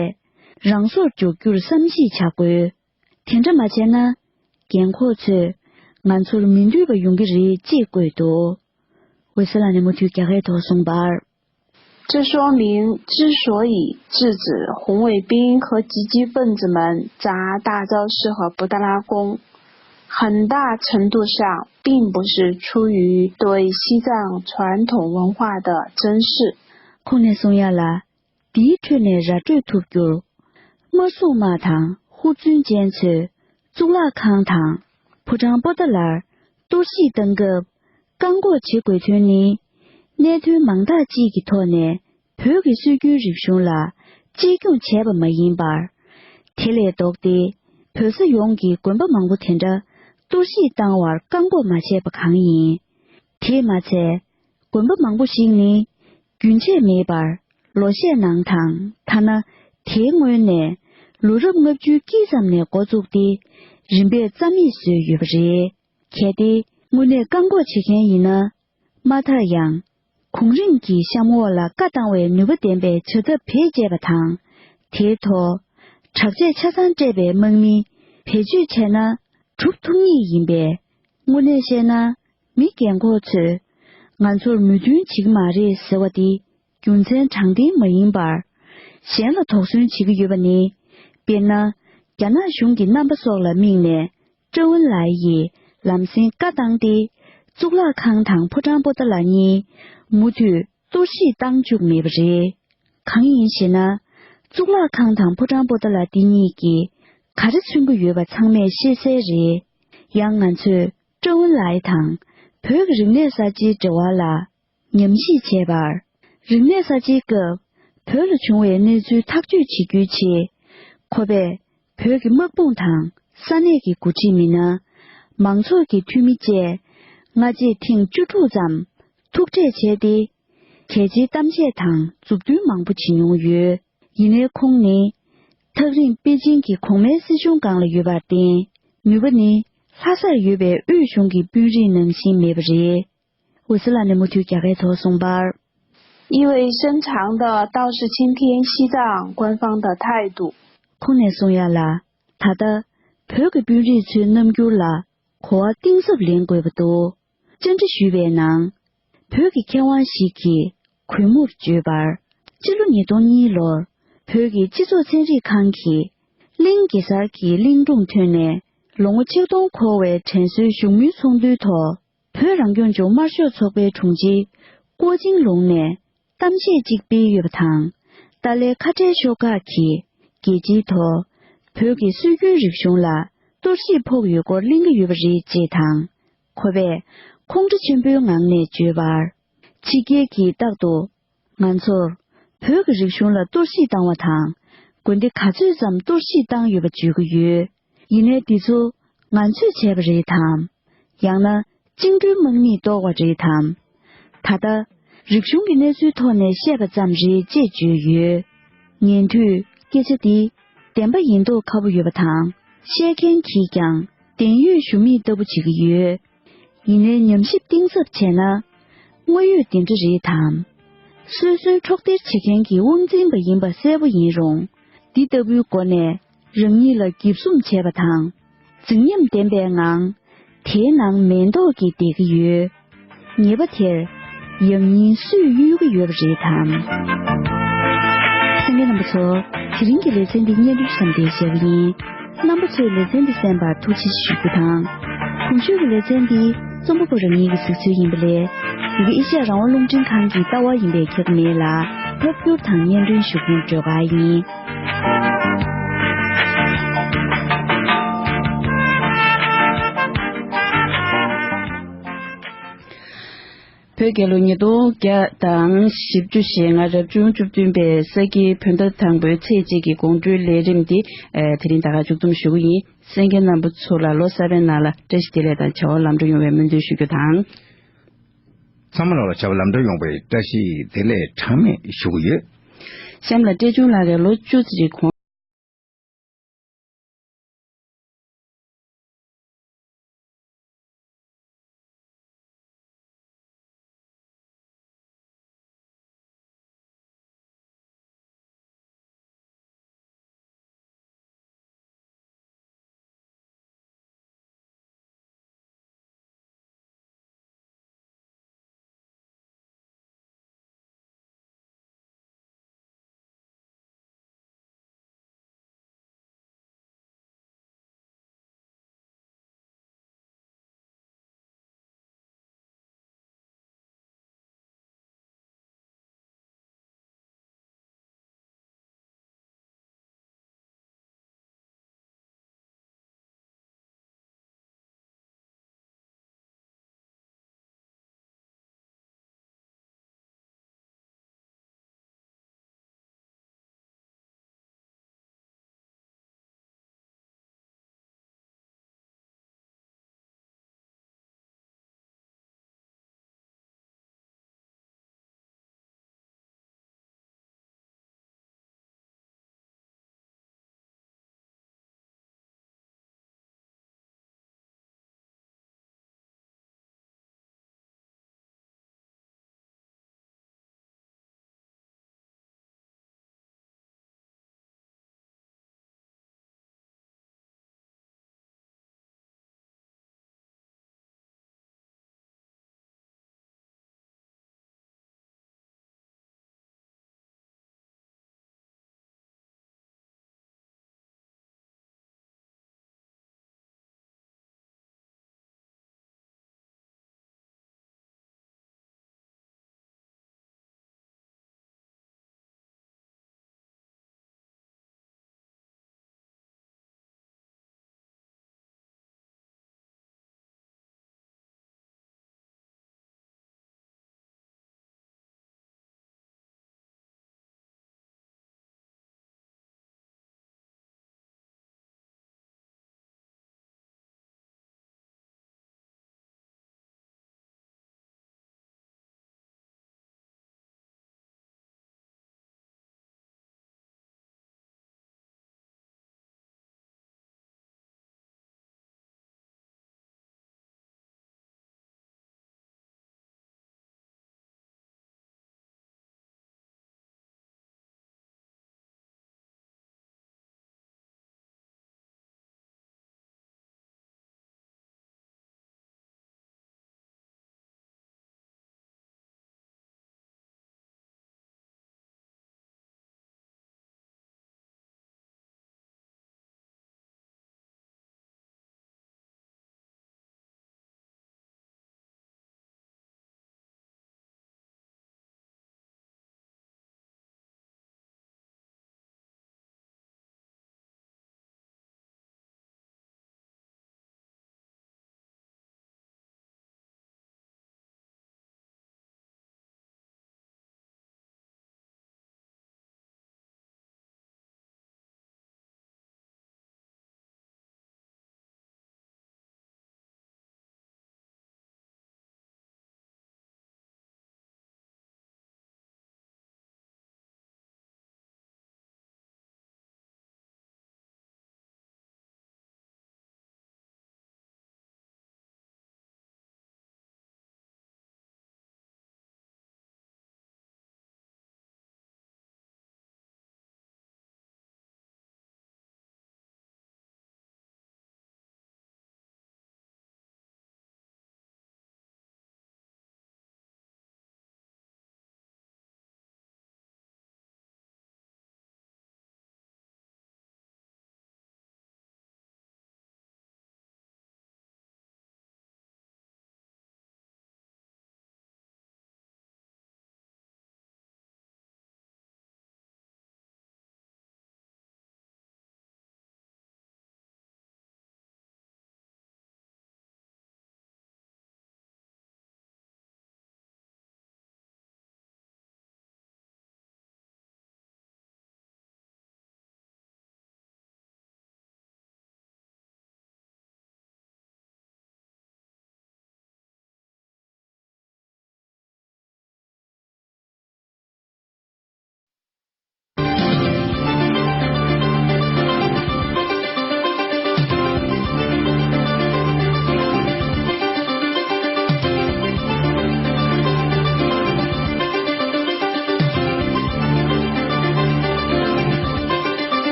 རང་སོར་འཇོག་རྒྱུར་བསམ་གཞིག་བྱ་དགོས། དེ་འདྲ་མ་བྱས་ན། རྒན་འཁོགས་ཚོས་ ང་ཚོར་མི་འདོད་པ་ཡོང་གི་རེད་ཅེས་བཀོད་འདུག། འོད་ཟེར་ལགས་ནས་མུ་མཐུད་རྒྱ་སྐད་ཐོག་གསུངས་པར། 这说明，之所以制止红卫兵和激进分子们砸大昭寺和布达拉宫，很大程度上并不是出于对西藏传统文化的珍视。 ཁོང་ནས་གསུང་ཡ་ལ། དེའི་ཁྲོད་ནས་ར་སྤྲོད་ཐུབ་རྒྱུར། དམར་སྲུང་དམག་དང་ཧུར་བརྩོན་ཅན་ཚོས་གཙུག་ལག་ཁང་དང་ཕོ་བྲང་པོ་ཏཱ་ལར་གཏོར་བཤིག་བཏང་སྐབས་བཀག་འགོག་བྱེད་དགོས་དོན་ནི། གནད་དོན་མང་དག་ཅིག་གི་ཐོག་ནས་བོད་ཀྱི་སྲོལ་རྒྱུན་རིག་གཞུང་ལ་གཅེས་སྐྱོང་བྱས་པ་མ་ཡིན་པར། དེ་ལས་ལྡོག་སྟེ། བོད་ས་ཡོངས་ཀྱི་དགོན་པ་མང་པོ་དེ་འདྲ་གཏོར་བཤིག་བཏང་བར་བཀག་འགོག་མ་བྱས་པ་གང་ཡིན། དེས་མ་ཚད། དགོན་པ་མང་པོ་ཞིག་ནི། རྒྱུན་ཆད་མེད་པར་ལོ་ཤས་ནང་དང་ཐ་ན་དེའི་སྔོན་ནས་ལོ་རབས་ལྔ་བཅུའི་དཀྱིལ་ཙམ་ནས་འགོ་བཙུགས་ཏེ་རིམ་པས་རྩ་མེད་བཟོས་ཡོད་པ་རེད། གལ་ཏེ་དངོས་གནས་བཀག་འགོག་བྱེད་མཁན་ཡིན་ན། མ་མཐར་ཡང་གོང་རིམ་གྱི་གཤམ་འོག་ལ་བཀའ་བཏང་བའི་ནུས་པ་ལྡན་པའི་བྱ་ཐབས་བེད་སྤྱད་པ་དང་། དེའི་ཐོག་དྲག་ཆས་ཆ་ཚང་སྤྲས་པའི་དམག་མི་བེད་སྤྱོད་བྱས་ན་གྲུབ་ཐུབ་ངེས་ཡིན་པས། དངོས་གནས་བཤད་ན། མི་རྒན་འཁོགས་ཚོས་ང་ཚོར་མོས་མཐུན་བྱེད་ཀྱི་མ་རེད་ཟེར་བ་དེ་རྒྱུ་མཚན་དྲང་བདེན་མ་ཡིན་པར། གཞན་ལ་དོགས་ཟོན་བྱེད་ཀྱི་ཡོད་པ་ནི། དཔེར་ན། རྒྱ་ནག་གཞུང་གི་རྣམ་པ་སོགས་ལ་དམིགས་ནས་ཀྲེ་ཝུན་ལའེ་ཡིས་ལམ་སེང་བཀའ་བཏང་སྟེ། གཙུག་ལག་ཁང་དང་ཕོ་བྲང་པོ་ཏཱ་ལ་གཉིས་མུ་མཐུད་གཏོར་བཤིག་བཏང་བཅུག་མེད་པ་རེད། གང་ཡིན་ཞེ་ན། གཙུག་ལག་ཁང་དང་ཕོ་བྲང་པོ་ཏཱ་ལ་འདི་གཉིས་ཀྱིས་ག་རེ་མཚོན་གྱི་ཡོད་པ་ཚང་མས་ཤེས་གསལ་རེད། ཡང་ང་ཚོས་ཀྲེ་ཝུན་ལའེ་དང་བོད་ཀྱི་རིག་གནས་གསར་བརྗེའི་འབྲེལ་བ་ལ་ཉམས་ཞིབ་བྱས་པར། རིག་གནས་གསར་བརྗེའི་སྐབས་བོད་ལ་བྱུང་བའི་གནས་ཚུལ་ཐག་གཅོད་བྱེད་རྒྱུའི་ཆེད། ཁོ་པས་བོད་ཀྱི་དམག་དཔུང་དང་ས་གནས་ཀྱི་འགོ་ཁྲིད་མི་སྣ། མང་ཚོགས་ཀྱི་འཐུས་མི་བཅས་སྔ་རྗེས་ཐེངས་བཅུ་དྲུག་ཙམ་ཐུག་འཕྲད་བྱས་ཏེ། གལ་ཆེའི་གཏམ་བཤད་དང་མཛུབ་སྟོན་མང་པོ་བྱེད་མྱོང་ཡོད། ཡིན་ནའི་ཁོང་ནི། ཐག་རིང་པེ་ཅིང་གི་གོང་མའི་སྲིད་གཞུང་སྒང་ལ་ཡོད་པར་བརྟེན། ནུས་པ་ནི་ལྷ་སར་ཡོད་པའི་དབུས་གཞུང་གི་དཔོན་རིགས་ནང་བཞིན་མེད་པ་རེད། འོད་ཟེར་ལགས་ནས་མུ་མཐུད་རྒྱ་སྐད་ཐོག་གསུངས་པར། 意味深长地道是青天西藏官方的态度。 ཁོང་ནས་གསུང་ཡ་ལ། ད་ལྟ་བོད་ཀྱི་དཔོན་རིགས་ཚོའི་རྣམ་འགྱུར་ལ་གོ་བ་གཏིང་ཟབ་ལེན་དགོས་པ་འདུག། བཅར་འདྲི་ཞུས་པའི་ནང་། བོད་ཀྱི་མཁས་དབང་ཞིག་གིས་གུས་མོར་བརྗོད་པར། སྤྱི་ལོ་ཉིས་སྟོང་གཉིས་ལོར་བོད་ཀྱི་སྤྱི་ཚོགས་ཚན་རིག་ཁང་གིས་གླིང་གེ་སར་གྱི་གླིང་སྒྲུང་ཐོན་ནས་ལོ་ངོ་ཆིག་སྟོང་འཁོར་བའི་དྲན་གསོའི་བཞུགས་མོལ་ཚོགས་འདུའི་ཐོག། བོད་རང་སྐྱོང་ལྗོངས་དམར་ཤོག་ཚོགས་པའི་དྲུང་ཆེ་ཀོ་ཅིང་ལུང་ནས་གཏམ་བཤད་ཅིག་སྤེལ་ཡོད་པ་དང་། ཏཱ་ལའི་ཁ་བྲལ་ཤོག་ཁག་གིས་རྒྱལ་སྤྱིའི་ཐོག་བོད་ཀྱི་སྲོལ་རྒྱུན་རིག་གཞུང་ལ་གཏོར་བཤིག་ཕོག་ཡོད་སྐོར་གླེང་གི་ཡོད་པ་རེད་ཅེས་དང་། ཁོ་པས་ཁོང་ཁྲོ་ཆེན་པོའི་ངང་ནས་བརྗོད་པར། ཕྱི་རྒྱལ་གྱིས་རྟག་ཏུ་ང་ཚོར་བོད་ཀྱི་རིག་གཞུང་ལ་གཏོར་བཤིག་བཏང་བ་དང་། དགོན་སྡེ་ག་ཚོད་ཙམ་གཏོར་བཤིག་བཏང་ཡོད་པ་བརྗོད་ཀྱི་ཡོད། ཡིན་ནའི་འདི་ཚོ་ང་ཚོས་བྱས་པ་རེད་དམ། ཡང་ན་བཅིངས་འགྲོལ་དམག་མིས་གཏོར་བ་རེད་དམ། ད་ལྟ་རིག་གཞུང་གི་གནས་ཚུལ་ཐོག་ནས་བཤད་པ་ཙམ་རེད་ཅེས་བརྗོད་ཡོད། ཉན་དུས་སྐད་ཆ་འདི་བདེན་པ་ཡིན་མདོག་ཁ་པོ་ཡོད་པ་དང་། བཤད་མཁན་གྱིས་ཀྱང་བདེན་ཡོད་ཞུ་མིག་ལྟ་བུ་བྱེད་ཀྱི་ཡོད། ཡིན་ནའི་ཉམས་ཞིབ་གཏིང་ཟབ་བྱས་ན། དངོས་ཡོད་འདི་འདྲ་རེད་དམ། སོ་སོའི་འཕྲོག་སྟེར་བྱེད་མཁན་གྱི་དབང་འཛིན་པ་ཡིན་པ་གསལ་པོ་ཡིན་རུང་། འདི་ལྟ་བུའི་སྒོ་ནས་རང་ཉིད་ལ་འགེབས་སྲུང་བྱས་པ་དང་། རྫིག་ཉམས་ལྡན་པའི་ངང་། དེའི་ནང་མེ་ཏོག་གིས་བསྡད་ཀྱི་ཡོད། ཉེས་པ་དེར་ཡང་སྙིང་སུས་གཡོལ་གྱི་ཡོད་པ་རེད་དམ། གསན་མཁན་རྣམ་པ་ཚོ། དེ་རིང་གི་ལེ་ཚན་འདི་སྙན་སྒྲོན་བཤམས་ཏེ་བཞག་གི་ཡིན། རྣམ་པ་ཚོས་ལེ་ཚན་འདི་གསན་པར་ཐུགས་རྗེ་ཆེ་ཞུ་རྒྱུ་དང་། གོང་ཞུས་ཀྱི་ལེ་ཚན་འདི་རྩོམ་པ་པོ་རང་ཉིད་ཀྱི་གཟིགས་ཚུལ་ཡིན་པ་ལས། ཡུ་གེ་ཨེ་ཤ་ཡ་རང་དབང་རླུང་འཕྲིན་ཁང་གི་ལྟ་བ་ཡིན་པས་ཁྱབ་མེད་ལ། ཕབ་སྒྱུར་དང་སྙན་སྒྲོན་ཞུ་མཁན་སྒྲོལ་དཀར་ཡིན། བོད་རྒྱལ་ལོ་ཉིས་སྟོང་བརྒྱ་དང་བཞི་བཅུ་ཞེ་ལྔ་རབ་བྱུང་བཅུ་བདུན་པའི་ས་དགེ་བོད་ཟླ་དང་པོའི་ཚེས་གཅིག་གི་དགོང་དྲོའི་ལས་རིམ་འདི། ཨེ། དེ་རིང་ད་ག་མཇུག་བསྡོམས་ཞུ་གི་ཡིན། གསན་མཁན་རྣམ་པ་ཚོ་ལ་ལོ་གསར་པའི་ནང་ལ་བཀྲ་ཤིས་བདེ་ལེགས་དང་བྱ་བ་ལམ་འགྲོ་ཡོང་བའི་སྨོན་འདུན་ཞུ་རྒྱུ་དང་། ཚང་མ་ལ་བྱ་བ་ལམ་འགྲོ་ཡོང་བའི་བཀྲ་ཤིས་བདེ་ལེགས་གྲངས་མེད་ཞུ་གི་ཡོད། གཤམ་ལ་བཀྲས་ཆུང་ལགས་ཀྱིས་ལོ་བཅུ་ཙམ་གྱི་གོང་།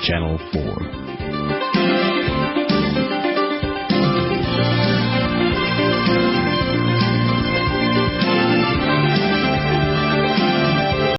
Channel four.